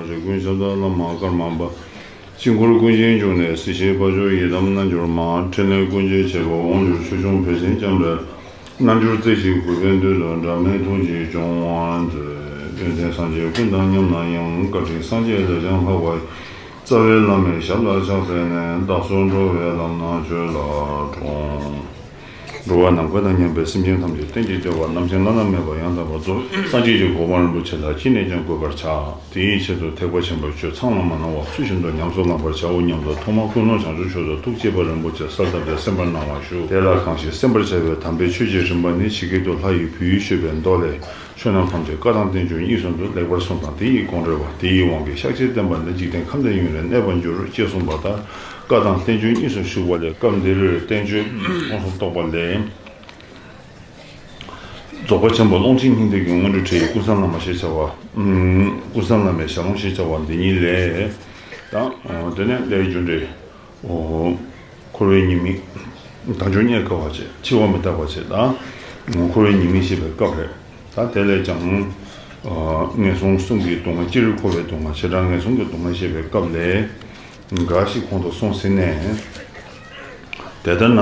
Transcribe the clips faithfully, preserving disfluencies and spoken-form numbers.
རེ་ཀུན་ཤ་སྟག་བླ་མ་ཀརྨ་པ། དཀྱིལ་འཁོར་ཀུན་གཞི་འབྱུང་གནས་སྲིད་ཞིའི་དཔལ་འབྱོར་ཡི་དམ་རྣལ་འབྱོར་མ། ཕྲིན་ལས་ཀུན་གྱི་བྱེད་པོ་དབང་སྒྱུར་ཆོས་སྐྱོང་བོད་ཆེན་ལྕམ་དྲལ། རྣལ་འབྱོར་རྩེ་ཞིག་གུས་པས་འདུད་དོ། འབྲལ་མེད་ཐུགས་རྗེས་སྐྱོང་བར་མཛོད། ཡོན་ཏན་སངས་རྒྱས་ཀུན་དང་མཉམ་ན་ཡང་། བཀའ་དྲིན་སངས་རྒྱས་ལས་ཀྱང་ལྷག་པ་ཡི། རྩ་བའི་བླ་མའི་ཞབས་ལ་ཕྱག་འཚལ་ནས། བདག་སོགས་འགྲོ་བའི་ལམ་སྣ་ཆོས་ལ་དྲོངས། འགྲོ་བ་ནམ་མཁའ་དང་མཉམ་པའི་སེམས་ཅན་ཐམས་ཅད་གཏན་གྱི་བདེ་བ་རྣམ་མཁྱེན་བླ་ན་མེད་པ་ཡང་དག་པར་རྫོགས་སངས་རྒྱས་ཀྱི་གོ་འཕང་རིན་པོ་ཆེ་ལ་ཅི་ནས་ཀྱང་འགོད་པར་བྱ། དེའི་ཆེད་དུ་ཐེག་པ་ཆེན་པོའི་ཆོས་ཚང་ལ་མ་སྣང་བ་ཚུལ་བཞིན་དུ་ཉམས་སུ་བླང་བར་བྱའོ་སྙམ་དུ་ཐོག་མར་ཀུན་སློང་བྱང་ཆུབ་མཆོག་ཏུ་ཐུགས་བསྐྱེད་པ་རིན་པོ་ཆེ་གསལ་བཏབ་སྟེ་གསན་པར་གནང་བ་ཞུ། དེ་ལ་གང་ཞིག་གསན་པར་བྱ་བའི་དམ་པའི་ཆོས་ཀྱི་རིམ་པ་ནི། ཇི་སྐད་དུ་ལྷ་ཡི་བུ་ཡིས་ཞུས་པའི་མདོ་ལས། ཆོས་རྣམས་ཐམས་ཅད་བཀའ་དང་བསྟན་བཅོས་གཉིས་སུ་འདུ། ལེགས་པར་གསུངས་དང་དེ་ཡི་དགོངས་འགྲེལ་བ། དེ་ཡི་དབང་གིས་ཤཱཀྱའི་བསྟན་པ་འདི། འཇིག་རྟེན་ཁམས་འདིར་ཡུན་རིང་གནས་པར་འགྱུར། ཅེས་གསུངས་པ་ལྟར། བཀའ་དང་བསྟན་བཅོས་གཉིས་སུ་ཞུགས་པ་ལས། སྐབས་འདིར་བསྟན་བཅོས་མངོན་སུམ་རྟོགས་པ་ལས། རྫོགས་པ་ཆེན་པོ་ཀློང་ཆེན་སྙིང་ཐིག་གི་སྔོན་འགྲོའི་ཁྲིད་ཀུན་བཟང་བླ་མ་ཞེས་བྱ་བ། ཀུན་བཟང་བླ་མའི་ཞལ་ལུང་ཞེས་བྱ་བ་འདི་ཉིད་ལས། དང་། དེ་ནས་ལྷའི་རྒྱུ་འབྲས། འཁོར་བའི་ཉེས་དམིགས། དལ་འབྱོར་རྙེད་དཀའ་བ་བཅས། འཆི་བ་མི་རྟག་པ་བཅས་དང་། འཁོར་བའི་ཉེས་དམིགས་བཤད་པའི་སྐབས་རེད། ད་དེ་ལས་ཀྱང་། ངན་སོང་གསུམ་གྱི་སྡུག་བསྔལ། སྤྱིར་འཁོར་བའི་སྡུག་བསྔལ། བྱེ་བྲག་ངན་སོང་གི་སྡུག་བསྔལ་བཤད་པའི་སྐབས་ལས། འགའ་ཞིག་གོང་དུ་སོང་ཟིན་ནས། དེ་ལྟར་ན།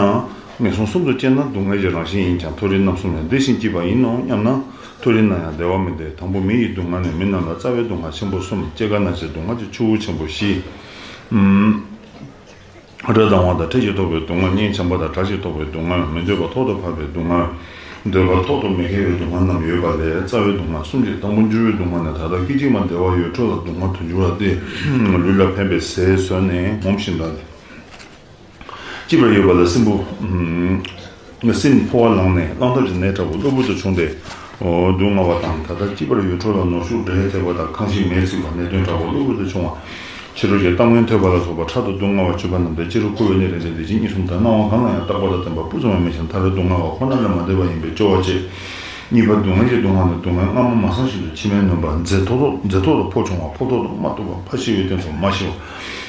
ངན་སོང་གསུམ་དུ་དཔྱད་ན་སྡུག་བསྔལ་གྱི་རང་བཞིན་ཡིན་ཀྱང་མཐོ་རིས་རྣམ་གསུམ་ལས་འདི་བཞིན་སྐྱིད་པ་ཡིན་ནོ་སྙམ་ན། མཐོ་རིས་ན་ཡང་བདེ་བ་མི་འདོད། དང་པོ་མི་ཡི་སྡུག་བསྔལ་ནི། མི་རྣམས་ལ་རྩ་བའི་སྡུག་བསྔལ་ཆེན་པོ་གསུམ། སྐྱེ་རྒ་ན་འཆིའི་སྡུག་བསྔལ་གྱི་ཆུ་བོ་ཆེན་པོ་བཞི། རེ་སྡང་བ་དང་འཕྲལ་གྱི་ཐོབ་པའི་སྡུག་བསྔལ། གཉེན་བྱམས་པ་དང་བྲལ་ཞིང་ཐོབ་པའི་སྡུག་བསྔལ། མི་འདོད་པ་ཐོག་ཏུ་བབས་པའི་སྡུག་བསྔལ། འདོད་པ་ཐོག་ཏུ་མི་འཁེལ་བའི་སྡུག་བསྔལ་རྣམས་ཡོད་པ་ལས་རྩ་བའི་སྡུག་བསྔལ་གསུམ་གྱི། དང་པོ་འགྱུར་བའི་སྡུག་བསྔལ་ནི། ད་ལྟ་སྐད་ཅིག་མ་བདེ་བ་ཡོད་འཕྲོ་ལ་སྡུག་བསྔལ་དུ་འགྱུར་བ་སྟེ། ལུས་ལ་ཕན་པའི་ཟས་ཟོས་ནས་ངོམས་ཤིང་འདྲ། སྐྱིད་པར་ཡོད་པ་ལ་སྲིན་བུ། སྲིན་ཕོ་བ་ལངས་ནས་གླང་ཐབས་ཀྱི་ནད་འདྲ་བོ་གློ་བུར་དུ་བྱུང་སྟེ། སྡུག་བསྔལ་བ་དང་། ད་ལྟ་སྐྱིད་པར་ཡོད་འཕྲོ་ལ་ནོར་ཕྱུགས་འབྲས་ཐེབས་པ་དང་། ཁང་ཞིང་མེས་ཚིག་པ། ནད་གདོན་འདྲ་བོ་གློ་བུར་དུ་བྱུང་བ། ཕྱི་རོལ་གྱི་གཏམ་ངན་ཐོས་པ་ལ་སོགས་པ་ཕྲག་ཏུ་སྡུག་བསྔལ་བ་སྤྱོད་པ་རྣམས་ཏེ། སྤྱིར་འཁོར་བའི་གནས་རིགས་འདི་འདི་ཕྱི་གཉིས་གསུམ་དུ་སྣང་བ་གང་ལ་ཡང་རྟག་པ་དང་ལྡན་པ་སྤུ་ཙམ་ཡང་མེད་ཅིང་། མཐར་སྡུག་བསྔལ་བ་ཁོ་ན་ལས་མ་འདས་པ་ཡིན་པས་སྐྱོ་བ་སྐྱེ། གཉིས་པ་སྡུག་བསྔལ་གྱི་སྡུག་བསྔལ་ནི། སྡུག་བསྔལ་སྔ་མ་མ་བསམས་བཞིན་དུ་ཕྱི་མའི་ནོན་པ། མཛེ་ཐོག་ཏུ་མཛེ་ཐོག་ཏུ་ཕོ་བྱུང་བ། ཕོ་ཐོག་ཏུ་རྨ་གཏུབས་པ། ཕ་ཤི་བའི་སྟེང་དུ་མ་ཤི་བ།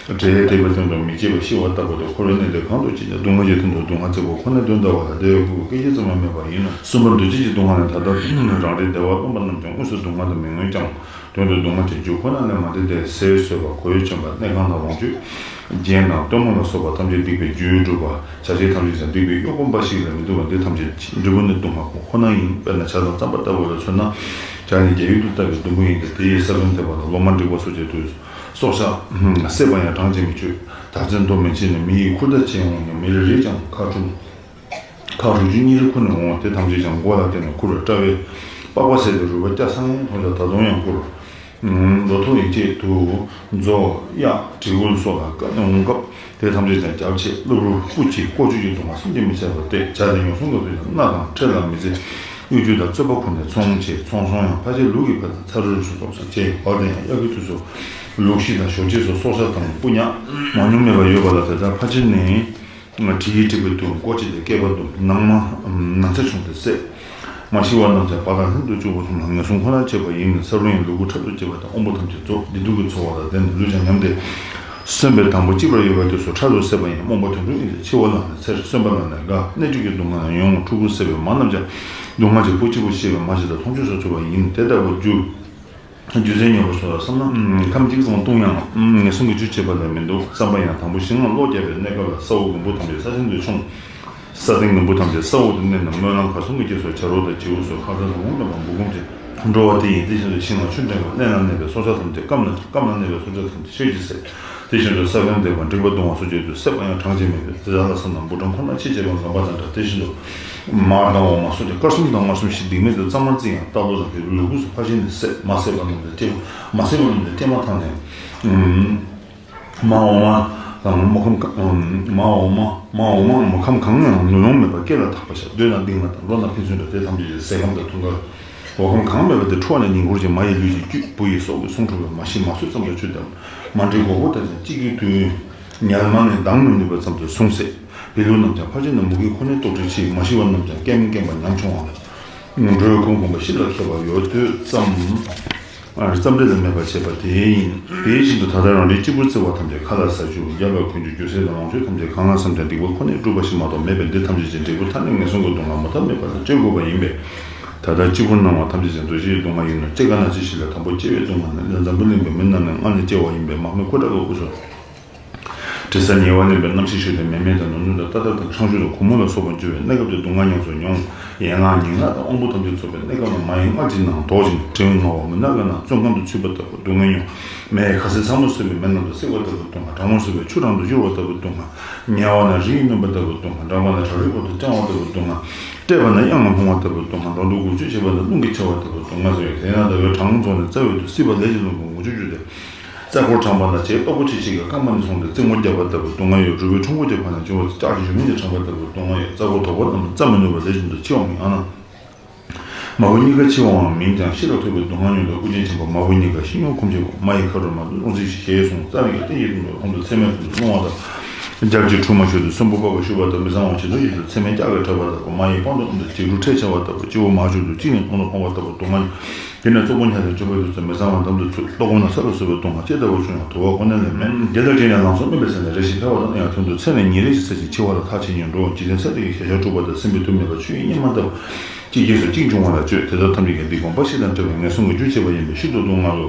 འབྲས་ཐེབས་པའི་སྟེང་དུ་མི་སྐྱེ་བ་ཤི་བ་ལྟ་བུ་སྟེ། འཁོར་བའི་གནས་འདི་གང་དུ་སྐྱེས་ཀྱང་། སྡུག་བསྔལ་གྱི་སྟེང་དུ་སྡུག་བསྔལ་བརྩེགས་པ་ཁོ་ནའི་དོན་ལྟ་བ་ལ་བདེ་བའི་ཁུར་བོ་སྐད་ཅིག་ཙམ་ཡང་མེད་པ་ཡིན་ནོ། གསུམ་པ་འདུ་བྱེད་ཀྱི་སྡུག་བསྔལ་ནི། ད་ལྟ་རང་རེའི་བདེ་བ་རློམ་པ་རྣམས་ཀྱང་དངོས་སུ་སྡུག་བསྔལ་དུ་མི་མངོན་ཀྱང་། དོན་དུ་སྡུག་བསྔལ་གྱི་རྒྱུ་ཁོ་ན་ལས་མ་འདས་ཏེ། ཟས་ཟོས་པ། གོས་གྱོན་པ། གནས་ཁང་དང་ལོངས་སྤྱོད། རྒྱན་དང་སྟོན་མོ་ལ་སོགས་པ་ཐམས་ཅད་སྡིག་པའི་རྒྱུས་གྲུབ་པ། བྱ་བྱེད་ཐམས་ཅད་ཀྱང་སྡིག་པའི་གཡོ་སྒོ་འབའ་ཞིག་ལས་མི་འདུ་བ་འདི་ཐམས་ཅད་འབྲས་བུ་ནི་སྡུག་བསྔལ་ཁོ་ན་ཡིན། དཔེར་ན་བྱ་དང་རྩམ་པ་ལྟ་བུ་ལ་མཚོན་ན། བྱ་ནི་རྒྱ་ཡུལ་དུ་བཏབ་པའི་ལྡུམ་བུ་ཡིན་ཏེ། དེ་ཡི་ས་བོན་ཐེབས་པ་དང་ལོ་མ་འགྲིག་པ་སོགས་ཀྱི་དུས། སྲོག་ཆགས་བསད་པ་ཡང་གྲངས་ཀྱིས་མི་ཆོད། དར་ཚོན་དོ་མི་མཆིས་ནས། མི་ཡི་ཁུར་ཐག་ཆད་འོང་ནས། མི་རེ་རེས་ཀྱང་ཁ་ཕྲུག་ཁ་རུས་རྒྱུད་གཉིས་རེ་ཁུར་ནས་འོང་བ་དེ་ཐམས་ཅད་ཀྱང་མགོ་ལ་བརྟེན་ནས་ཁུར་བ། དཔྲལ་བའི་པགས་པ་ཟད་དེ་རུས་པ་སྐྱ་སང་ཡང་མཐོང་ཀྱང་ད་དུང་ཡང་ཁུར། ལོ་ཐོག་ཡི་སྐྱེས་དུག་མཛོ་གཡག་དྲེད་ཁོལ་སོགས་ལ་བཀལ་ནས་འོང་སྐབས་དེ་ཐམས་ཅད་ཀྱང་རྒྱབ་ཆད། གློ་བུར་སྤུ་འཁྱིལ། ལྐོག་གྱུར་གྱི་སྡུག་བསྔལ་བསམ་གྱིས་མི་ཁྱབ་པ་སྟེ། བྱ་དེ་ཡང་གསུང་གི་དུས་ཀྱང་སྣ་དང་ཁྲེལ་ལ་མི་བརྩི། གཡོ་སྒྱུ་དང་རྩོད་པ་ཁུར་ནས་ཚོང་བྱེད། ཚོང་སོང་ཡང་ཕལ་ཆེར་ལུག་གི་ཕུད་དང་ཚ་རུ་རུ་སོགས་སུ་སྐྱེལ། བར་དུ་ཡང་དབྱར་ཁའི་དུས་སུ་ལུག་ཤི་དང་ཞོ་སྐྱེས་སོགས་སྲོག་ཆགས་དང་སྤུ་ཉག་མང་ཉུང་མེད་པར་ཡོད་པ་ལ། དེ་ལྟར་ཕལ་ཆེར་ནི། དྲི་ཡིས་བསྒྲིབས་པའི་དུག་མགོ་བཅད་དེ་སྐེད་པ་བརྡུངས། ནང་མ་ནང་ཚ་བྱུང་སྟེ་བསད། མ་ཤི་བ་རྣམས་ཀྱང་བ་དང་ལྷན་དུ་གཅོད་པོ་གསུམ་ལ་ངན་སོང་ཁོ་ནར་བྱེད་པ་ཡིན། ས་རུ་ཡང་ལུ་གུ་ཁྲག་ཏུ་བཅད་པ་དང་། དབོན་པོ་ཐམས་ཅད་རྫོགས། བདེ་སྡུག་གི་ཚོར་བ་དང་ལྡན་ནས་ལུས་ཀྱང་ཉམས་ཏེ། གསོན་པའི་དང་པོ་སྐྱིད་པར་ཡོད་པའི་དུས་སུ་ཕྲག་ཏུ་བསད་པ་ཡིན། རྨོངས་པ་དོན་གྲུབ་ཡིན་ཏེ། འཆི་བ་ལ་ནི་ཚེ་གསོན་པ་ལ་ནི་དགའ། གནས་འགྲིག་གི་སྡུག་བསྔལ་ཡང་ཕྲུ་གུ་བསད་པའི་མ་རྣམས་ཀྱང་སྡུག་བསྔལ་གྱི་བུ་གཅིག་པུ་ཤེས་པའི་མ་ཞིག་དང་མཐོང་ཆོས་སུ་གྱུར་པ་ཡིན། དེ་ལྟ་བུ་རྒྱུ། རྒྱུ་མཚན་ཉོན་པ་སོགས་ལ་བསམ་ན། ཁམས་གཅིག་ཙམ་ལྟུང་ཡང་ངན་སོང་གི་རྒྱུ་བྱེད་པ་ལས་མི་འདུག་བསམ་པ་ཡང་། དང་པོ་ཞིང་ལ་གློག་བརྒྱབ་པའི་གནས་སྐབས་ལ་ས་འོག་གི་འབུ་ཐམས་ཅད་ས་སྟེང་དུ་མཆོངས། ས་སྟེང་གི་འབུ་ཐམས་ཅད་ས་འོག་ཏུ་གནས་ན་སྨོན་ལམ་གར་སོང་གི་རྗེས་སུ་བྱ་རོག་དང་བྱིའུ་སོགས་ཁ་ཚ་དང་ངུ་འདྲ་བ་འབུ་སྒོམ་གྱི་འགྲོ་བ་དེ་ཡིན། དེ་བཞིན་དུ་ཞིང་ལ་ཆུ་འདྲེན་པ་གནས་ན་གནས་པའི་སྲོག་ཆགས་ཐམས་ཅད་སྐམ་ན་སྐམ་ན་གནས་པའི་སྲོག་ཆགས་ཐམས་ཅད་ཤོད་ཀྱིས་བསད། དེ་བཞིན་དུ་ས་བོན་འདེབས་པ་འགྲིག་པ་བརྡུང་བ་སོགས་བྱེད་དུས་བསད་པ་ཡང་གྲངས་ཀྱིས་མེད་པས། དེ་དག་ལ་བསམས་ན་འབུ་སྦྲང་ཁོ་ན་འཆི་བྱེད་པ་འཛོམས་པ་དང་འདྲ། དེ་བཞིན་དུ། མར་དང་འོ་མ་སོགས་ཀྱི་དཀར་གསུམ་དང་མངར་གསུམ་བཞི་སྡིག་མེད་དུ་གཙང་མར་བརྩིས་ཡང་རྟག་ཏུ་བཟའ་སྟེ་ལུས་ཁུངས་སུ་ཕར་ཕྱིན་ནས་བསད། མ་བསད་པ་རྣམས་ལ་སྐྲན། མ་བསད་པ་རྣམས་ལ་སྐྲན་མ་ཐང་ནས། མར་འོ་མ་དང་མར་ཁམ་གང་། མར་འོ་མ་མར་འོ་མ་མར་ཁམ་གང་ཡང་ནུ་ལོང་མེད་པར་སྐེ་ལ་ཐག་པ་བཞག། སྡོད་ན་ལྡིང་ལ་དང་ལོག་ན་ཕན་ཚུན་འདྲ། དེ་ཐམས་ཅད་ཀྱང་ཟས་སྐམ་དང་འཐུང་དཀར། འོ་ཁམ་གང་མེད་པ་དེ་འཁྲུ་བ་ནི་ཉིང་ཁུར་གྱི་མ་ཡི་ལུས་ཀྱི་རྒྱུད། བུ་ཡི་སྲོག་གི་སོང་འཁྲུ་བའི་མ་ཤི་མ་གསོད་ཙམ་དུ་ཆུད་དམ། མ་འདྲིས་གོ་གོ་དང་ཅིག་གི་དུས། ཉལ་མ་ནས་ལྡང་མི་ནུས་པ་ཙམ་དུ་བཟུང་བསད། བི་ལུ་རྣམས་ཀྱང་ཕལ་ཆེར་ནི་མུ་གེས་ཁོ་ནའི་ལྟོ་ཁྲི་ཕྱིས། མ་ཤི་བ་རྣམས་ཀྱང་སྐེམ་སྐེམ་པ་ཉམ་ཆུང་བ་ལ། འགྲོས་ཀུན་གོམས་པ་ཤི་ལ་ཁད་པ་ཡོད་དུས་ཙམ། ཨ། ཙམ་རེ་ལས་མེད་པར་བྱེད་པ་དེ་ཡིན། དེ་བཞིན་དུ་ད་ལྟ་རང་རེའི་གཅིག་པུར་བརྩི་བ་ཐམས་ཅད་ཁ་ལ་ཟ་རྒྱུ། རྒྱབ་ལ་གོན་རྒྱུ། རྒྱུ་ཟས་དང་ལོངས་སྤྱོད་ཐམས་ཅད་གང་ལ་བསམས་ཀྱང་སྡིག་པ་ཁོ་ནས་བསྒྲུབས་པ་ཞིག་མ་གཏོགས་མེད་པས། འདི་ཐམས་ཅད་ཀྱི་འབྲས་བུ་མཐར་ནི་ངན་སོང་གི་སྡུག་བསྔལ་མུ་མཐའ་མེད་པ་ལ་སྤྱོད་དགོས་པ་ཡིན་པས། ད་ལྟ་སྤྱི་བོར་སྣང་བ་ཐམས་ཅད་ཀྱང་འདུ་ཤེས་ཀྱི་སྡུག་བསྔལ་ཡིན་ནོ། སྐྱེ་རྒ་ན་འཆི་ཞི་ལ་དང་པོ་སྐྱེ་བའི་སྡུག་བསྔལ་ནི། འཛམ་བུ་གླིང་པའི་མི་རྣམས་ནི་སྔར་ནས་སྐྱེ་བ་ཡིན་པས་མ་སྨད་ཁུ་ཁྲག་གི་དབུས་སུ། དྲི་ཟ་ཉེ་བར་ལེན་པའི་རྣམ་ཤེས་ཤུགས་ལྡན་མེ་མེ་དང་ནུ་ནུ་དང་ཏ་ཏ་དང་ཁྲང་ཤུ་དང་གུང་མོ་ལ་སོགས་པ་འཇུ་བའི་གནས་སྐབས་ཀྱི་སྡུག་བསྔལ་ཉམས་སུ་མྱོང་། ཡན་ལག་ཉིང་ལག་དང་དབང་པོ་ཐམས་ཅད་ཚོགས་པའི་གནས་སྐབས་ལ་མ་ཡི་མངལ་གྱི་ནང་དོག་ཅིང་དྲེའུ་ངར་བ་མུན་ནག་གི་ནང་བཙོན་ཁང་དུ་ཚུད་པ་ལྟ་བུ་སྡུག་བསྔལ་མྱོང་། མེ་ཡིས་ཁ་ཟས་ཚ་མོ་བཟོས་པའི་མེ་ནང་དུ་བསྲེགས་པ་ལྟ་བུའི་སྡུག་བསྔལ། གྲང་མོ་བཟོས་པའི་ཆུ་གྲང་དུ་གྱུར་བ་ལྟ་བུའི་སྡུག་བསྔལ། ཉལ་བ་ན་རི་ཡིས་ནོན་པ་ལྟ་བུའི་སྡུག་བསྔལ། འགྲངས་པ་ན་བྲག་རིས་བར་དུ་བརྐྱང་བ་ལྟ་བུའི་སྡུག་བསྔལ། བཀྲེས་པ་ན་གཡང་ལ་ལྷུང་བ་ལྟ་བུའི་སྡུག་བསྔལ། འགྲོ་འདུག་སྒོ་ཕྱུགས་བྱེད་པ་ན་རླུང་གིས་འཕྱར་བ་ལྟ་བུའི་སྡུག་བསྔལ་སོགས་ཡོད། དེས་ན་ཟླ་བའི་གྲང་རླུང་ཚོགས་ནས་རྩ་བའི་དུས་སྲིད་པ་ལས་ཀྱི་རླུང་གིས་མགོ་མཇུག་གྱུར་ཏེ། རྩ་འཁོར་གྲང་བ་ན་བྱའི་ཏོག་པོ་ཆེ་ཞིག་གིས་རྐང་པ་ནས་བཟུང་སྟེ་རྩེ་མོ་བརྒྱབ་པ་ལྟ་བུའི་སྡུག་བསྔལ་ཡོད། རུས་པའི་ཁྲོམ་སྒོ་གྱི་བར་ན་འགྱུར་བ་ལྕགས་ཀྱི་འཇུ་མིན་གྱིས་དྲངས་པ་ལྟ་བུའི་སྡུག་བསྔལ་ཡོད། རྩ་འཁོར་དོག་པོ་རྣམས་རྩ་མི་ནུབ་པ་ལས་བྱུང་སྟེ་འཆི་བའང་ཡང་ན། མ་བུ་གཉིས་ཀ་འཆི་བའང་མིན་ཀྱང་ཤི་ལ་ཐུག་པའི་སྡུག་བསྔལ་མྱོང་དུས་དབུ་རྒྱན་ཆེན་པོ་མ་བུ་གཉིས་ཀ་ཤི་མྱོང་ཁུངས་ཆེན་པོ་མ་ཡི་ཁ་དྲོ་མ་དུ་ལོང་ཚིག་ཞེས་གསུངས། རྩ་བའི་གཏིང་ཡི་དུང་དུ་ཁོང་དུ་ཚད་མེད་ཀུན་ཏུ་སྣང་བ་དང་། རྒྱབ་ཀྱི་ཁྲུས་མ་ཞུ་དུས་སྲིན་པོ་པགས་པ་ཞུ་བ་དང་། མི་གཙང་བ་ཇི་ལྟར་ཡོད་དུས་ཚད་མེད་ལྕགས་ཀྱིས་བྲབ་པ་ལྟ་བུ། མ་ཡི་པང་དུ་བསྣུན་དུས་བྱིའུ་ཁྲོད་ཆེ་བ་ལྟ་བུ། སྤྱི་བོ་མ་ཞུ་དུས་གཅིན་སྙི་ཁོང་དུ་ཕོངས་པ་ལྟ་བུ་སྡུག་བསྔལ། དེ་ནས་ཙོག་པུ་ཉལ་ཏེ་འཇུག་པའི་དུས་སུ་མི་གཙང་བ་འདམ་དུ་ཚུད། ལྟོགས་པ་ན་ས་ལ་སོགས་པའི་སྡུག་བསྔལ། ལྕེ་ལྟ་བུ་ཆུ་ཡང་དུ་བ་ཁོ་ན་ལས་མེད། དེ་ལྟར་བྱས་ནས་ལང་ཚོ་སྨིན་པའི་ཚེ་ནི་རེ་ཞིག་འཕེལ་བ་དང་། ཡང་དོན་དུ་ཚེ་ནི་ཉིན་རེ་ཞིག་ཚེ་ཞིང་འཆི་བ་ལ་ཐག་ཆད་ཉིད་འགྲོ། འཇིག་རྟེན་ཚད་དེ་ཡི་ཞལ་ཤར་འཁྲུགས་པ་དང་། ཟིན་པའི་དུས་མེད་པ་ཆུ་ཡི་སྙེ་མ་ལྟ་བུ། གཅིག་རྗེས་སུ་གཅིག་འབྱུང་བ་ལ་སྤྱོད། དེ་དག་ཐམས་ཅད་ཀྱང་སྡིག་པ་འབའ་ཞིག་དང་འདྲ་བས་ངན་སོང་གི་རྒྱུ་བྱེད་པ་ཡིན་པས་ཤིན་ཏུ་སྡུག་བསྔལ་ལོ།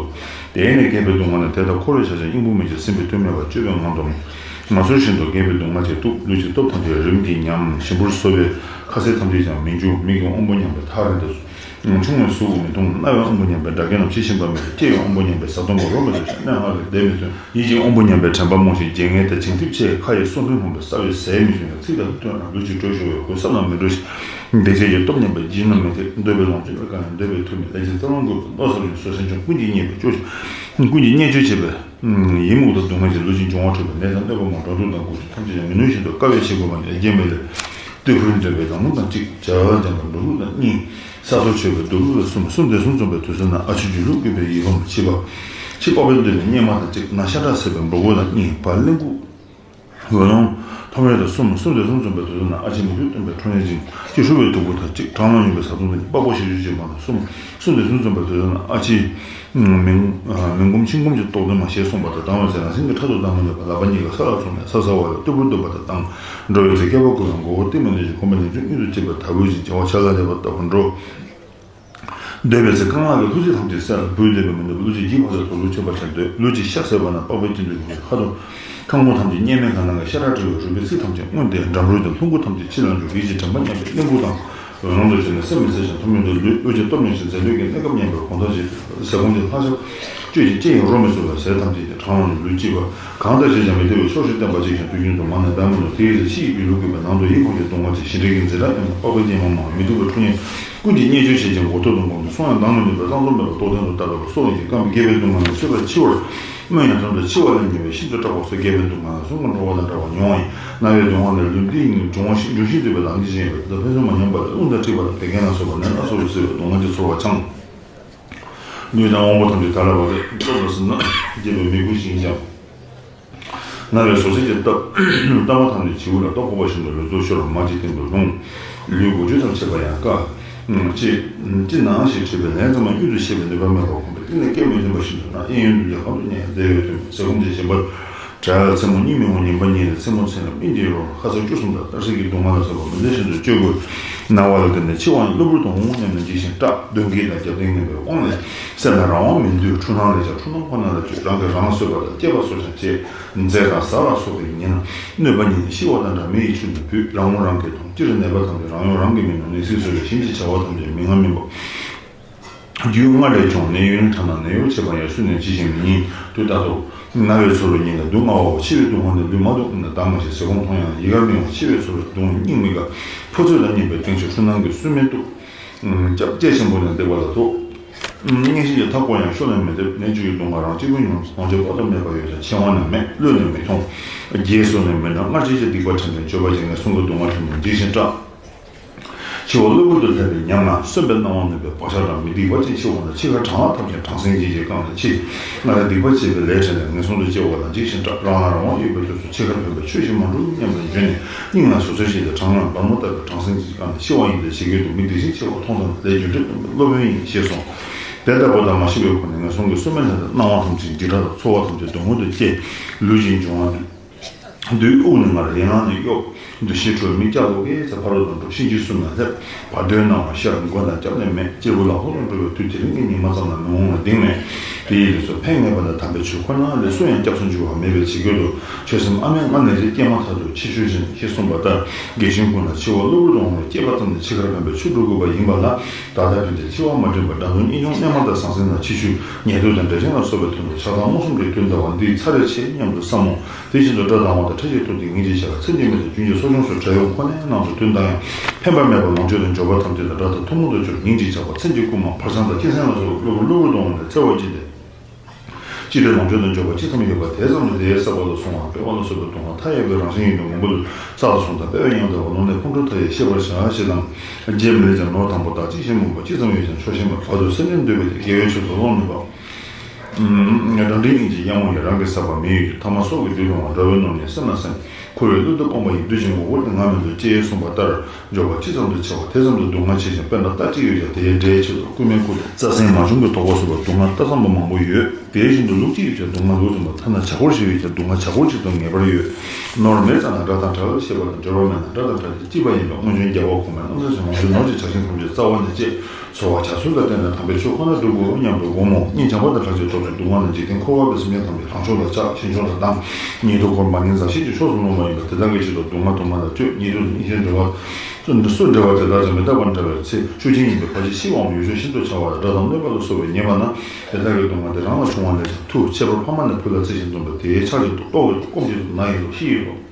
དེས་ནི་རྒས་པའི་སྡུག་བསྔལ་ནི། དེ་ལྟར་འཁོར་བའི་བྱ་བྱེད་སྙིང་པོ་མེད་ཅིང་། ཟིན་པའི་དུས་མེད་པར་སྤྱོད་པའི་ངང་དུ་མ་ཚོར་བཞིན་དུ་རྒས་པའི་སྡུག་བསྔལ་གྱིས་གཏུབས། ལུས་ཀྱི་སྟོབས་ཐམས་ཅད་རིམ་གྱིས་ཉམས། ཞིམ་པོར་གསོ་བའི་ཁ་ཟས་ཐམས་ཅད་ཀྱང་མི་འཇུ། མིག་གི་དབང་པོ་ཉམས་པས་ཐག་རིང་དུ་སོང་། ཆུང་བས་གཟུགས་མི་མཐོང་། རྣ་བའི་དབང་པོ་ཉམས་པས་སྒྲ་སྐད་རྣམས་ཇི་བཞིན་པ་མི་ཐོས། ལྕེ་ཡི་དབང་པོ་ཉམས་པས་བཟའ་བཏུང་གི་རོ་མི་ཐོས་ཤིང་སྣ་ལྔ་ལས་བདེ་མི་ཐོན། ཡིད་ཀྱི་དབང་པོ་ཉམས་པས་དྲན་པ་རྨོངས་ཤིང་བརྗེད་ངས་ཏེ་བྱིང་རྟིང་ཆེ། ཁ་ཡི་སོ་ལྷུང་ལྷུང་བས་ས་བའི་ཟས་མི་ཤེས་ན། ཚིག་ལ་ལྟོས་ན་ལུས་ཀྱི་དྲོད་ཤོར་བས་གོས་ས་ལ་མི་འགྲོ་ཞིང་། བདེ་བྱེད་ཀྱི་སྟོབས་ཉམས་པས་སྦྱིན་ལ་མི་འཐད། འདོད་པའི་ལོངས་སྤྱོད་ལ་དཀའ་ཡང་འདོད་པའི་མཐུ་མེད། ལས་ཀྱི་རྩ་རླུང་རྒུད་པས་མནོ་ཚོར་ཞིང་། སོ་སོའི་འབྱུང་ཀུན་གྱི་བརྙས་པས་སྐྱོ་ཞིང་། ཀུན་གྱིས་བརྙས་བཅོས་བྱེད་པས། ཡི་མུག་དང་སྡུག་བསྔལ་གྱིས་ལུས་ཀྱི་འབྱུང་བ་འཁྲུགས་པས། ནད་དང་གནོད་པ་མང་འགྲོ་འདུག་དང་འགུལ་སྐྱོད་ཐམས་ཅད་ཀྱང་མི་ནུས་བཞིན་དུ་དཀའ་བས་བྱེད་དགོས་པ་ཉིད་ལ་རྐྱེན་པས་ལས། ལྟོས་ཕུལ་འདོད་པའི་ལམ་ལྷོང་དང་གཅིག་བྱ་བ་འཇམ་པར་འགྲོ་ལུགས་དང་གཉིས། ས་རྡོ་ཆོད་པའི་འདོད་ལུགས་ལ་གསུམ། གསུམ་དེ་གསུམ་འཛོམས་པའི་དུས་སུ་ན། ཨ་ཕྱི་འཇུ་ལུགས་ཀུན་པའི་ཡིད་ཕམ་ཕྱི་པགས། ཕྱི་པགས་པས་འདོད་པའི་སྙེ་མ་དང་གཅིག་ན་ཤ་ཁྲག་ཟད་པའི་འབུར་གོས་དང་གཉིས། བར་གླིང་སྐུ་ལོ་ལོང་ཐོམ་རེ་དང་གསུམ། གསུམ་དེ་གསུམ་འཛོམས་པའི་དུས་སུ་ན། ཨ་ཕྱི་མིག་ཆུ་སྟོན་པའི་ཁྲོ་གཉེར་ཅན། ཕྱི་ཧྲུལ་བའི་དུག་པོ་དང་གཅིག་གྲང་ལ་སྙོམས་པའི་བཟའ་བཏུང་དང་གཉིས། པགས་པ་ཞབས་ཞུ་བྱེད་མ་དང་གསུམ། གསུམ་དེ་གསུམ་འཛོམས་པའི་དུས་སུ་ན། ཨ་ཕྱི་མི་མི་འགུམ་ཕྱི་འགུམ་གྱི་ལྟོགས་ལྡན་མ་ཞེས་གསུངས་པ་དང་། གྲང་བའི་ཚེ་རང་བཞིན་གྱིས་ཕྲག་དོག་དང་མ་ནུས་པ། ལག་པ་གཉིས་ཀ་ས་ལ་བཙུགས་ནས་ས་ཟ་བ་ལ་རྟུལ་པོར་འདུག་པ་དང་། གྲང་འགྲོ་བའི་ཚེ་སྐེད་པ་ཁུ་བའི་མགོ་བོ་གཏིང་མ་ནས་ཤིང་ཁོག་པའི་ནང་ཆུ་གཉིད་དུ་བྱེད་པའི་དལ་བུ་བཞིན་བྱ་བ་ཆ་ལ་ལས་པ་ལྟ་བུར་འགྲོ། འདོད་པའི་ཚེ་རྐང་ལག་གི་ལྷུ་ཚིགས་ཐམས་ཅད་བསལ། བུས་འདོད་པའི་མི་འདོད་པ། ལུས་ཀྱི་ལྗིད་ཕར་ཚད་དོ་ལུས་ཆད་པ་ཆ་འདོད། ལུས་ཀྱི་ཤ་ཟད་པ་ན་པགས་པའི་སྐྱིན་ཚབ་ཀྱི་ཁ་དོག་ཁ་ངོ་ཐམས་ཅད་སྙེ་མའི་ཁ་ནང་གི་ཤ་ཁྲག་བྲི་བའི་རུས་པའི་ཚིགས་ཐམས་ཅད་སྔོན་ཏེ་འགྲམ་རུས་དང་ལྷུ་གུ་ཐམས་ཅད་ཕྱི་ལ་འགྱུར། ཡིད་ཀྱི་དྲན་པ་ཉམས་པས་གླིང་བུ་དང་། འོད་སྣང་དུ་བྱས་ནས་སེམས་མི་གསལ་ཞིང་ཐོམ་རིམ་དུ་ལུས། དབུགས་ཀྱི་སྟོབས་ཉམས་ཤིང་ཟད་འགྲོ་གི་གནས་སྐབས་ཉམས་པས་གོང་ཐང་ཆེ། ཟས་སྐོམ་གྱི་ལྷག་ཆད་སྤྱོད་ཅིང་ལྕེ་ཡི་རོ་མི་གསོ་བའི་ཟས་ཐམས་ཅད་ཀྱང་གྲང་ལ་ལུས་སྐྱིད་པ། གང་ལྟར་ཞེས་བྱ་མི་བདེ་བའི་ཕྱོགས་བཞིར་བསྟན་པ་གཅིག་ཀྱང་དུས་རྒྱུན་དུ་མ་ནས་ལྡང་མི་འདུག་དེའི་ཚེ་ཕྱི་ཡི་སྒྱུ་ལུས་བཀོད་པས་ནང་དུ་ཡིད་ཕམ་གྱི་སྡུག་བསྔལ་གྱིས། ཞིང་བྲལ་གྱི་འཛིན་གྲྭ་ཡང་ན་པགས་པའི་སྙེ་མ་མང་། མི་སྡུག་པའི་ཁྲོ་གཉེར་ཀུན་གྱིས་བརྙས་བཅོས་བྱེད་ཅིང་མགོ་ཐོག་ཏུ་འགོམ་སྟེ་སོང་ཡང་ལྡང་མི་ནུས་པས་བསམ་བློ་མེད་པར་རྟོགས་ལྡན་དུ་ལྟ་དགོས་པ་སོགས་ཡིན་གྱི། རྐང་པའི་རྒས་པའི་སྡུག་བསྔལ་ནི་གསོད་པར་འཆི་བར་སྨོན་ཡང་དོན་དུ་འཆི་བ་ལ་ཉེ་བས་ཤིན་ཏུ་སྐྲག་པ་སོགས་རྒས་པའི་སྡུག་བསྔལ་ལ་བསམ་བློ་འགྲོ་བ་དང་འདྲ་བར་མྱོང་བ་ཡིན། རྣ་བའི་སྡུག་བསྔལ་ནི་ལུས་འདི་ཉིད་འབྱུང་བ་ཞིག་འབྱུང་ཞིང་སྡུད་པའི་ལམ་གྱི་ཆེན་ཡོད་པས། དེ་དག་ཕན་ཚུན་མ་མཉམ་པ་ལས་རླུང་དང་མཁྲིས་པ་དང་བད་ཀན་ལ་སོགས་པ་ནད་སྣ་ཚོགས་ཀྱིས་གསོད་པའི་སྡུག་བསྔལ་གྱིས་ཚོར་བ་འཆང་། ལུས་དང་དབང་པོ་ཐམས་ཅད་དལ་བ་རེད། སྟོབས་ལ་ཟིན་ན་རྒས་པའི་མི་ཁུ་ཞིག་ཡིན་ཀྱང་། རྣ་བའི་ཟུག་གཟེར་གྱི་སྟབས་སྟབས་མ་ཐག་ནས་བྱིའུ་ལ་ལྟོ་ཕོག་པ་བཞིན་དུ་ལུས་སྟོབས་ཤོར་བ་མ་གཅིག་སྟེང་དུ་ལྷུང་། ལུས་འགུལ་སྐྱོད་ཙམ་བྱེད་པ་ཡང་དཀའ། ཅི་ཅི་ན་ཞེས་དྲིས་པས་ལན་ཙམ་ཡང་གཡུལ་དུ་ཤེས་པའི་ནུས་པ་མེད་པར་ཁོམ་པས་གཏིང་ནས་སྐད་མི་འབྱིན་པ་བཞིན་དུ་སྣང་། གཡས་གཡོན་དུ་ཡང་གང་དུ་ཉལ་བསྡད་ཡོད་དུས་ཟས་སྐོམ་གྱི་སྦྱིན་པར་བྲལ། མཚན་མོ་གཉིད་མི་འོང་ཉིན་པ་ཉིད་ནས་མཚན་མོ་ཚེ་ལ་སྨིན་གྱི་རོལ། ཁ་ཟས་སྐྱུར་གསུམ་དང་སྟག་གཟིག་གི་སྡུག་བསྔལ་ལ་སོགས་པ་མི་བདེ་བཞིན་དུ་སྤྱོད་དགོས། ན་བ་ལ་བརྟེན་ནས་འཆི་བ་ཡང་གློ་བུར་དུ་འོང་སྙམ་ནས་འཇིགས་ཤིང་སྐྲག། གདོན་བགེགས་དང་རྒྱབ་རྟེན་ངན་པའི་དབང་ལས་སེམས་ལ་རང་དབང་མི་འདུག་འཁྲུལ་སྣང་ལས་ཀྱང་འཁྲུལ་སྣང་ཁོ་ན་ལ་སྤྱོད། རང་གིས་རང་གསོད་པ་དང་སྐྱེས་པ་གསོ་ཞིང་བྱེད། མཛེ་དང་གཟའ་ལ་སོགས་པའི་ཉེན། གནོད་པ་ཉིད་ནི་ཤི་བ་དང་འདྲ། མེ་ཡིས་ཆུ་ནི་བུད། རང་ངོ་རང་གིས་མཐོང་། སྤྱིར་ནད་པ་ཐམས་ཅད་རང་ཡོང་རང་གི་མིང་ནོ། ནད་སྲེག་གསོ་བའི་ཞིམ་གྱི་བྱ་བ་ཐམས་ཅད་མི་ང་མིན་པ། རྒྱུ་སྔར་ལས་བྱུང་ནད་ཡོན་ཕྲ་ན་ནད་གཡོག་བྱེད་པ་ཡང་སུ་ནས་ཇི་བཞིན་མི་ཉིད་དུ་ལྟ་དོ། ན་བའི་ཚོར་བའི་ཉིན་ལ་སྡུག་བསྔལ་བའོ། འཆི་བའི་སྡུག་བསྔལ་ནི་ལུས་མ་སྡུག་ན་བདག་མ་ཤེས། ཟས་སྐོམ་མཐོང་ཡང་ཡི་ག་མི་འོང་། འཆི་བའི་ཚོར་བའི་སྡུག་བསྔལ་སྙིང་མི་དགའ། ཕོ་ཚོད་དང་གཉིས་པའི་སྟེང་ཕྱོགས་འཁྲུལ་སྣང་གིས་སུན་མི་གཏུབ། སྐྱབས་རྗེ་ཆེན་པོ་ནས་འདེགས་པ་ལ་ཐུག་གཉེན་བཤེས་ཀྱི་ཐབས་བཀོལ་ཡང་ཤོ་ལོན་མི་འདེབས། ནད་བཅོས་ཀྱི་སྡུག་བསྔལ་རང་གཅིག་པུ་མྱོང་། སྣང་མཆེད་དཔག་ཏུ་མེད་པ་ཡོད་ཀྱང་མཆེ་བ་ནི་མེད། བློས་ནི་མི་ཐོངས། རྒྱས་སོ་ནི་མི་འདྲ། སྔར་བྱས་ཀྱི་སྡིག་པ་དྲན་ཏེ་འགྱོད་པ་བྱས་ནས་གསུང་གི་སྡུག་བསྔལ་ཐོས་ནས་འཇིགས་ཤིང་སྐྲག་འཆི་བ་གློ་བུར་དུ་སླེབས་པའི་ཉམས་ལ་གསོན་པའི་སྣང་བ་ནུབ་པའི་བག་ཆགས་དང་མི་སྡིག་པ་ཅན་འཆི་བ་ན་འཆི་ཁར་གྲང་བ་ཐབས་ཀྱིས་གྲང་སེམས་ཀྱིས་ཀྱིས་བཀང་ནས་འཆི། སྔར་སྡིག་པ་བྱས་པའི་ལས་དྲན་ནས་ངན་སོང་དུ་སྐྱེ་བ་ལ་འཇིགས་ཤིང་སྐྲག་རང་ལ་རང་དབང་ཡོད་པའི་དུས་སུ་འཆི་ཁར་ཕན་པའི་ཆོས་ཤིག་མ་འགྲུབ་སྙམ་དུ་འཇོན་ནས་སྙིང་ལ་ཟུག་གཟེར་བཞེས་ཏེ་གྲང་ངར་སྦར་མོ་ལྟ་བུའི་གྲང་སེམས་ཀྱིས་བཀང་ནས་འཆི་བ་ཡིན་ཏེ་ཇི་སྐད་དུ་མི་སྡིག་ཅིང་འཆི་བ་མཐོང་ཙམ་ལས་རྒྱུ་འབྲས་སྟོན་པའི་སློབ་དཔོན་ཡིན་ཞེས་གསུངས། དེ་ལྟ་བུ་དང་མ་ཤི་བའི་སྒོ་ནས་ངན་སོང་གི་གསོད་མི་ལྷ་དང་སྣང་བ་ཐམས་ཅད་འཇིགས་སྐྲག་དང་ཚོར་བ་ཐམས་ཅད་སྡུག་བསྔལ་དུ་སྐྱེ། ལུས་ཀྱི་འབྱུང་བ་ནི། བདུད་དབུགས་ནི་ངར་ཡན་ལག་ནི་གཡོ། འདུ་ཤེས་འཕྲོ་མི་སྐྱ་ལོ་གས་ཚེ་ཕ་རོལ་ཏུ་འགྲོ་གཤིན་རྗེ་གསུམ་ལ་སླེབས། བར་དོའི་སྣང་བ་ཤར་མགོ་དང་སྐྱབས་གནས་མེད། སྐྱེས་བུ་ལ་ཕོག་ཏུ་འགྲོ་བའི་དུས་དེ་རིང་གི་ཉི་མ་ཙམ་ལ་མི་འོང་བ་གདེང་མེད། དེ་ཡི་ལུས་སུ་ཕན་ངེས་པ་ནི་དམ་པའི་ཆོས་ཁོ་ན་ལས་སུ་ཡང་སྐྱབས་སུ་འགྱུར་བ་མེད་པའི་ཇི་སྐད་དུ། ཆོས་སེམས་ཨ་མྲའི་མངལ་ནས་རེག། སྐྱེས་མ་ཐག་ཏུ་ཕྱིར་བྱོན་ཅིང་ཞེས་གསུངས་པ་ལྟར། དགེ་སྦྱོང་ཀུན་ལ་འཆི་བ་གློ་བུར་དུ་འོང་བས་སྐྱེས་པ་ཙམ་ནས་འཆི་ཁར་ཕན་པའི་ཆོས་སྒྲུབ་དགོས་པ་ཡིན་པ་ལ། ད་ལྟ་ཕན་ཚུན་འཆི་བ་མ་འདྲེན་པར་དགྲ་འདུལ་གཉེན་སྐྱོང་གནས་མལ་དང་ཟང་ཟིང་ལ་འཆི་ཆོས་ཉལ་འདུག་དང་འབྲས་ཆན་ལ་སོགས་པའི་དོན་དུ་ཆགས་སྡང་མནོ་གསུམ་གྱི་དོན་འདུལ་བ་འདི་ཚར་རེ་ཆེ་སྙམ་དུ་བསམ་མོ། དེ་བཞིན་དུ་སྒྲ་དང་དབང་དང་ཕྲད་ཀྱི་སྟོབས་ཀྱིས་སྙིང་རྗེ་བྱ་བ་མཚན་གྱི་མེ་དང་རྒྱུན་གྱི་གསོ་སྦྱོང་སོགས་བྲན་གཡོག་ཁོ་ནའི་ནང་དུ་དོན་དང་ཡང་ཕན་པ་མེད་པ་ལོངས་སྤྱོད་དང་འབྱོར་པ་ཐམས་ཅད་དང་སྒྲ་དང་ཐུན་མོང་དུ་གྱུར་སྙིང་རྗེ་བྱ་བ་མཚན་གྱི་རྐུན་མ་ཕར་འཚང་དང་ཁྱིམ་སེང་ལ་སོགས་པ་གློ་བུར་གློ་བུར་དུ་འོངས་ནས་འཚེ་བ་ཅི་སྟེ། ཅི་སྟེ་ལོངས་སྤྱོད་དང་འབྱོར་པ་ཅི་ཙམ་ཡོད་པ་དེ་ཙམ་དུ་དེའི་བསགས་པ་ལ་སོགས་པ་སྤེལ་བ་ལ་སོགས་པའི་སྡུག་བསྔལ་མཐའ་ཡས་པའི་རང་བཞིན་ཡིན་པའི་ངོ་བོ་ལ་བསགས་སོ་དང་སྤེལ་བའི་ཉམས་དང་བ་ལོང་ལས་ཕུང་ཁྲོལ་མཐའ་ཡས་ཤེས་པར་བྱ་ཞེས་དང་། རྗེ་མི་ལས་ཀྱང་ནོར་དང་པོ་བདག་གཅིག་ཞེན་མུན་པ་ཅི་ཙམ་ཡོད་ཀྱང་ཆོག་ཤེས་མེད་བར་དུ་སེམས་ལས་འདོད་པའི་དགེ་བའི་ཆོས་སུ་སློང་ནུས་པ། རང་འདྲའི་སྙིང་རྗེ་གཡང་མོ་ཡི་རང་གི་བསགས་པ་མི་ཡུལ་གྱི་ཐ་མ་སྲོག་གི་བདུད་དུ་འོང་དགྲ་བོའི་ནོར་ཉིད་སེམས་ལ་སེམས། འཁོར་བའི་གླུ་དུ་སྤངས་པ་ཡི་བདུད་ཀྱི་ངོ་བོ་དེ་ང་མིན་འདུག་ཅེས་གསུངས་པ་ལྟར། འབྱོར་པ་ཅི་ཙམ་དུ་ཆེ་བ་དེ་ཙམ་དུ་སྡུག་བསྔལ་ཆེ་ཞིང་དཔེར་ན་རྟ་གཅིག་ཡོད་ཀྱང་དེའི་འབྲས་ཆེད་དུ་རྐུན་མས་རྐུ་སྟེ། རྩྭ་སྲིན་མ་བྱུང་གི་དོགས་པ་སོགས་པའི་སྡུག་བསྔལ་རྟགས་ཙམ་པོ་མང་པོ་ཡོད། དེ་བཞིན་དུ་ལུག་གཅིག་ཡོད་ཀྱང་སྡུག་བསྔལ་ལུག་ཙམ་པ་ཐ་ན་བྱ་འཁོར་ཞིག་ཡོད་ཀྱང་སྡུག་བསྔལ་བྱ་འཁོར་གཅིག་ཏུ་ངེས་པར་ཡོད། ནོར་མེད་ཙམ་ན་དགྲ་དང་བྲལ་ཞེས་པ་དང་འབྲེལ་བ་མེད་ན་དགྲ་དང་བྲལ་ཏེ་སྐྱིད་པ་ཡིན་པས་སྔོན་བྱོན་རྒྱལ་བ་གོང་མའི་རྣམ་ཐར་ཞིག་ནོར་འཇོམས་བྱ་བཞིན་ཐམས་ཅད་རྩ་བ་ནས་བཅད། འཚོ་བ་བྱ་ཚུལ་ལ་བརྟེན་ནས་དམ་པའི་ཆོས་ཁོ་ན་སྒྲུབ་དགོས་སྙམ་དུ་དགོངས་མོ། སྙིང་བྱམས་པ་དང་ཕྲད་ཅིང་སྟོབས་ཅིང་སྡུག་བསྔལ་ནི་འཇིག་རྟེན་འཁོར་བ་པའི་སེམས་ཅན་ཐམས་ཅད་ལང་ཕྱོགས་ལ་བཅག་ཕྱིན་ཕྱོགས་ལ་བཏང་། ཉེ་དུ་འཁོར་མ་ངན་མཛའ་བཤེས་ཀྱི་ཕྱོགས་སུ་ལྷུང་བ་ཡིན་པས་དེ་དག་གི་ཆེད་དུ་སྡུག་བསྔལ་དུ་མ་ལ་སྤྱོད། ཉེ་དུ་སྙིང་རྗེ་འབྲེལ་བ་སུ་འབྲེལ་བ་དེ་དག་ཀྱང་མི་རྟག་པར་འབྲེལ་བའི་ཚེ་ཤུགས་ཅན་ཡིན་པས་ཕར་ཕྱིན་ཤི་བའམ་ཡུལ་ཕྱོགས་ཤིན་ཏུ་ཆེ་བ་དང་དགྲ་དང་གནོད་པ་ལ་སོགས་པའི་ཉེས་པ་ན་དེ་དག་གི་སྡུག་བསྔལ་དེ་རང་ལ་བྱུང་བ་ལས་ཀྱང་མཐུ་ཆེ་བར་ཕ་མ་ནས་བུ་ལ་བརྩེ་ཞིང་འཛུམ་པའི་དེའི་ཕྱག་རྒྱུད་དུ་ལྟོ་གོས་སྐོམ་གྱི་དུ་ན་ཡིན་ལུགས་ཤི་ཡིན་ལུགས།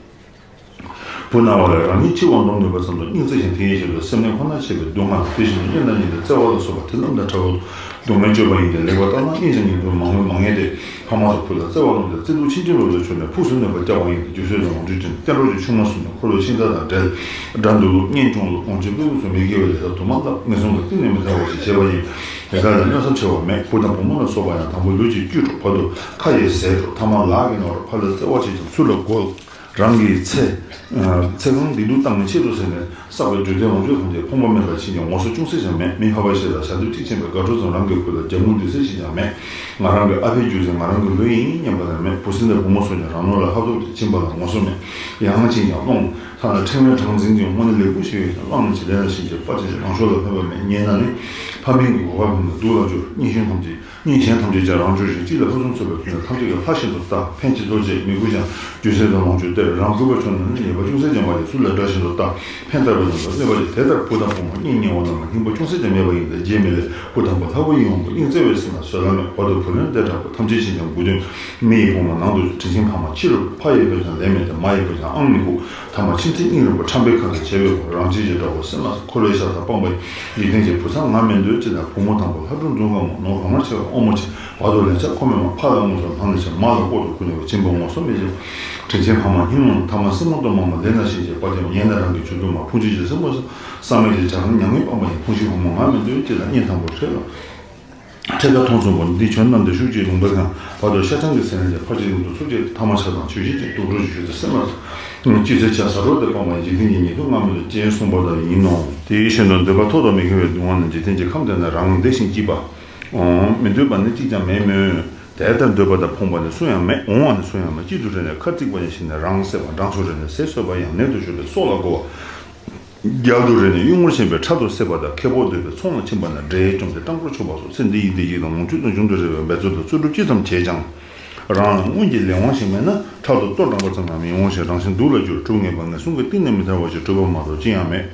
བུ་ན་བ་ལས་རང་ཉིད་འཆི་བར་འདོམས་ནུས་པ་ཙམ་དུ་སྙིང་བརྩེ་ཞིང་དེ་ཡི་ཞིང་དུ་སེམས་ནད་ཁོ་ན་ཆེ་བའི་སྡུག་བསྔལ་དེ་བཞིན་དུ་གཉེན་དང་ཉེ་དུ་བརྩེ་བ་ལ་སོགས་པ་དེ་རྣམས་དང་ཕྲ་བ་སྡུག་བསྔལ་སྤྱོད་པ་ཡིན་ཏེ་ལེགས་པར་བརྟགས་ན་སྙིང་རྗེ་ངེས་དོན་མང་མོད་མ་ངེས་ཏེ་ཕ་མ་སོགས་བུ་ལ་བརྩེ་བ་བླངས་ཏེ་བརྩེ་དུག་ཕྱིན་ཅི་ལོག་ཏུ་གྱུར་ནས་ཕུགས་སུ་གནོད་པ་བསྐྱལ་བ་ཡིན་ཏེ་རྒྱུ་ཚོད་དང་ལོངས་སྤྱོད་ཅན་གཏན་གྲོགས་ཀྱི་ཆུང་མ་བཟུང་ནས་འཁོར་བའི་ཤིང་རྟ་དང་འབྲལ། དགྲ་འདུལ་ལུགས་གཉེན་སྐྱོང་ལུགས་ལོངས་སྤྱོད་ཕུན་སུམ་ཚོགས་མི་དགེ་བའི་ལས་དང་དུ་མ་བསླབ་ངན་སོང་གི་གཏིང་ནས་མི་ཐར་བ་ཞིག་བྱས་པ་ཡིན། དེ་དག་ལ་གནོད་བསམ་ཆེ་བ་མེད། བུ་དང་བུ་མོ་ལ་སོགས་པ་ཡང་དང་པོ་ལུས་ཀྱི་བཅུད་དྲུག་བར་དུ་ཁ་ཡིས་ཟས་དྲུག་ཐ་མ་ལག་གིས་ནོར་ཕ་ལ་བརྩེ་བ་ཆེ་ཞིང་ཚུལ་ལ་རྒོལ། རང་གི་ཚེ། ཚེ་གང་བདེ་སྡུག་བཏང་བའི་ཆེད་དུ་ཟེར་ནས་བསགས་པའི་འབྲས་དོན་ལོངས་སྤྱོད་ཐམས་ཅད་ཕོངས་པ་མེད་པར་ཕྱིན་ཀྱང་ངོ་སོ་ཅུང་ཟད་ཀྱང་མེད། མི་ཕལ་པ་ཞིག་ལ་ཞབས་འདེགས་ཁྲིད་ཕྱིན་པའི་དགའ་སྤྲོ་ཙམ་རང་གི་བུ་ལ་རྒྱབ་ངུ་འདི་ཟེར་ཞིག་ཀྱང་མེད། ང་རང་གི་ཨ་ཕའི་རྒྱུ་ཟེར་ང་རང་གི་ལུས་ཡིན་སྙམ་པ་ལས་མེད། བུ་སྲིང་དང་བུ་མོ་སོགས་ཀྱང་རང་ནོར་ལ་ཧབ་ཐོབ་ཏུ་ཕྱིན་པ་ལ་ངོ་སོ་མེད། ཡང་ཕྱིན་ཀྱང་སློང་། ཐ་ན་ཕྲེང་བའི་གྲངས་འཛིན་ཀྱང་དངོས་གནས་ལེགས་པོ་ཞིག་ཡོད་ཀྱང་བླངས་ནས་ཇི་ལྟར་ན་ཕྱིན་ཅི་ཕར་ཕྱིན་ཅི་རང་ཕྱོགས་ལ་ཕན་པ་མེད། ཉེས་ན་ནི་ཕ་མིང་གི་གོ་སྐབས་ཕུང་ནས་སྡུག་ལ་སྦྱོར། གཉེན་གཞན་ཐམས་ཅད་ཀྱང་རང་སྦྱོར་ཞིང་གཅིག་ལ་ཕུན་སུམ་ཚོགས་པའི་ཚུལ་ནས་ཐམས་ཅད་ཀྱང་ལྷ་བཞིན་དུ་བལྟ། ཕན་ཕྱིར་ལྟོ་བཅས་མི་དགོས་ཀྱང་རྒྱུ་ཟས་དང་ལོངས་སྤྱོད་སྟེར། རང་དགོས་པ་བྱུང་ན་ནི་ཉེས་པ་ཅུང་ཟད་ཀྱང་མ་བྱེད་ཚུལ་ལ་དགྲ་བཞིན་དུ་བལྟ། ཕན་བཏགས་པའི་ལམ་དུ་གནོད་པ་ཅིག་དེ་ལྟར་བུ་དང་བུ་མོ་སྙིང་ཉེ་བ་རྣམས་ལ་སྙིང་པོ་ཅུང་ཟད་ཀྱང་མེད་པ་ཡིན་ཏེ། རྗེ་མི་ལས་བུ་དམ་པ་ལྷ་བུ་ཡིན་འོང་བ་སྙིང་བརྩེ་བས་ཟིན་ལ་བཟོད་གླགས་མེད། བར་དུ་བུ་ལོན་འདས་དྲག་པོ་ཐམས་ཅད་ཕྱིན་ཀྱང་མགོ་ཐོན་མི་ཡི་དབང་མོ་ནང་དུ་དྲིན་ཆེན་ཕ་མ་ཕྱི་རུ་ཕ་ཡི་བས་ཀྱང་ལས་མེད་དེ། མ་ཡི་བས་ཀྱང་ཨང་མི་ཁུག་ཐ་མ་ཕྱིན་ཚེ་སྙིང་རུས་པ་ཁྲམ་པའི་ཁ་ལ་བྱེད་པའི་བུ་རང་བྱེད་ཀྱི་དགྲ་བོ་སེམས་ལ་འཁོར་བའི་ཤ་སྟག་སྤངས་པ་ཡི་འཇིག་རྟེན་གྱི་བུ་ཚ་ང་མི་འདོད་ཅེས་དང་བུ་མོ་དང་པོ་ལྷ་སྒྲུང་འཛུམ་གང་མོ་ནོར་གང་མར་ཆེ་བའི་དབང་མོ་ཆེ་བར་དུ་ལན་ཆགས་ཁོ་མེད་མ་ཕ་ལ་དངོས་སུ་སྣང་ནས་ཆེ་མ་ལ་ལྐོག་ཏུ་ཁུར་ནས་བ་སྦྱིན་པ་ངོ་སོ་མེད་ཅེས་དྲིན་ཆེན་ཕ་མ་སྙིང་རུས་ཐ་མ་སྲིང་མོ་གཏོར་མ་མ་ལེན་ན་ཤིང་ཆེ་པ་ཅན་ཉན་ན་རང་གི་ཆུ་འདུག་མ་ཕུང་ཆེ་ཆེ་སྲིང་མོ་བསམ་མེད་ཀྱི་བྱ་རང་མྱ་ངན་སྤངས་པ་ཡི་ཕུང་ཤི་བུ་མོ་ང་མི་འདོད་ཅེས་དང་གཉེན་དང་པོ་ཁྲེལ་ལ། ཁྲེལ་དཀའ་མཐོང་ཚུལ་པོ་འདི་ཁྱོད་རྣམས་དང་ཤུགས་ཀྱིས་ལུང་པའི་ཁང་བར་དུ་ཤ་ཆང་གི་ཟས་ལེན་ཏེ་ཕར་ཕྱིན་ལུང་དུ་ཚུགས་ཀྱི་ཐ་མ་ཆགས་དང་ཆོས་བཞིན་གྱི་དུག་སྦྲུལ་གྱི་ཤུལ་དུ་སེམས་ལ་སྐྱེ་ཚེ་བྱ་ས་རོ་དེ་སྤངས་པ་ཡི་འཇིག་རྟེན་གྱི་ཉེས་དུ་ང་མི་འདོད་ཅེས་གསུངས་པ་ལྟར་ཡིན་ནོ། དེའི་ཤིན་ཏུ་འདོད་པ་ཐོག་ཏུ་མི་འཁེལ་བའི་སྡུག་བསྔལ་ནི་འཇིག་རྟེན་གྱི་ཁམས་དེ་ན་རང་བདེ་ཞིང་སྐྱིད་པ། མི་འདོད་པ་ནི་གཅིག་ཀྱང་མེད་མོད། དེ་ལྟར་འདོད་པ་དང་ཕོངས་པ་ནི་སུ་ཡང་མེད། འོང་བ་ནི་སུ་ཡང་མེད། གཅིག་ཏུ་རེ་ནས་ཁ་བརྩིགས་པ་ཡང་ཞིག་ནས་རང་བསད་པ་འགྲངས་སུ་རེ་ནས་ཟས་གསོད་པ་ཡང་ནད་དུ་གྱུར་པའི་སྲོག་ལ་རྒོལ་བ། རྒྱབ་ཏུ་རེ་ནས་གཡུལ་ངོར་ཕྱིན་པའི་ཕྲག་ཏུ་བསད་པ་དང་ཁེ་སྤོགས་འདོད་པའི་ཚོང་ལ་ཕྱིན་པ་ན་འདྲེས་བཅོམ་སྟེ་སྤྲང་པོར་ཆོག་པ་སོགས་ཚེ་འདི་ཡི་བདེ་སྐྱིད་དང་ལོངས་སྤྱོད་དང་གཞུང་དུ་རེ་བའི་འབད་རྩོལ་དང་རྩོལ་སྒྲུབ་ཅི་ཙམ་བྱས་ཀྱང་། རང་ལ་སྔོན་གྱི་ལས་དབང་ཞིག་མེད་ན་ཕྲག་ཏུ་ལྟོ་འགྲངས་པ་ཙམ་ཡང་མི་འོང་ཞིང་རང་བཞིན་སྡུག་ལ་གྱུར། སྒྲུབ་ངེས་པ་ངན་སོང་གི་གཏིང་ནས་མི་ཐར་བ་ཞིག་གྲུབ་པ་མ་གཏོགས་ཅི་ཡང་མེད།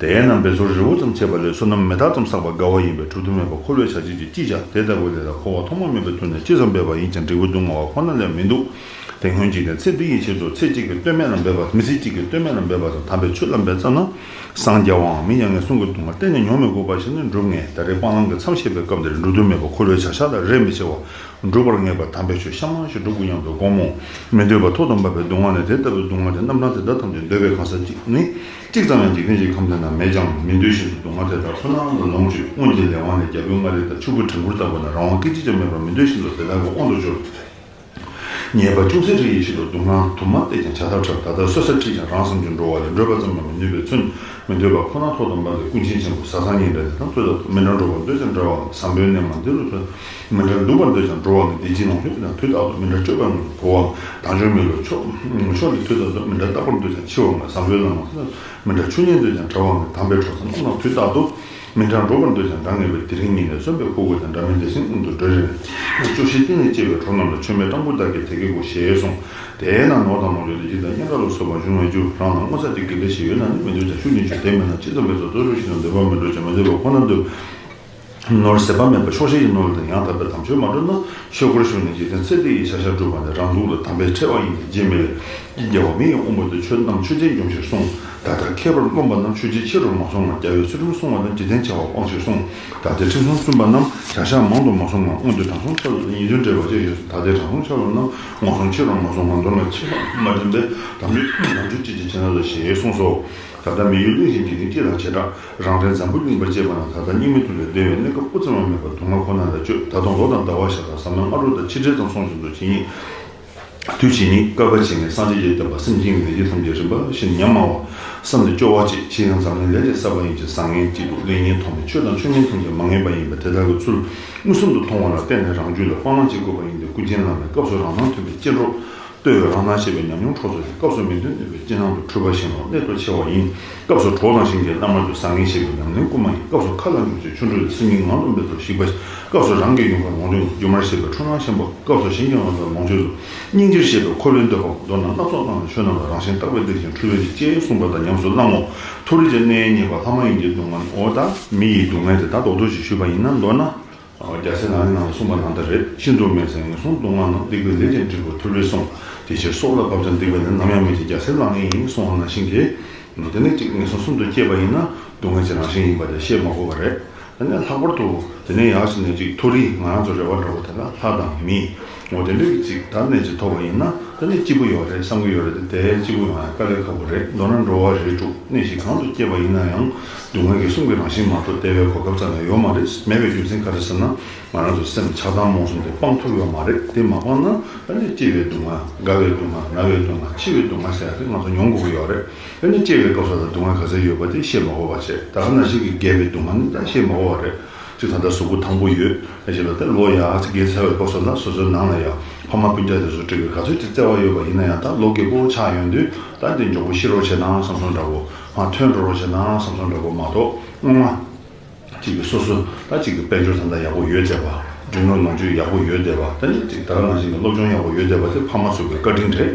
དེས་ན་འབད་རྩོལ་རི་བོ་ཙམ་བྱས་པ་ལས་བསོད་ནམས་མེ་སྟག་ཙམ་བསགས་པ་དགའ་བ་ཡིན་པས་གྲུབ་ཐུབ་མེད་པ་འཁོར་བའི་བྱ་བྱེད་ཀྱིས་ཅི་བྱ། དེ་ལྟ་བུ་ལས་ལ་འཁོར་བ་ཐོག་མ་མེད་པའི་དུས་ནས་ཅི་ཙམ་འབད་པ་ཡིན་ཀྱང་འབྲས་བུ་སྡུག་བསྔལ་བ་ཁོ་ན་ལས་མི་འདུག་དེ་སྔོན་གྱི་ནས་ཚེ་འདི་ཡི་ཆེད་དུ་ཚེ་གཅིག་གི་ལྟོས་མེད་ལ་འབད་པ་མི་ཚེ་གཅིག་གི་ལྟོས་མེད་ལ་འབད་པ་དང་དམ་པའི་ཆོས་ལ་འབད་བརྩམས་ན། སངས་རྒྱས་པའང་མི་ཡང་ངན་སོང་གི་སྡུག་བསྔལ་གཏན་ནས་མྱོང་མི་དགོས་པ་ཞིག་ནི་འགྲུབ་ངེས། ད་རེས་སྤང་བླང་གི་མཚམས་བཤད་པའི་སྐབས་འདིར་འགྲུབ་ཐུབ་མེད་པ་འཁོར་བའི་བྱ་བཞག་ལ་རེ་མི་ཆེ་བ། འགྲུབ་པར་ངེས་པ་དམ་པའི་ཆོས་གཤའ་མ་ཞིག་སྒྲུབ་དགོས་སྙམ་དུ་དགོངས་མོ། མི་འདོད་པ་ཐོག་ཏུ་འབབ་པའི་སྡུག་བསྔལ་ནི་དེ་ལྟ་བུའི་སྡུག་བསྔལ་དེ་རྣམ་གྲངས་དེ་དག་ཐམས་ཅད་འདོད་པའི་གང་ཟག་གཅིག་ནི་གཅིག་ཙམ་ཡང་འཇིག་རྟེན་གྱི་ཁམས་དེ་ན་མེད་ཀྱང་མི་འདོད་བཞིན་དུ་སྡུག་བསྔལ་དེ་དག་ཁོ་ན་ལ་ལོངས་སྤྱོད། སྔོན་གྱི་ལས་དབང་ལས་རྒྱལ་པོའི་མངའ་རིས་དང་ཕྱུག་པོའི་བྲན་འཁོར་ལྟ་བུ་ན་རང་དབང་སྐད་ཅིག་ཀྱང་མེད་པར་མི་འདོད་བཞིན་དུ་དེ་དག་གི་དབང་དུ་གྱུར། ཉེས་པ་ཅུང་ཟད་རེ་ཡི་ཕྱིར་དུ་སྡུག་བསྔལ་དུ་མ་བལྟས་ཀྱང་བྱ་ཐབས་ཁྲབ། ད་ལྟ་གསོད་ས་ཁྲིད་ཀྱང་རང་བསམ་གྱིས་འགྲོ་བ་ལས་འགྲོལ་བ་ཙམ་ཡང་མི་ནུས་པས་མཚོན། མི་འདོད་པ་ཁོ་ན་ཐོག་ཏུ་འབབ་པའི་ཀུན་མཁྱེན་ཆེན་པོ་ཟས་གཙང་སྙིང་འདྲ་དེ་དང་། དུས་རྟག་ཏུ་མི་འདྲ་འགྲོ་བར་འདོད་ཀྱང་འདྲ་བ་ལ་བཟང་པོའི་གནས་མ་འདི་རུ་ཐོན། མི་འདྲ་འདུག་པར་འདོད་ཀྱང་འགྲོ་བ་ལ་བདེ་སྐྱིད་ལོངས་སྤྱོད་དེ་དང་། དུས་རྟག་ཏུ་མི་འདྲ་སྤྱོད་པ་ངོས་སུ་གོ་བའམ། དལ་འབྱོར་མི་ལ་ཕྱོགས་ཕྱོགས་ནས། དུས་རྟག་ཏུ་མི་འདྲ་བརྟག་པར་འདོད་ཀྱང་འཆི་བ་ངོ་། བཟང་པོའི་ལམ་ལ་མི་འདྲ་ཆོས་ཉིད་འདོད་ཀྱང་བྲལ་བ་ངོ་། དམ་པའི་གྲོགས་དང་བསླབ་ན་དུས་རྟག་ཏུ། མི་འདྲ་འགྲོགས་པར་འདོད་ཀྱང་འདྲ་ངེས་པའི། དེ་རིང་ཉིད་ནས་བརྩོན་པས་ཁུར་དགོས་ཀྱང་། འདྲ་མིན་བདེ་གཤེགས་སྔོན་དུ་འགྲོ་རན། བཅུ་བཞི་སྟེང་ནས་སྐྱེས་པའི་གྲོགས་རྣམས་ལ། ཆོས་མེད་སྤྲང་པོ་བདག་གིས་དེ་སྐད་གོ་ཞེས་གསུངས། དེས་ན་ནོར་དང་ལོངས་སྤྱོད་བདེ་སྐྱིད་དང་། སྙན་གྲགས་ལ་སོགས་པ་འབྱུང་བའི་རྒྱུ། རང་ལ་སྔོ་ཚལ་གྱི་དགེ་འབྲས་ཞིག་ཡོད་ན་ནི། མི་འདོད་ཀྱང་ཤུགས་ཀྱིས་འབྱུང་བ་མིན་ན། ཅི་ཙམ་འབད་དུ་ལྟོས་རུང་ཞིག་ཀྱང་། འདོད་པ་མི་འགྲོ་ཅིང་མི་འདོད་པ་ཁོ་ནར་འདོད། ནོར་ཟད་པ་མེད་པ་ཆོག་ཤེས་ཀྱི་ནོར་ལ་ཡང་དག་པའི་དམ་ཆོས་མ་བསྒྲུབས་ན། ཆོས་སྒོར་ཞུགས་ནས་འཇིག་རྟེན་ཚེ་འདི་ཡི་བྱ་བཞག་བསྒྲུབས་པ་ནི། རང་ལུགས་ལ་དམ་པའི་ཁྲེལ་བ་ཡིན་ཏེ། རྗེ་མི་ལས་ཀྱི་རྒྱལ་བ་མི་ཡི་དབང་པོ་དེ། ཆོས་རྣམས་ཆོས་ཅན་སྒོམ་ཞེས་གསུངས། ད་ལྟར་མཁས་པར་རློམ་པ་རྣམས། ཆོས་བྱེད་ཕྱི་རུ་མ་སོང་བར། རྒྱལ་བའི་ཚུལ་ཁྲིམས་བསྲུང་བ་དང་། འཇིག་རྟེན་བྱ་བ་སྤང་ཞེས་གསུངས། ད་ལྟའི་ཁྲིམས་གསུམ་བཙུན་པ་རྣམས། བྱ་བཞག་མང་དུ་མ་སོང་བར། སྔོན་དུ་དྲང་སྲོང་ཆ་ལུགས་དང་། ཉེས་ལྟུང་བྲལ་བ་ཅེས་ཞེས་གསུངས། ད་ལྟའི་དྲང་སྲོང་ཆ་ལུགས་རྣམས། སྔོན་སོང་ཕྱི་རུ་མ་སོང་བར། མདོར་ན་ཕྱི་མ་མ་འདྲེན་པའི་དམ་ཆོས་དམ་ཆོས་ཅི་ཞིག་བྱེད་ན་ལ་ཞེས་གསུངས་སོ། ད་ལྟ་མི་ཡུལ་གླིང་བཞིན་འཇིག་རྟེན་སྐྱིད་དང་བྱེ་བྲག་རང་འདྲའི་འཛམ་བུ་གླིང་པར་སྐྱེས་པ་ན། ད་ལྟ་སྙིགས་མའི་དུས་ལས་འདས་པའི་གནས་སྐབས་སྤུ་ཙམ་ཡང་མེད་པར་སྡུག་བསྔལ་ཁོ་ན་ལ་སྤྱོད། ད་དུང་ལོ་དང་ཟླ་བ་ཞག་དང་ཟ་མའི་སྔ་དྲོ་དང་ཕྱི་དྲོ་ཙམ་སོང་བཞིན་དུ་ཇི་སྙེད། དུས་ཇི་སྙེད་བསྐལ་པ་ཇི་སྙེད་སངས་རྒྱས་ཀྱི་བསྟན་པ་སེམས་ཅན་གྱི་ལས་ཀྱི་ཐམས་ཅད་རིམ་པ་བཞིན་ཉམས་སྨྲ་བ་བསམ་དུ་སྐྱོ་བ་བྱེད། ཕྱིས་ཡང་འཛམ་གླིང་ལས་ཀྱི་ཟད་པ་ཡིན་ཕྱིར། བཟང་ངན་གཅིག་ཏུ་ལེགས་ཉེས་མཐོང་མེད། ཆོས་དང་ཆོས་མིན་ཐམས་ཅད་མ་ངེས་པ་ཡིན་པས། དེ་དག་གི་ཚུལ་མངོན་སུམ་དུ་མཐོང་བ་ལ་བརྟེན་ནས་རང་རྒྱུད་ལ་སྤང་བླང་བྱེད་དགོས་པ་ཡིན་ཏེ། ཀུན་མཁྱེན་བླ་མས་སྐབས་སུ་རང་སྣང་མཐུན་པའི་སྐྱེ་འགྲོ། ལྟོས། རང་སྣང་ཤེས་པའི་ཉམས་མྱོང་འཕྲོག་ཚུལ་ཞིག། སྐབས་སུ་མི་མཐུན་གནོད་པའི་རྐྱེན་སྣང་དུ་འཁྲུལ་པ་ཞེན་ལོག་གནད་དུ་ཕྱེ་བ་ཡིན། སྐབས་སུ་གྲོགས་དང་བཞིན་གྱི་བླ་མ་དུ། བཟང་ངན་ཤེས་པའི་ཉམས་ལེན་སྐུལ་མ་ཡིན། སྐབས་སུ་མཁའ་ལ་འཇུག་ཅིང་ཆུ་འགྲོ་ཡི། སེམས་ཉིད་ངང་དུ་འབེབས་སོ་ཞིག་པ། སྐབས་སུ་རང་གི་ཡུལ་ཁམས་ལོངས་སྤྱོད་ལ། སྒྱུ་མར་ཤེས་པའི་འཁྲུལ་སྣང་ཞེན་པ། སྐབས་སུ་གཞན་གྱི་ངོ་ཚ་ལོངས་སྤྱོད་ལ། སྙིང་རྗེར་ཤེས་པའི་འཁོར་བའི་འདོད་པ། མདོར་ན་སྣ་ཚོགས་སྣང་བའི་ཆོས་རྣམས་ལ། རང་གཞན་བརྟག་པའི་རྟེན་ཅིང་འཁྲུལ་པའི་རྒྱུ། ཅེས་གསུངས་པ་དང་ཉམས་སུ་བླང་ངོ་། མཐོ་རིས་ཀྱི་གནས་རྙེད་པ་ལྷ་མ་ཡིན་གྱི་སྡུག་བསྔལ། འོ་ད་མི་ཡི་སྡུག་བསྔལ་དེ་དག་རྡོག་རྡོག་ཅིག་ཞུས་པ་ཡིན་ན། མདོར་ན། རྒྱལ་སྲས་ལག་ལེན་ནང་ལ་གསུངས་པ་ནང་ལྟར་རེད། ཤིན་ཏུ་དམན་ཟེར། ངན་སོང་སྡུག་བསྔལ་རྣམས། སྡིག་པའི་ལས་ཀྱིས་འབྲས་བུ་ཐོབ་ལོས་གསུངས། དེ་ཕྱིར་སྲོག་ལ་བབ་ཀྱང་སྡིག་པའི་ལས། ནམ་ཡང་མི་བྱེད་རྒྱལ་སྲས་ལག་ལེན་ཡིན། གསུངས་པ་ནང་བཞིན་གྱི། དེ་ནས་གཅིག་ངན་སོང་གསུམ་དུ་སྐྱེས་པ་ཡིན་ན་སྡུག་བསྔལ་གྱི་རང་བཞིན་ཡིན་པ་དེ་བཤད་མ་དགོས་པ་རེད། དེ་ནས་ལྷག་པར་དུ་དེ་ནས་ཡར་ཕྱིན་ནས་གཅིག་མཐོ་རིས་ང་རང་ཚོ་རེ་བ་འདྲ་བོ་དེ་ལ་ལྷ་དང་མི། འོ་དེ་འདྲའི་གཅིག་ད་གནས་གཅིག་ཐོབ་པ་ཡིན་ན་དེ་ནས་སྐྱིད་པོ་ཡོད་རེད་བསམ་གྱི་ཡོད་རེད་དེ། དེ་སྐྱིད་པོ་ཡོང་ཡ་དཀའ་ལས་ཁག་པོ་རེད། མདོར་ན་འགྲོ་བ་རིགས་དྲུག་གནས་གཞི་གང་དུ་སྐྱེས་པ་ཡིན་ན་ཡང་སྡུག་བསྔལ་གྱི་གསུམ་གྱི་རང་བཞིན་མ་གཏོགས་བདེ་བའི་གོ་སྐབས་རྩ་ནས་ཡོད་མ་རེད། མེད་པའི་རྒྱུ་མཚན་ག་རེ་ཟེར་ན། ང་རང་ཚོ་སེམས་ཆགས་སྡང་རྨོངས་གསུམ་དེ་སྤང་ཐུབ་ཡོད་མ་རེད། དེ་མ་སྤངས་ན་ཨ་ནི་སྐྱེ་བའི་སྡུག་བསྔལ། རྒ་བའི་སྡུག་བསྔལ། ན་བའི་སྡུག་བསྔལ། འཆི་བའི་སྡུག་བསྔལ་ཟེར་ཡ་དེ་ང་ཚོ་མྱོང་དགོས་ཀྱི་ཡོད་རེད། ཨ་ནི་སྐྱེ་བའི་སྐབས་སུ་ལ་སྡུག་བསྔལ་ག་ཚོད་ཡོད་པ་དེ་བཤད་མ་དགོས་པ་བྱས། ད་ག་ནང་བཞིན་གྱི་རྒས་པའི་སྡུག་བསྔལ་ནི་ད་བཤད་མ་དགོས་པ་རེད། ཅིག་ད་ལྟ་གཟུགས་པོ་ཐང་པོ་ཡོད་ཞེས་ལ་དེ་ལོ་ཡར་ཅིག་རྒས་ཚར་བའི་སྐབས་སུ་ལ་སོ་སོའི་ནང་ལ་ཡང་ཕ་མ་སྤུན་ཀྱག་དེ་ཚོ་འགྲིག་གི་ག་ཚོད་ཅིག་བརྩེ་བ་ཡོད་པ་ཡིན་ན་ཡང་ད་ལོ་རྒས་པོ་ཆགས་ཡོང་དུས་ད་དེ་མགྱོགས་པོ་ཤི་རོགས་བྱེད་ན་བསམ་བསམ་འདྲ་བོ། མར་ཐོན་འགྲོ་རོགས་བྱེད་ན་བསམ་བསམ་འདྲ་བོ་མ་གཏོགས་སྔོན་མ། གཅིག་གིས་སོ་སོ་ད་གཅིག་གི་དཔལ་འབྱོར་ད་ལྟ་ཡག་པོ་ཡོད་བསྡད་པ། འགྲོ་ལུགས་ནང་ཆོས་ཡག་པོ་ཡོད་བསྡད་པ། ད་ནི་གཅིག་ད་ག་ནང་བཞིན་གྱི་སློབ་སྦྱོང་ཡག་པོ་ཡོད་བསྡད་པ་དེ་ཕ་མ་ཚོ་གི་བཀའ་དྲིན་རེད།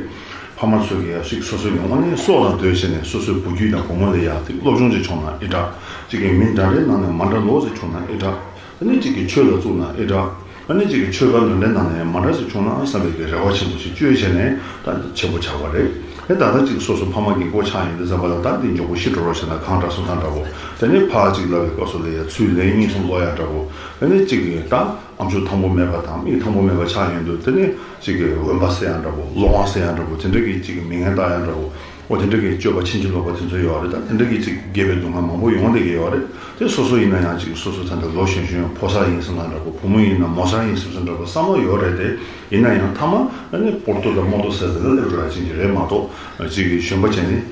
ཕ་མ་ཚོ་གི་ཡག་ཞིག་སོ་སོ་གི་དངོས་གནས་སྲོག་དང་བསྡོས་བྱས་ནས་སོ་སོའི་བུ་རྒྱུད་དང་བུ་མོ་ལ་ཡག་ཅིག་སློབ་སྦྱོང་ཅིག་བྱུང་ན་ཨེ་དྲག་གཅིག་གི་མི་འདྲ་འདྲའི་ནང་ནས་མ་འདྲ་ལོག་ཅིག་བྱུང་ན་ཨེ་དྲག་ད་ནི་གཅིག་གི་ཆོས་ལ་བཙུགས་ན་ཨེ་དྲག་ཨ་ནི་གཅིག་གི་ཆོས་པ་ལུང་འདྲེན་ནང་ནས་མ་འདྲ་ཞིག་བྱུང་ན་བསམ་པའི་གི་རེ་བ་ཆེན་པོ་ཞིག་བཅོལ་བྱས་ནས་ད་འདི་བྱེད་པོ་ཆགས་པ་རེད། དེ་ད་ལྟ་གཅིག་སོ་སོ་ཕ་མ་གི་མགོ་ཆགས་ཡིན་དུས་ཙམ་པ་ལ་ད་འདི་མགྱོགས་པོ་ཤི་འགྲོ་རོགས་བྱས་ན་གང་འདྲ་སོང་ཙང་འདྲ་བོ། དེ་ནས་ཕར་གཅིག་ལབ་པའི་སྐབས་སུ་ལ་ཡ་ཚུར་ལན་གཉིས་གསུམ་ལོག་ཡ་འདྲ་བོ། དེ་ནས་གཅིག་གི་ད་ཨམ་ཅོག་ཐང་པོ་མེད་པ་དང་མིག་ཐང་པོ་མེད་པ་ཆགས་ཡོང་དུས་དེ་ནས་གཅིག་གི་འོན་པ་ཟེར་ཡ་འདྲ་བོ་སློང་བ་ཟེར་ཡ་འདྲ་བོ་དེ་འདྲ་གི་གཅིག་གི་མི་ངན་བཏགས་ཡ་འདྲ་བོ། འོ་དེ་འདྲ་གི་སྤྱོད་པ་ཕྱིན་ཅི་ལོག་པ་དེ་ཚོ་ཡོད་རེད། ད་དེ་འདྲ་གི་ཅིག་རྒས་པའི་སྡུག་བསྔལ་མང་པོ་ཡོང་བསྡད་ཀྱི་ཡོད་རེད། དེ་སོ་སོ་ཡིན་ན་ཡང་ཅིག་སོ་སོ་ཚ་འདྲ་ལོ་གཞོན་གཞོན་ཕོ་གསར་ཡིན་བསམ་ན་འདྲ་པོ་བུ་མོ་ཡིན་ན་མོ་གསར་ཡིན་བསམ་ས་འདྲ་པོ་བསམ་བློ་ཡོད་རེད་དེ། ཡིན་ན་ཡང་མཐའ་མ་ཨ་ནི་སྤོར་ཏོ་དང་རྨོ་ཏོ་ཟེར་ཟེར་ལ་སླེབས་འགྲོ་ཡ་ཅིག་རེད་མ་གཏོགས་ཅིག་གི་གཞོན་པ་བྱས་ནས་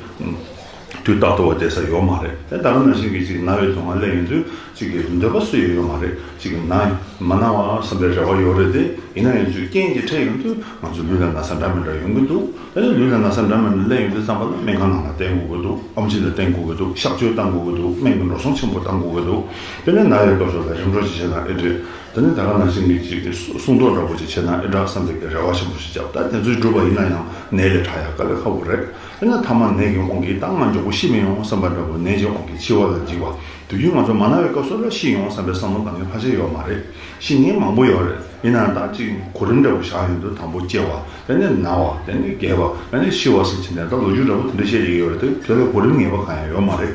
དུས་རྟག་ཏུ་བ་བསྡད་ས་ཡོད་མ་རེད། དེ་ད་ག་ནང་བཞིན་གྱི་ཅིག་ན་བའི་སྡུག་བསྔལ་སླེབས་ཡོང་དུས་ཅིག་གི་འདོད་པ་སུ་ཡོད་ཡོད་མ་རེད། ཅིག་གི་ན་མ་ན་བ་བསམ་པའི་རེ་བ་ཡོད་རེད་དེ། ཡིན་ན་ཡང་ཅིག་རྐྱེན་གྱིས་འཕྲད་ཡོང་དུས་ང་ཚོ་ལུས་ལ་ན་ཚ་འདྲ་མི་འདྲ་ཡོང་གི་འདུག་ཨ་ནི་ལུས་ལ་ན་ཚ་འདྲ་མི་འདྲ་སླེབས་ཡོང་དུས་ཙམ་པ་ལ་སྨན་ཁང་ནང་ལ་བསྟེན་དགོས་ཀྱི་འདུག་ཨེམ་ཆི་ལ་བསྟེན་དགོས་ཀྱི་འདུག་གཤག་བཅོས་བཏང་དགོས་ཀྱི་འདུག་སྨན་གྱི་འགྲོ་སོང་ཆེན་པོ་བཏང་དགོས་ཀྱི་འདུག་དེ་ནས་ན་བའི་སྐབས་སུ་ལ་རིམ་གྲོ་ཅིག་བྱས་ན་ཨེ་འགྲིག་དེ་ནས་ད་ག་ནང་བཞིན་གྱི་ཅིག་གི་སྲུང་ཟློག་འདྲ་པོ་ཅིག་བྱས་ན་ཨེ་དྲག་བསམ་པའི་གི་རེ་བ་ཆེན་པོ་ཞིག་བརྒྱབ། ད་དེ་ཚོའི་སྒྲུབ་པ་ཡིན་ན་ཡང་ནད་ལས་དྲག་ཡ་དཀའ་ལས་ཁག་པོ་རེད། དེ་ནས་མཐའ་མ་ནད་ཀྱི་དབང་གིས་ད་ང་མགྱོགས་པོ་ཤི་མི་ཡོང་བསམ་པ་འདྲ་པོ་ནད་ཀྱི་དབང་གིས་འཆི་བ་ལ་འཇིགས་པ། དུས་རྒྱུན་ང་ཚོ་མ་ན་བའི་སྐབས་སུ་ལ་ཤི་ཡོང་བསམ་པའི་བསམ་བློ་གང་ཡང་ཕལ་ཆེར་ཡོད་མ་རེད། ཤི་མཁན་མང་པོ་ཡོད་རེད། ཡིན་ནའང་ད་ཅིག་གོ་རིམ་འདྲ་པོ་བཞག་ཡོང་དུས་དང་པོ་སྐྱེ་བ། དེ་ནས་ན་བ། དེ་ནས་རྒས་པ། དེ་ནས་ཤི་བ་ཟེར་བྱས་ནས་ད་ལོ་རྒྱུས་འདྲ་པོ་དེ་འདྲ་བཤད་ཀྱི་ཡོད་རེད་དེ། དེ་ལ་གོ་རིམ་ངེས་པ་གང་ཡང་ཡོད་མ་རེད།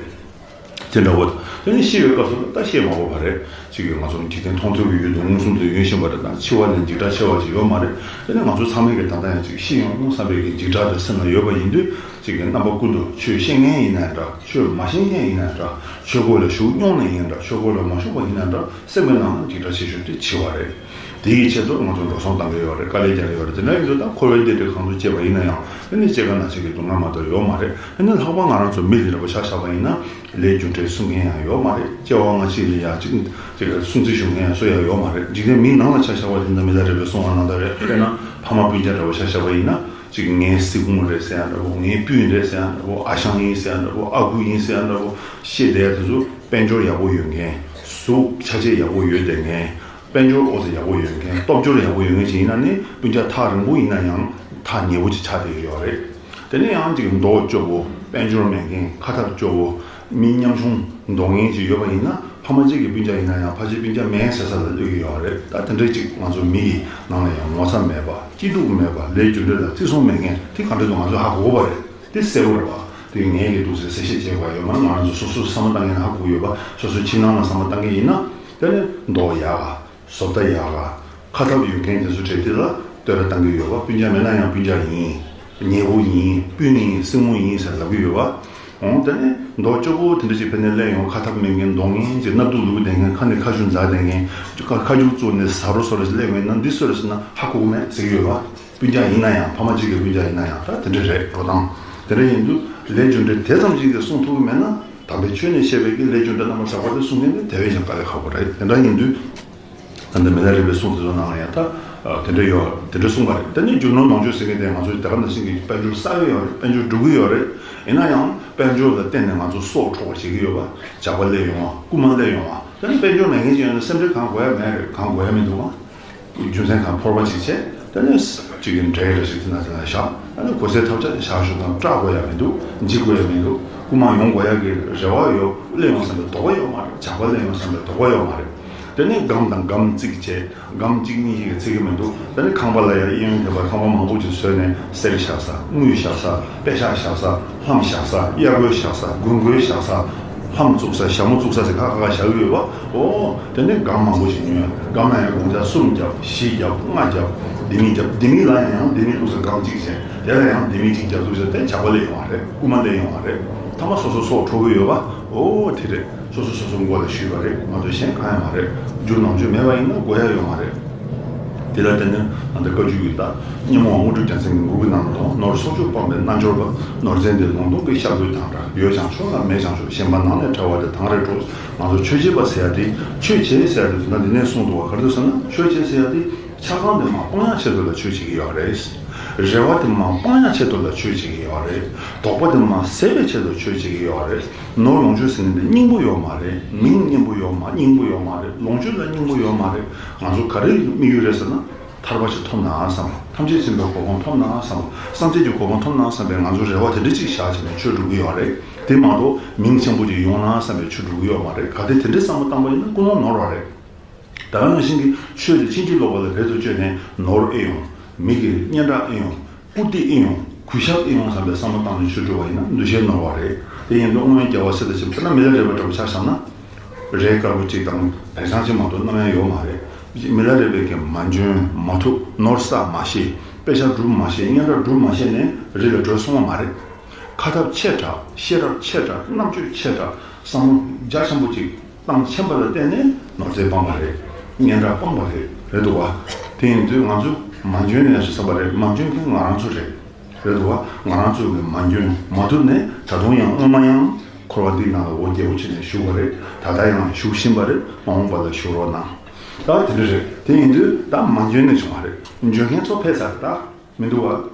དེ་འདྲ་བོ་དང་། དེ་ནས་ཤི་བའི་སྐབས་སུ་ད་བཤད་མ་དགོས་པ་རེད། གཅིག་གིས་ང་ཚོ་འཇིག་རྟེན་མཐོང་ཐོས་ཀྱི་ཡུལ་དུ་མངོན་སུམ་དུ་ཡོད་བཞིན་པ་རེད། ད་འཆི་བ་ལས་འཇིགས་སྐྲག་ཆེ་བ་ཅིག་ཡོད་མ་རེད། དེ་ནས་ང་ཚོ་ཚང་མས་ཀྱི་ད་ལྟ་ཡང་ཅིག་ཤི་ཡོང་བསམ་པའི་གི་འཇིགས་སྐྲག་དེ་སེམས་ལ་ཡོད་པ་ཡིན་དུས། གཅིག་གིས་རྣམ་པ་ཀུན་ཏུ་ཆོས་ཤེས་མཁན་ཡིན་ན་འདྲ། ཆོས་མ་ཤེས་མཁན་ཡིན་ན་འདྲ། ཆོས་སྒོ་ལ་ཞུགས་མྱོང་ནས་ཡིན་ན་འདྲ། ཆོས་སྒོ་ལ་མ་ཞུགས་པ་ཡིན་ན་འདྲ། སེམས་ཀྱི་ནང་འཇིགས་སྐྲག་ཆེ་ཤོས་དེ་འཆི་བ་རེད། དེ་ཡི་ཆེད་དུ་ང་ཚོ་འགྲོ་སོང་བཏང་གི་ཡོད་རེད། དཀའ་ལས་རྒྱག་གི་ཡོད་རེད། དེ་འདྲ་ཡིན་དུས་ད་འཁོར་བའི་འདས་འདྲའི་གང་དུ་སྐྱེས་པ་ཡིན་ན་ཡང་ཨ་ནི་སྐྱེ་རྒ་ན་འཆི་གི་སྡུག་བསྔལ་མ་གཏོགས་ཡོད་མ་རེད། ཨ་ནི་ལྷག་པར་ང་རང་ཚོ་མི་ལ་འདྲ་པོ་ཆ་བཞག་པ་ཡིན་ན། ལས་རྒྱུ་འབྲས་གསུང་མཁན་ཡང་ཡོད་མ་རེད། སྐྱེ་བ་སྔ་ཕྱི་ལ་ཡང་ཅིག་ཅིག་གསུང་ཚིག་ཞུ་མཁན་ཡང་སུ་ཡང་ཡོད་མ་རེད། འཇིག་རྟེན་མིའི་ནང་ལ་ཆ་བཞག་པ་དེ་འདྲ་མི་ལ་རས་པས་གསུངས་པ་ནང་ལྟར་རེད། དཔེར་ན་ཕ་མ་སྤུན་ཀྱག་འདྲ་བོ་ཆ་བཞག་པ་ཡིན་ན་ཅིག་ངའི་སྲིང་མོ་རེད་ཟེར་ཡ་འདྲ་བོ། ངའི་སྤུན་རེད་ཟེར་ཡ་འདྲ་བོ། ཨ་ཞང་ཡིན་ཟེར་ཡ་འདྲ་བོ། ཨ་ཁུ་ཡིན་ཟེར་ཡ་འདྲ་བོ། བཤད་བསྡད་དེ་ཚོ་དཔལ་འབྱོར་ཡག་པོ་ཡོད་མཁན། གཟུགས་ཆ་བྱད་ཡག་པོ་ཡོད་བསྡད་མཁན། དཔལ་འབྱོར་ཨོ་ཙི་ཡག་པོ་ཡོད་མཁན། སྟོབས་འབྱོར་ཡག་པོ་ཡོད་མཁན་ཅིག་ཡིན་ན་ནི་སྤུན་ཀྱག་ཐག་རིང་པོ་ཡིན་ན་ཡང་ཐག་ཉེ་པོ་ཅིག་ཆགས་བསྡད་ཀྱི་ཡོད་རེད། དེ་ནས་ཡང་ཅིག་མདོག་སྐྱོ་བོ། དཔལ་འབྱོར་མེད་མཁན། ཁ་ཐབས་སྐྱོ་བོ། མི་ཉམ་ཆུང་མདོག་ངན་ཅིག་ཡོད་པ་ཡིན་ན་ཕ་མ་གཅིག་གི་སྤུན་ཀྱག་ཡིན་ན་ཡང་ཕ་གཅིག་སྤུན་ཀྱག་མེད་ཟེར་ས་ལ་སླེབས་ཀྱི་ཡོད་རེད། ད་དེ་འདྲ་ཅིག་ང་ཚོ་མི་ཡི་ནང་ལ་ཡང་ངོ་ཚ་མེད་པ། སྐྱིད་སྡུག་མེད་པ། ལས་རྒྱུ་འབྲས་ལ་བརྩི་སྲུང་མེད་མཁན་དེ་ག་འདྲ་འདུག་ང་ཚོས་ཧ་གོ་གི་ཡོད་རེད། དེ་གསལ་པོ་རེད་བ། དེ་ངས་ཀྱི་འདུག་ཟེར་གསལ་བཤད་བྱེད་དགོས་ཡོད་མ་རེད། ང་རང་ཚོ་སོ་སོས་བསམ་བློ་བཏང་མཁན་ཧ་གོ་གི་ཡོད་པ། སོ་སོའི་ཕྱི་ནང་ལ་བསམ་བློ་བཏང་མཁན་ཡིན་ན། དེ་ནི་མདོག་ཡག་ག་བཟོ་ལྟ་ཡག་ག་ཁ་ཐབས་ཡོད་མཁན་དེ་ཚོ་གྲས་དེ་ལ་བསྟོད་ར་བཏང་གི་ཡོད་པ། སྤུན་ཀྱག་མེད་ན་ཡང་སྤུན་ཀྱག་ཡིན། ཉེ་བོ་ཡིན། སྤུན་ཡིན། སྲིང་མོ་ཡིན་ཟེར་ལབ་ཀྱི་ཡོད་པ། འོང་དེ་ནི་མདོག་སྐྱོ་པོ་དེ་འདྲ་ཅིག་ཕེབས་ནས་སླེབས་ཡོང་། ཁ་ཐབས་མེད་མཁན། མདོག་ངན་གྱི་སྣབས་སྡུག་ལུག་བསྡད་མཁན། ཁ་ནས་ཁ་ཤུ་འཛག་བསྡད་མཁན། ཁ་ཁ་རྒྱུག་བཙུགས་ནས་ཟ་རོ་ཟོ་རོ་ཞིག་སླེབས་ཡོང་ན་འདི་སུ་རེད་ཟེར་ན་ཧ་གོ་གི་མེད་ཟེར་གྱི་ཡོད་པ། སྤུན་ཀྱག་ཡིན་ན་ཡང་ཕ་མ་གཅིག་གི་སྤུན་ཀྱག་ཡིན་ན་ཡང་ད་དེ་འདྲ་རེད་འགྲོ་སྟངས། དེ་འདྲ་ཡིན་དུས་ལས་རྒྱུ་འབྲས་དེ་ཙམ་ཞིག་གིས་གསུང་ཐུབ་ཀྱི་མེད་ན། དམ་པའི་ཆོས་ནས་བཤད་པའི་གི་ལས་རྒྱུ་འབྲས་རྣམ་པར་དག་པ་དེ་གསུང་མཁན་དེ་དེ་བས་ཀྱང་དཀའ་ལས་ཁག་པོ་རེད། དེ་འདྲ་ཡིན་དུས་ད་ལྟ་མི་ལ་རས་པའི་གསུང་དེ་ཚོ་ནང་ལ་ཡང་ད་དེ་འདྲ་ཡོད། དེ་འདྲ་གསུངས་པ་རེད། དེ་ནི་རྒྱུ་ནོར་ལོངས་སྤྱོད་ཟེར་མཁན་དེ་ང་ཚོས་ད་ག་ནང་བཞིན་གྱི་དཔལ་འབྱོར་བསགས་ཀྱི་ཡོད་རེད། དཔལ་འབྱོར་སྒྲུབ་ཀྱི་ཡོད་རེད། ཡིན་ན་ཡང་དཔལ་འབྱོར་ལ་བརྟེན་ནས་ང་ཚོ་སྲོག་འཕྲོག་པ་བྱེད་ཀྱི་ཡོད་པ། ཇག་པ་སླེབས་ཡོང་བ། རྐུན་མ་སླེབས་ཡོང་བ། དེ་ནི་དཔལ་འབྱོར་མེད་མཁན་ཅིག་ཡོད་ན་སེམས་ཁྲལ་གང་དགོས་ཡ་མེད་རེད། གང་དགོས་ཡ་མི་འདུག་བ། རྒྱུ་མཚན་གང་ཕོར་པ་ཅིག་བྱས། དེ་ནས་ཅིག་གི་འབྲས་ར་ཞིག་དེ་ན་དེ་ན་བཞག་ཨ་ནི་གོ་སའི་ཐབས་ཆག་བཞག་ཞོག་དང་སྐྲག་དགོས་ཡ་མི་འདུག་འཇིགས་དགོས་ཡ་མི་འདུག་རྐུན་མ་ཡོང་དགོས་ཡ་གི་རེ་བ་ཡོད། སླེབས་ཡོང་བསམ་པའི་དོགས་པ་ཡོད་མ་རེད། ཇག་པ་སླེབས་ཡོང་བསམ་པའི་དོགས་པ་ཡོད་མ་རེད། དེ་ནས་སྒམ་དང་སྒམ་རྩིག་བྱས། སྒམ་གཅིག་གཉིས་ཤིག་གི་ཚིག་གི་མི་འདུག་དེ་ནས་ཁང་པ་ལ་ཡ་གཡས་གཡོན་ཐེབས་པ་ཁང་པ་མང་པོ་ཅིག་བཟོས་ནས་གསེར་བཞག་ས། དངུལ་བཞག་ས། པད་ཤག་བཞག་ས། ལྷམ་བཞག་ས། གཡར་གོས་བཞག་ས། དགུན་གོས་བཞག་ས། ལྷམ་བཙུགས་ས། ཞྭ་མོ་བཙུགས་ས་ཟེར་ཁ་ཁ་ཁ་བཞག་གི་ཡོད་པ། ཨོ། དེ་ནས་སྒམ་མང་པོ་ཞིག་ཉོས། སྒམ་ལ་ཡང་སྒོང་ལྕགས་གསུམ་བརྒྱབ། བཞི་བརྒྱབ། ལྔ་བརྒྱབ། ལྡེ་མིག་བརྒྱབ། ལྡེ་མིག་ལ་ཡང་ཡང་ལྡེ་མིག་བཙུགས་ས་སྒམ་གཅིག་བྱས། དེ་ལ་ཡང་ལྡེ་མིག་གཅིག་བརྒྱབ་འདུག་ཟེར་ཏེ་ཇག་པ་སླེབས་ཡོང་བ་རེད། རྐུན་མ་སླེབས་ཡོང་བ་རེད། ཐ་མ་སོ་སོ་སྲོག་འཕྲོག་གི་ཡོད་པ། ཨོ་དེ་རེད། སོ་སོ་སོ་སོ་མགོ་ལ་གཞུས་པ་རེད། མ་གཏོགས་གཞན་གང་ཡང་མ་རེད། རྒྱུ་ནོར་ལོངས་སྤྱོད་མེད་པ་ཡིན་ན་དགོས་ཡ་ཡོད་མ་རེད། དེ་ལ་བརྟེན་ནས་ང་ཚོ་བཀའ་བརྒྱུད་ཀྱི་ད་སྙེ་མོ་དབང་དངོས་གྲུབ་རྒྱལ་མཚན་གྱི་མགུར་གྱི་ནང་དུ། ནོར་སྲོག་གཅོད་སྤངས་པའི་རྣལ་འབྱོར་པ། ནོར་རྫས་འདི་ལུང་སྟོང་གི་ཤ་ཁུའི་དང་འདྲ། ཡོད་ཀྱང་ཆོག་ལ་མེད་ཀྱང་ཆོག་གཞན་པ་ནང་ནས་བྲལ་བ་དེ་དང་རེ་འགྲོ། ང་ཚོ་ཆོས་བྱེད་པ་ཟེར་ཡ་དེ། ཆོས་བྱེད་ཟེར་ཡ་དེ་དོན་དག་འདི་ནས་གསུངས་འདུག་བ། ག་རེ་འདུག་ཟེར་ན་ཆོས་བྱེད་ཟེར་ཡ་དེ། ཆགས་སྡང་དེ་མར་སྤང་ཡག་ཆེད་དུ་ལ་ཆོས་བྱེད་ཀྱི་ཡོད་རེད། རེ་བ་དེ་མར་སྤང་ཡག་ཆེད་དུ་ལ་ཆོས་བྱེད་ཀྱི་ཡོད་རེད། དོགས་པ་དེ་མར་སེལ་བའི་ཆེད་དུ་ཆོས་བྱེད་ཀྱི་ཡོད་རེད། ནོར་ལོངས་སྤྱོད་ཟེར་མཁན་དེ་སྙིང་པོ་ཡོད་མ་རེད། མིང་སྙིང་པོ་ཡོད་མ། སྙིང་པོ་ཡོད་མ་རེད། ལོངས་སྤྱོད་ལ་སྙིང་པོ་ཡོད་མ་རེད། ང་ཚོ་ག་རེ་དམིགས་ཡུལ་རེད་ཟེར་ན། ཐར་པ་ཞིག་ཐོབ་ན་བསམ། ཐམས་ཅད་མཁྱེན་པའི་གོ་འཕང་ཐོབ་ན་བསམ། སངས་རྒྱས་ཀྱི་གོ་འཕང་ཐོབ་ན་བསམ་པའི་ང་ཚོ་རེ་བ་དེ་འདྲ་ཅིག་བཞག་བྱས་ནས་ཆོས་སྒྲུབ་ཀྱི་ཡོད་རེད། དེ་མ་གཏོགས་མིང་ཆེན་པོ་ཅིག་ཡོང་ན་བསམ་པའི་ཆོས་སྒྲུབ་ཀྱི་ཡོད་མ་རེད། གལ་ཏེ་དེ་འདྲའི་བསམ་བློ་བཏང་པ་ཡིན་ན་ཀུན་སློང་ནོར་བ་རེད། ད་ག་ནང་བཞིན་གྱི་ཆོས་དེ་ཕྱིན་ཅི་ལོག་པ་ལ་བེད་དུ་སྤྱོད་ནས་ནོར་ཨེ་ཡོང་། མི་གི་སྙན་གྲགས་ཨེ་ཡོང་། སྐུ་བདེ་ཨེ་ཡོང་། གུས་ཞབས་ཨེ་ཡོང་བསམ་པའི་བསམ་བློ་བཏང་ནས་ཆོས་སྒྲུབ་པ་ཡིན་ན་འདུ་ཤེས་ནོར་བ་རེད། དེ་ཡིན་དུས་སྔོན་རྒྱལ་བ་སྲས་དང་བཅས་པ་ན་མི་ལ་རས་པ་འདྲ་བོ་ཆ་བཞག་ན། རས་དཀར་པོ་གཅིག་དང་བས་ཚང་གཅིག་མ་གཏོགས་རྣམ་གཡེང་ཡོད་མ་རེད། མི་ལ་རས་པས་ཀྱང་མ་འཇོན་མ་ཐུབ། ནོར་བསགས་མ་ཤེས། པད་ཤག་སྒྲུབ་མ་ཤེས། སྙན་གྲགས་སྒྲུབ་མ་ཤེས་ནས་རི་ལ་བྲོས་སོང་བ་མ་རེད། ཁ་ཐབས་ཆེ་དྲགས། ཤེས་རབ་ཆེ་དྲགས། རྣམ་དཔྱོད་ཆེ་དྲགས། བསམ་བློ་རྒྱ་ཆེན་པོ་ཅིག་བཏང་ཆེན་པ་ལ་བརྟེན་ནས་ནོར་རྫས་སྤངས་པ་རེད། སྙན་གྲགས་སྤངས་པ་རེད། རེད་འདུག་བ། དེ་ཡིན་དུས་ང་ཚོ་མ་འཇོན་ནས་ཞུ་ས་པ་རེད། མ་འཇོན་མཁན་ང་རང་ཚོ་རེད། རེད་འདུག་བ། ང་རང་ཚོ་གི་མ་འཇོན་མ་ཐུབ་ནས་ད་དུང་ཡང་སྔོན་མ་ཡང་འཁོར་བ་འདིའི་ནང་ལ་འོ་བརྒྱལ་པོ་བྱས་ནས་བཞུགས་པ་རེད། ད་ལྟ་ཡང་བཞུགས་བཞིན་པ་རེད། མ་འོངས་པ་ལ་བཞུགས་རོགས་གནང་། ད་དེ་འདྲ་རེད། དེ་ཡིན་དུས་ད་མ་འཇོན་ནས་བྱུང་བ་རེད། འཇོན་མཁན་ཚོ་ཕེབས་ཚར་ད། མི་འདུག་བ།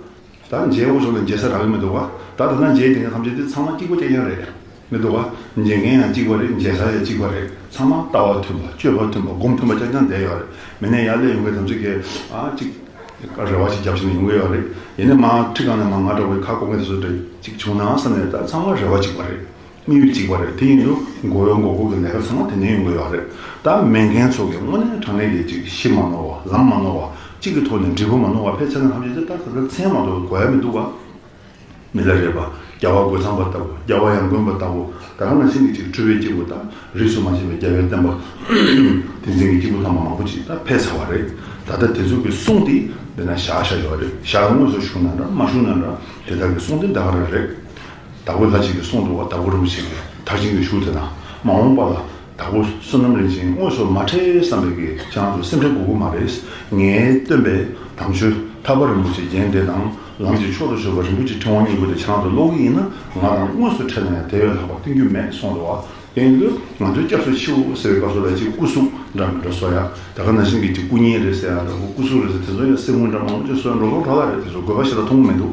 ད་མཇལ་དགོས་བྱུང་ན་མཇལ་ས་རག་གི་མི་འདུག་བ། ད་ད་ལྟ་མཇལ་དེ་ཐམས་ཅད་དེ་ཚང་མ་སྐྱིད་པོ་རྐྱང་རྐྱང་རེད། མི་འདུག་བ། མཇལ་མཁན་ཡང་གཅིག་པ་རེད། མཇལ་ས་ཡང་གཅིག་པ་རེད། ཚང་མ་ལྟ་བ་མཐུན་པ། སྤྱོད་པ་མཐུན་པ། སྒོམ་མཐུན་པ་རྐྱང་རྐྱང་བསྡད་ཡོད་རེད། མི་ནས་ཡར་སླེབས་ཡོང་མཁན་ཐམས་ཅད་ཀྱིས་ཨ་གཅིག་རེ་བ་ཞིག་བརྒྱབ་བྱས་ནས་ཡོང་གི་ཡོད་རེད། ཡིན་ནའི་མ་ཁྲི་སྒང་ནས་མ་ང་འདྲ་བོའི་ཁ་སྐོང་མཁན་དེ་ཚོ་འདྲ་གཅིག་བྱུང་ན་བསམ་ནས་ད་ཚང་མ་རེ་བ་གཅིག་པ་རེད། དམིགས་ཡུལ་གཅིག་པ་རེད། དེ་ཡིན་དུས་མགོ་གཡོག་མགོ་སྐོར་གྱི་ལས་ཀ་ཚང་མ་དེ་ནས་ཡོང་གི་ཡོད་རེད། ད་མེད་མཁན་ཚོ་གིས་དངོས་གནས་དྲང་གནས་ཀྱི་ཅིག་ཞི་མ་ནོར་བ། ལམ་མ་ནོར་བ། གཅིག་གི་ཐོག་ནས་འབྲས་བུ་མ་ནོར་བ་ཕེབས་ཚར་ན་ཐམས་ཅད་ད་ད་ལྟ་མཚན་མ་གཏོགས་དགོས་ཡ་མི་འདུག་བ། མི་ལ་རས་པ། རྒྱལ་བ་རྒོད་ཚང་པ་ལྟ་བུ། རྒྱལ་བ་ཡང་དགོན་པ་ལྟ་བུ། ད་ག་ནང་བཞིན་གྱི་ཅིག་སྤྲུལ་པའི་སྐྱེས་བུ་དང་རིས་སུ་མ་ཆད་པའི་རྒྱལ་བའི་བསྟན་པ། བསྟན་འཛིན་གྱི་སྐྱེས་བུ་དམ་པ་མང་པོ་ཅིག་ད་ཕེབས་ཚར་བ་རེད། ད་ལྟ་དེ་ཚོ་གི་གསུང་དེ་འདི་ན་བཞག་བཞག་ཡོད་རེད། བཞག་དངོས་སུ་བཞུགས་ན་འདྲ་མ་བཞུགས་ན་འདྲ་དེ་དག་གི་གསུང་དེ་ད་ག་རང་རེད། དྭགས་པོ་ལྷ་གཅིག་གིས་གསུངས་འདུག་བ། དྭགས་པོ་རིན་པོ་ཆེ་གིས་དར་ཞིང་གི་བཞུགས་དེ་ན་མ་འོངས་པ་ལ་དྭགས་པོ་བསོད་ནམས་རིན་ཆེན་དངོས་སུ་མ་འཕྲད་བསམ་པའི་གི་ཁྱེད་རང་ཚོ་སེམས་ཁྲལ་དགོས་ཀྱི་མ་རེད། ངས་སྟོན་པའི་དམ་ཆོས་ཐར་པ་རིན་པོ་ཆེ་རྒྱན་འདི་དང་ ལམ་གྱི་མཆོག་ཏུ་གྱུར་པ་རིན་པོ་ཆེ་ཕྲེང་བ་སྙིང་པོ་དེ་ཁྱེད་རང་ཚོ་ཀློག་གི་ཡིན་ན། ང་དང་དངོས་སུ་འཕྲད་ན་ཡང་དེ་བས་ལྷག་པ་བསྟན་རྒྱུ་མེད་གསུངས་འདུག་བ། དེ་ཡིན་དུས་ང་ཚོའི་སྐྱབས་སུ་མཆིའོ་ཟེར་བའི་སྐབས་སུ་ལ་ཅིག་སྐུ་གཟུགས་འདྲ་མི་འདྲ་བཟོ་ཡ། དེ་ག་ནང་བཞིན་གྱི་ཅིག་སྐུ་བརྙན་རེད་ཟེར་ཡ་འདྲ་བོ། སྐུ་གཟུགས་རེད་ཟེར། དེ་ཚོ་ཡང་གསེར་དངུལ་འདྲ་མང་པོ་ཅིག་བཟོ་ཡ་འགྲོ་གྲོགས་གྲོགས་ལ་རེད། དེ་ཚོ་དགོས་པ་ཞིག་ལ་མཐོང་གི་མི་འདུག།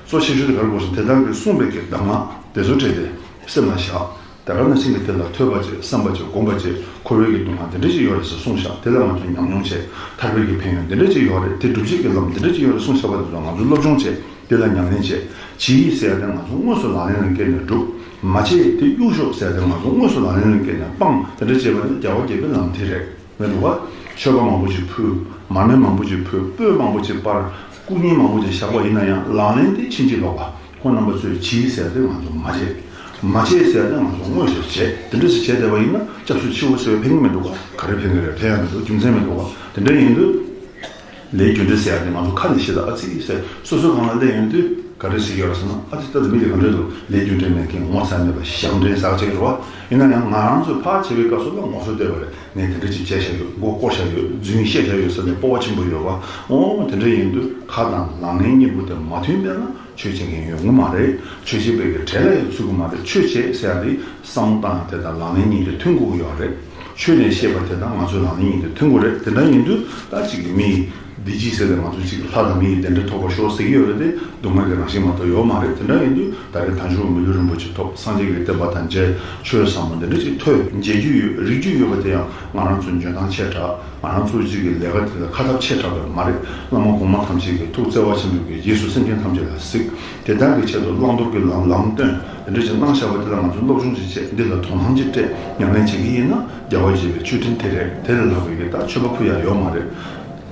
གཙོ་ཆེ་ཤོས་དེ་ག་རེ་དགོས་ཟེར། དེ་དག་གི་གསུངས་པའི་གི་གདམས་ངག་དེ་ཚོ་བྲིས་ཏེ་སེམས་ལ་བཞག། དེ་ག་ནང་བཞིན་གྱི་དེ་ལ་ཐོས་པ་བྱེད། བསམ་པ་བྱེད། སྒོམ་པ་བྱེད། འཁོར་བའི་གི་སྡུག་བསྔལ་འདི་འདྲ་ཅིག་ཡོད་རེད་ཟེར་གསུངས་བཞག། དེ་ལ་ང་ཚོས་ཉམས་མྱོང་བྱེད། ཐར་པའི་གི་ཕན་ཡོན་འདི་འདྲ་ཅིག་ཡོད་རེད། དེ་སྒྲུབ་བྱེད་ཀྱི་ལམ་འདི་འདྲ་ཅིག་ཡོད་རེད་གསུངས་བཞག་པ་དེ་ཚོ་ང་ཚོས་སློབ་སྦྱོང་བྱེད། དེ་ལ་ཉམས་ལེན་བྱེད། བྱེད་ཟེར་ཡ་དེ་ང་ཚོ་དངོས་སུ་ལག་ལེན་ལ་བཀལ་ནས་སྒྲུབ། མ་བྱེད་དེ་གཡུག་ཞོག་ཟེར་ཡ་དེ་ང་ཚོ་དངོས་སུ་ལག་ལེན་ལ་བཀལ་ནས་སྤང་། དེ་འདྲ་བྱེད་པ་ནི་རྒྱལ་བ་དགྱེས་པའི་ལམ་དེ་རེད། མི་འདུག་ག། མཆོད་པ་མང་པོ་ཅིག་ཕུལ། མར་མེ་མང་པོ་ཅིག་ཕུལ། སྤོས་མང་པོ་ཅིག་སྤར། སྐུ་བརྙན་མང་པོ་ཅིག་བཞག་པ་ཡིན་ན་ཡང་ལག་ལེན་དེ་ཕྱིན་ཅི་ལོག་པ། ཁོང་རྣམ་པ་ཚོས་བྱེད་ཟེར་ཏེ་ང་ཚོ་མ་བྱེད། མ་བྱེད་ཟེར་ཏེ་ང་ཚོ་དངོས་སུ་བྱེད། དེ་འདྲ་ཞིག་བྱས་བསྡད་པ་ཡིན་ན་སྐྱབས་སུ་མཆིའོ་ཟེར་བའི་ཕན་གྱི་མི་འདུག་ག། ག་རེ་ཕན་གྱི་རེད། ཕན་ཡང་མི་འདུག། རྒྱུ་མཚན་མི་འདུག་ག། དེ་འདྲ་ཡིན་དུས། ལས་རྒྱུ་འབྲས་ཟེར་ཡ་དེ་ང་ཚོ་ཁ་ནས་བཤད་ད་ཨ་ཙི་ཟེར། སོ་སོའི་སྒང་ལ་སླེབས་ཡོང་དུས་ག་འདྲ་ཞིག་ཡོད་རེད་ཟེར་ན། ཨ་ཙི་ད་དེ་མི་དེ་ག་འདྲ་འདུག། ལས་རྒྱུ་འབྲས་མེད་མཁན། ངོ་ཚ་མེད་པ། ཞབས་འདྲེན་ཟེར་ཅིག་རེད་བ། ཡིན་ན་ཡང་ང་རང་ཚོས་ཕར་བྱེད་པའི་སྐབས་སུ་ལ་ངོ་སོ་བསྟོད་པ་རེད། ངས་དེ་འདྲ་ཅིག་བྱས་བཞག་ཡོད། མགོ་སྐོར་བཞག་ཡོད། རྫུན་བཤད་བཞག་ཡོད་ཟེར་ནས་སྤོབས་པ་ཆེན་པོ་ཡོད་བ། འོ་དེ་འདྲ་ཡིན་དུས་ཁ་དང་ལག་ལེན་གཉིས་པོ་དེ་མ་མཐུན་པས་ན། ཆོས་བྱེད་མཁན་ཡོང་གི་མ་རེད། ཆོས་བྱེད་པའི་གི་གྲལ་ལ་ཡང་ཚུད་ཀྱི་མ་རེད། ཆོས་བྱེད་ཟེར་ཡ་དེ་བསམ་བློ་བཏང་ཡ་དེ་དང་ལག་ལེན་གཉིས་དེ་མཐུན་དགོས་ཀྱི་ཡོད་རེད། ཆོས་ནས་བཤད་པ་དེ་དང་ང་ཚོའི་ལག་ལེན་གཉིས་དེ་མཐུན་དགོས་རེད། དེ་འདྲ་ཡིན་དུས་ད་ཅིག་གི་མི་ཡི་བདེ་སྐྱིད་ཟེར་ཏེ་ང་ཚོ་ཅིག་ལྷ་དང་མི་ཡི་བདེ་འབྲེལ་ཐོབ་པར་ཤོག་ཟེར་གྱི་ཡོད་རེད་དེ། སྡུག་བསྔལ་གྱི་རང་བཞིན་མ་གཏོགས་ཡོད་མ་རེད། དེ་འདྲ་ཡིན་དུས་ད་རེས་དལ་འབྱོར་མི་ལུས་རིན་པོ་ཆེ་ཐོབ། སངས་རྒྱས་ཀྱི་བསྟན་པ་དང་མཇལ། ཆོས་ཟབ་མོ་འདི་འདྲ་ཅིག་ཐོས། མཇལ་རྒྱུ་ཡོད། རིག་རྒྱུ་ཡོད་པ་དེ་ཡང་ང་རང་ཚོ་འཇོན་ཐང་ཆེ་དྲགས། ང་རང་ཚོ་གཅིག་གི་ལས་ཀ་དེ་ལ་ཁ་ཐབས་ཆེ་དྲགས་པ་མ་རེད། བླ་མ་གོང་མ་ཐམས་ཅད་ཀྱི་ཐུགས་བརྩེ་བ་ཆེན་པོས་ཀྱི་རྗེས་སུ་སེམས་ཅན་ཐམས་ཅད་ལ་གཟིགས། དེ་དག་གི་ཆེད་དུ་བླང་དོར་གྱི་ལམ་ལམ་སྟོན། དེ་འདྲ་ཅིག་གནང་བཞག་པ་དེ་ལ་ང་ཚོས་སློབ་སྦྱོང་ཅིག་བྱས། འདི་ལ་དོ་སྣང་ཅིག་སྤྲད། ཉམས་ལེན་བྱེད་ཀྱི་ཡིན་ན་རྒྱལ་བ་དགྱེས་པའི་མཆོད་སྤྲིན་དེ་རེད། དེ་ལས་ལྷག་པའི་གི་ད་མཆོད་པ་ཕུལ་ཡ་ཡོད་མ་རེད།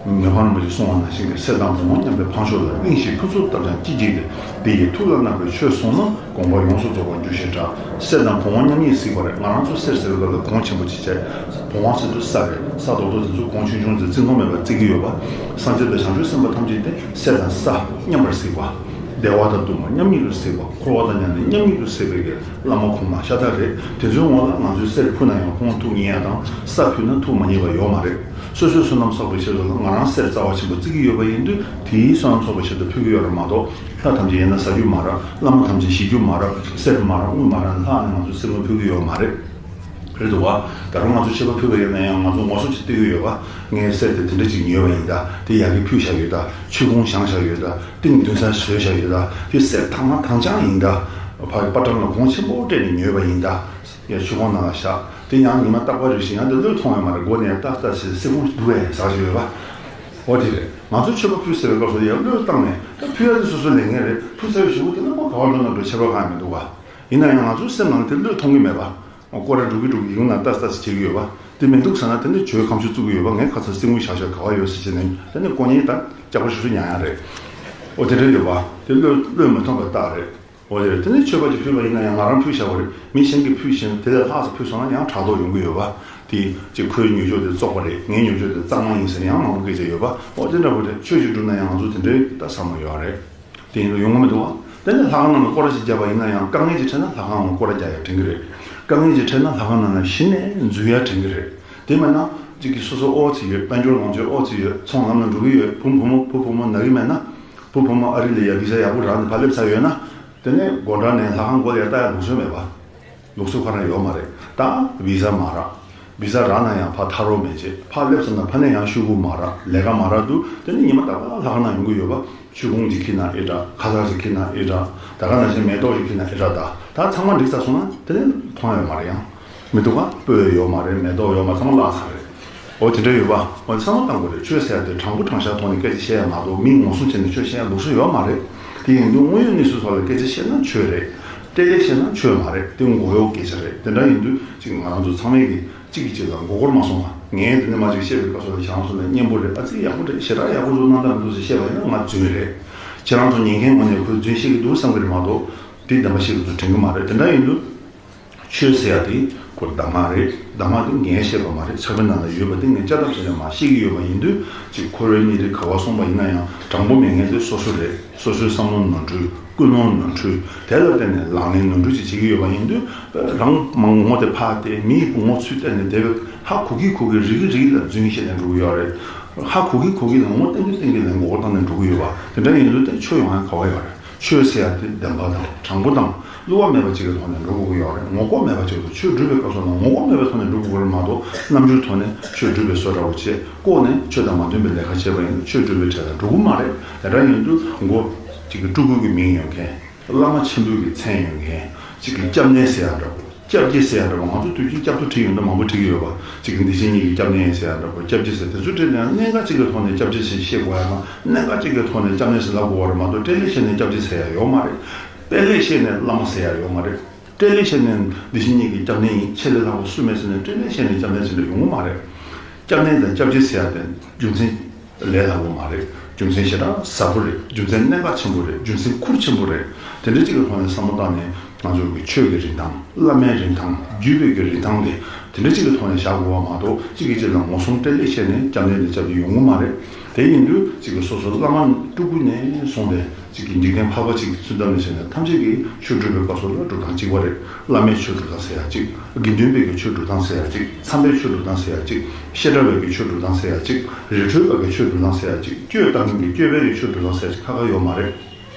མི་ཕམ་རིན་པོ་ཆེས་གསུངས་པ་ནང་བཞིན་གྱི་གསེར་དང་བུམ་པ་མཉམ་པའི་ཕ་མཆོག་ལ། གླིང་བཞིའི་ཕུན་ཚོགས་བཏབ་ཀྱང་ཅི་བགྱིས་ཏེ། དེ་ཡི་ཐུགས་ལ་བརྣག་པའི་ཆོས་བཟུང་ན། དགོངས་པ་ཡོངས་སུ་རྫོགས་པར་འགྱུར་ཞེས་གྲགས། གསེར་དང་བུམ་པ་མཉམ་ཉིད་གཟིགས་པ་རེད། ང་རང་ཚོ་གསེར་ཟེར་བའི་སྐབས་ལ་གོང་ཆེན་པོ་ཅིག་བྱས། བུམ་པ་ཟེར་དུས་ས་རེད། ས་རྡོག་རྡོག་དེ་ཚོ་གོང་ཆུང་ཆུང་ཙམ་བརྩི་མཐོང་མེད་པར་བརྩི་གི་ཡོད་པ། སངས་རྒྱས་དང་བྱང་ཆུབ་སེམས་དཔའ་ཐམས་ཅད་དེ་གསེར་དང་ས་མཉམ་པར་གཟིགས་པ། བདེ་བ་དང་སྡུག་བསྔལ་མཉམ་ཉིད་དུ་གཟིགས་པ། འཁོར་བ་དང་མྱ་ངན་མཉམ་ཉིད་དུ་གཟིགས་པའི་གི་བླ་མ་གོང་མ་ཤ་སྟག་རེད། དེ་ཚོའི་ངོ་ལ་ང་ཚོས་གསེར་ཕུལ་ན་ཡང་ཁོང་ཐུགས་མཉེས་ཡ་དང་། ས་ཕུལ་ན་ཐུགས་མ་མཉེས་པ་ཡོད་མ་རེད། སོ་སོའི་བསོད་ནམས་བསགས་པའི་ཆེད་དུ་ལ་ང་རང་གསེར་རྩ་བ་ཆེན་པོ་བརྩི་གི་ཡོད་པ་ཡིན་དུས། དེའི་བསོད་ནམས་ཚོགས་པའི་ཆེད་དུ་ཕུལ་གི་ཡོད་རེད་མ་གཏོགས། ལྷ་ཐམས་ཅད་ཡིན་ན་ཟ་རྒྱུ་མ་རག། བླ་མ་ཐམས་ཅད་ཞི་རྒྱུ་མ་རག། གསེར་མ་རག། དངུལ་མ་རག། ལྷག་ནས་ང་ཚོ་གསེར་དངུལ་ཕུལ་གི་ཡོད་མ་རེད། རེད་འདུག་བ། ད་རུང་ང་ཚོ་མཆོད་པ་ཕུལ་བ་ཡིན་ན་ཡང་ང་ཚོ་ངོ་སོ་ཅིག་སྟེར་གི་ཡོད་པ། ངས་གསེར་དེ་དེ་འདྲ་ཅིག་ཉོས་པ་ཡིན་ད། དེ་ཡ་གི་ཕུལ་བཞག་ཡོད་ད། མཆོད་ཀོང་བཞེངས་བཞག་ཡོད་ད། ཏིང་འདོན་ས་བཟོས་བཞག་ཡོད་ད། དེ་གསེར་དྭངས་མ་དྭངས་ཅན་ཡིན་ད། ཕ་གི་པ་ཊམ་ལ་གོང་ཆེན་པོ་སྤྲད་ནས་ཉོས་པ་ཡིན་ད། ཡ་མཆོད་ཀོང་ནང་ལ་བཞག། དེ་ཡང་ཉི་མ་རྟག་པར་རེ་བཞིན་ཡང་དེ་བློས་ཐོངས་ཡོད་མ་རེད། སྒོ་ནས་ཡང་ཏག་ཏག་བྱས་གསེར་ཀོང་འདུག་བས་ཟེར་གྱི་ཡོད་པ། འོ་དེ་རེད། ང་ཚོ་མཆོད་པ་ཕུལ་ཟེར་བའི་སྐབས་སུ་ཡང་བློས་བཏང་ནས་ད་ཕུལ་ཡ་དེ་སོ་སོའི་ལས་འགན་རེད། ཕུལ་ཚར་བའི་གཞུག་གུ་དེ་ནི་མ་ག་བ་འགྲོ་ན་འགྲོ། ཁྱད་པར་གང་ཡང་མི་འདུག་བ། ཡིན་ན་ཡང་ང་ཚོའི་སེམས་ནང་དེ་བློས་ཐོངས་ཀྱི་མེད་པ། སྐོར་ར་འགྲོ་གི་འགྲོ་གི་ཡོང་ན་ཏག་ཏག་བྱེད་ཀྱི་ཡོད་པ། དེ་མི་འདུག་ཟེར་ན་དེ་ནི་ཇོ་བོའི་ཁ་མཆུ་བཙུགས་ཀྱི་ཡོད་པ། ངའི་ཁ་ཚ་གསེར་དངུལ་བཞག་བཞག་ག་བ་ཡོད་ཟེར་བྱས་ནས་དེ་ནི་ཀོ་ཉེ་ད་སྐྱག་པ་ཤུ་ཤུ་ཉར་ཡ་རེད། འོ་དེ་འདྲ་ཡོད་པ། དེ་བློས་བློས་མི་ཐོངས་པའི་རྟགས་རེད། འོ་དེ་རེད། དེ་ནི་མཆོད་པ་ཅིག་ཕུལ་བ་ཡིན་ན་ཡང་ང་རང་ཕུལ་བཞག་པ་རེད། མི་གཞན་གྱིས་ཕུལ་བཞིན་དེ་ལས་ལྷག་ཙམ་ཕུལ་སོང་ན་ཡང་ཕྲག་དོག་ཡོང་གི་ཡོད་པ། དེ་ཅིག་ཁོའི་ཉོས་ཆོག་དེ་བཙོག་པ་རེད། ངའི་ཉོས་ཆོག་དེ་གཙང་མ་ཡིན་ཟེར་ཡང་མང་པོ་སྐད་ཆ་ཡོད་པ། འོ་དེ་འདྲ་པོ་རེད། ཆོས་ཅིག་བསྒྲུབ་ན་ཡང་ང་ཚོ་དེ་འདྲའི་ད་བསམ་བློ་ཡོད་རེད། དེ་ཡིན་དུ་ཡོང་གི་མི་འདུག་བ། དེ་ནས་ལྷ་ཁང་ནང་ལ་སྐོར་ར་ཞིག་བརྒྱབ་པ་ཡིན་ན་ཡང་དཀའ་ངལ་ཅིག་འཕྲད་ན་ལྷ་ཁང་ནང་སྐོར་ར་རྒྱག་ཡ་དྲན་གི་རེད། དཀའ་ངལ་ཅིག་འཕྲད་ན་ལྷ་ཁང་ནང་ལ་གཞི་ནས་འཛུལ་ཡ་དྲན་གི་རེད། དེ་མིན་ན་གཅིག་གིས་སོ་སོ་ཨོ་ཙི་ཡོད། དཔལ་འབྱོར་ལོངས་སྤྱོད་ཨོ་ཙི་ཡོད། ཚོང་ལམ་ལ་འགྲོ་གི་ཡོད། བུ་བུ་མོ་བུ་བུ་མོ་ན་གི་མེད་ན། བུ་བུ་མོ་ཨ་རི་ལ་ཡ་བི་ཟ་ཡག་པོ་རག་ནས་ཕར་སླེབས་ཚར་ཡོད་ན། དེ་ནས་སྒོ་འགྲམ་ནས་ལྷ་ཁང་སྒོ་ལ་ཡ་ལྟ་ཡ་ལུགས་སྲོལ་མེད་པ། ལུགས་སྲོལ་ཁོ་རང་ཡོད་མ་རེད། ད་བི་ཟ་མ་རག། བི་ཟ་རག་ན་ཡང་ཕར་ཐར་རོགས་མེད་བྱས། ཕར་སླེབས་ཚར་ན་ཕ་ནས་ཡང་ཤོག་གུ་མ་རག། ལས་ཀ་མ་རག་འདུག། དེ་ནས་ཉི་མ་རྟག་པར་ལྷ་ཁང་ནང་ཡོང་གི་ཡོད་པ། མཆོད་ཀོང་ཅིག་ཁྱེར་ན་ཨེ་དྲག། ཁ་ཟས་ཅིག་ཁྱེར་ན་ཨེ་དྲག། ད་ག་ནང་བཞིན་མེ་ཏོག་ཅིག་ཁྱེར་ན་ཨེ་དྲག། ད་ད་ཚང་མ་འགྲིག་ཚར་སོང་ན་དེ་ནས་མཐོང་ཡོད་མ་རེད། ཡང་མི་འདུག་ག། སྤོས་ཡོད་མ་རེད། མེ་ཏོག་ཡོད་མ། ཚང་མ་བརླག་ཚར་རེད། འོ་དེ་འདྲ་ཡོད་པ། འོ་བསམ་བློ་བཏང་དགོས་རེད། ཆོས་ཟེར་ཡ་དེ་དྲང་པོ་དྲང་བཞག་ཐོག་ནས་སྐད་ཆ་བཤད་ཡ་མ་གཏོགས་མིང་ངོ་སྲུང་བྱས་ནས་ཆོས་བཤད་ཡ་ལུགས་སྲོལ་ཡོད་མ་རེད། དེ་ཡིན་དུས་དངོས་ཡོད་གནས་ཚུལ་ཐོག་ལ་སྐད་ཆ་བཤད་ན་ཆོས་རེད། སྤྲེལ་ལད་བཤད་ན་ཆོས་མ་རེད། དེ་མགོ་གཡོག་སྐད་ཆ་རེད། དེ་འདྲ་ཡིན་དུས་ཅིག་ང་རང་ཚོ་ཚང་མས་ཀྱིས་གཅིག་གིས་གཅིག་ལ་མགོ་སྐོར་མ་སོང་བ། ངས་འདི་ནས་མ་ཅིག་བཤད་པའི་སྐབས་སུ་ལ་ཁྱེད་རང་ཚོ་ལ་སྙན་པོ་རེད། ཨ་ཙི་ཡག་པོ་རེད། ཞེ་དྲག་ཡག་པོ་འདུག། སྣང་དག་མི་འདུག་ཟེར་བཤད་པ་ཡིན་ན་ང་རྫུན་རེད། ཁྱེད་རང་ཚོ་ཉན་མཁན་ངོས་ནས་ཁོས་རྫུན་བཤད་ཀྱི་འདུག་བསམ་གྱི་རེད་མ་གཏོགས། དེ་བདེན་པ་བཤད་ཀྱི་འདུག་དྲན་གྱི་མ་རེད། དེ་འདྲ་ཡིན་དུས། ཆོས་ཟེར་ཡ་དེ་ཁོ་གདམས་ངག་རེད། གདམས་ངག་དེ་ངས་བཤད་པ་མ་རེད། ཕྱག་དཔེ་ནང་ལ་ཡོད་པ་དེ་ངས་བཅའ་ཐབས་བྱས་ནས་མར་བཤད་ཀྱི་ཡོད་པ་ཡིན་དུས། ཅིག་འཁོར་བའི་གནས་དེ་ག་པར་སོང་བ་ཡིན་ན་ཡང་དྲང་པོ་མེད་མཁན་དེ་སོ་སོ་རེད། སོ་སོའི་བསམ་བློ་ནོར་འཁྲུལ། ཀུན་སློང་ནོར་འཁྲུལ། དེ་ལ་བརྟེན་ནས་ལག་ལེན་ནོར་འཁྲུལ་ཅིག་བྱེད་ཀྱི་ཡོད་པ་ཡིན་དུས། རང་མང་ངོ་དེ་ཕར་བལྟས། མི་ཡི་ངོ་ཚུར་བལྟས་ནས་དེ་བས་ཧ་གོ་གི་གོ་གི་རིག་གི་རིག་ལ་རྫུན་བཤད་ནས་འགྲོ་གི་ཡོད་རེད། ཧ་གོ་གི་གོ་གི་ལ་ངོ་གཏན་གི་གཏན་གི་ལ་མགོ་སྐོར་བཏང་ནས་འགྲོ་གི་ཡོད་པ་དེ་འདྲ་ཡིན་དུས་དེ་ཆོས་ཡོང་ཡ་ག་བ་ཡོད་རེད། ཆོས་ཟེར་ཡ་དེ་བདེན་པ་དང་དྲང་པོ་དང་བསླུ་བ་མེད་པ་ཅིག་གི་ཐོག་ནས་འགྲོ་དགོས་ཀྱི་ཡོད་རེད། ངོ་ལྐོག་མེད་པ་ཅིག་ཏུ་ཆོས་སྒྲུབ་པའི་སྐབས་སུ་ལ་ངོ་ལྐོག་མེད་པའི་ཐོག་ནས་འགྲོ་དགོས་ཀྱི་རེད་མ་གཏོགས་རྣམ་འགྱུར་ཐོག་ནས་ཆོས་སྒྲུབ་པའི་བཟོ་འདྲ་བོ་བྱས་ལྐོག་ནས་ཆོས་དང་མ་མཐུན་པའི་ལས་ཀ་བྱས་པ་ཡིན་ན་ཆོས་སྒྲུབ་པའི་གྲས་ལ་འགྲོ་གི་མ་རེད། དེ་འདྲ་ཡིན་དུས་མགོ་ཅིག་གི་སྤྲུལ་སྐུ་གི་མིང་ཡོད་མཁན། བླ་མ་ཆེན་པོའི་གི་མཚན་ཡོད་མཁན། གཅིག་གི་སྐྱབས་གནས་ཟེར་ཡ་འདྲ་པོ། སྐྱབས་རྗེ་ཟེར་ཡ་འདྲ་པོ། ང་ཚོ་དུས་རྒྱུན་སྐྱབས་ཐོ་བྲིས་ཡོང་དུས་མང་པོ་བྲིས་ཀྱི་ཡོད་པ། གཅིག་གི་འདི་ཕྱི་གཉིས་ཀྱི་སྐྱབས་གནས་ཟེར་ཡ་འདྲ་པོ། སྐྱབས་རྗེ་ཟེར་དེ་ཚོ་བྲིས་ནས་གནད་འགག་གཅིག་གི་ཐོག་ནས་སྐྱབས་རྗེ་ཟེར་བཤད་དགོས་ཡ་དང་གནད་འགག་གཅིག་གི་ཐོག་ནས་སྐྱབས་གནས་ཟེར་ལབ་དགོས་པ་རེད་མ་གཏོགས་སྤྲེལ་ལད་བཤད་ནས་སྐྱབས་རྗེ་ཟེར་ཡ་ཡོད་མ་རེད། སྤྲེལ་ལད་བཤད་ནས་བླ་མ་ཟེར་ཡ་ཡོད་མ་རེད། སྤྲེལ་ལད་བཤད་ནས་འདི་ཕྱི་གཉིས་ཀྱི་སྐྱབས་གནས་ཡིན། ཆེས་ལས་སླ་པོ་སུ་མེད་ཟེར་ནས་སྤྲེལ་ལད་བཤད་ནས་སྐྱབས་གནས་ཟེར་འདྲ་ཡོང་གི་མ་རེད། སྐྱབས་གནས་དང་སྐྱབས་རྗེ་ཟེར་ཡ་དེ་རྒྱུ་མཚན་ལས་སླ་པོ་མ་རེད། རྒྱུ་མཚན་ཞེ་དྲག་ཟབ་པོ་རེད། རྒྱུ་མཚན་གནད་འགག་ཆེན་པོ་རེད། རྒྱུ་མཚན་ཁུར་ཆེན་པོ་རེད། དེ་འདྲ་གཅིག་གི་ཐོག་ནས་བསམ་བློ་བཏང་ནས་ང་ཚོ་གི་ཆོས་ཀྱི་རིན་ཐང་། བླ་མའི་རིན་ཐང་། བརྒྱུད་པའི་གི་རིན་ཐང་དེ་དེ་འདྲ་གཅིག་གི་ཐོག་ནས་བཞག་དགོས་པ་མ་གཏོགས་གཅིག་གིས་གཅིག་ལ་ངོ་སྲུང་སྤྲེལ་ལད་བཤད་ནས་སྐྱབས་གནས་དེ་སྐྱབས་ཀྱི་ཡོང་གི་མ་རེད། དེ་ཡིན་དུས་གཅིག་གི་སོ་སོ་བླ་མ་སྤྲུལ་སྐུ་ནས་བཟུང་སྟེ། གཅིག་གི་འཇིག་རྟེན་འཕགས་པ་གཅིག་གི་ཚུལ་ལྟར་ནས་བྱས་ནས་ཐམས་ཅད་ཀྱིས་ཆོས་སྒྲུབ་པའི་སྐབས་སུ་ལ་སྒྲུབ་སྟངས་གཅིག་པ་རེད། བླ་མའི་ཆོས་སྒྲུབ་སྟངས་ཟེར་ཡ་གཅིག་དགེ་འདུན་པའི་གི་ཆོས་སྒྲུབ་སྟངས་ཟེར་ཡ་གཅིག་མཚམས་པའི་ཆོས་སྒྲུབ་སྟངས་ཟེར་ཡ་གཅིག་བཤད་གྲྭ་བའི་གི་ཆོས་སྒྲུབ་སྟངས་ཟེར་ཡ་གཅིག་རི་ཁྲོད་པ་གི་ཆོས་སྒྲུབ་སྟངས་ཟེར་ཡ་གཅིག་སྐྱོད་བཏང་མཁན་གྱི་སྐྱོད་པའི་གི་ཆོས་སྒྲུབ་སྟངས་ཟེར་ཡ་གཅིག་ཁ་ཁ་ཡོད་མ་རེད།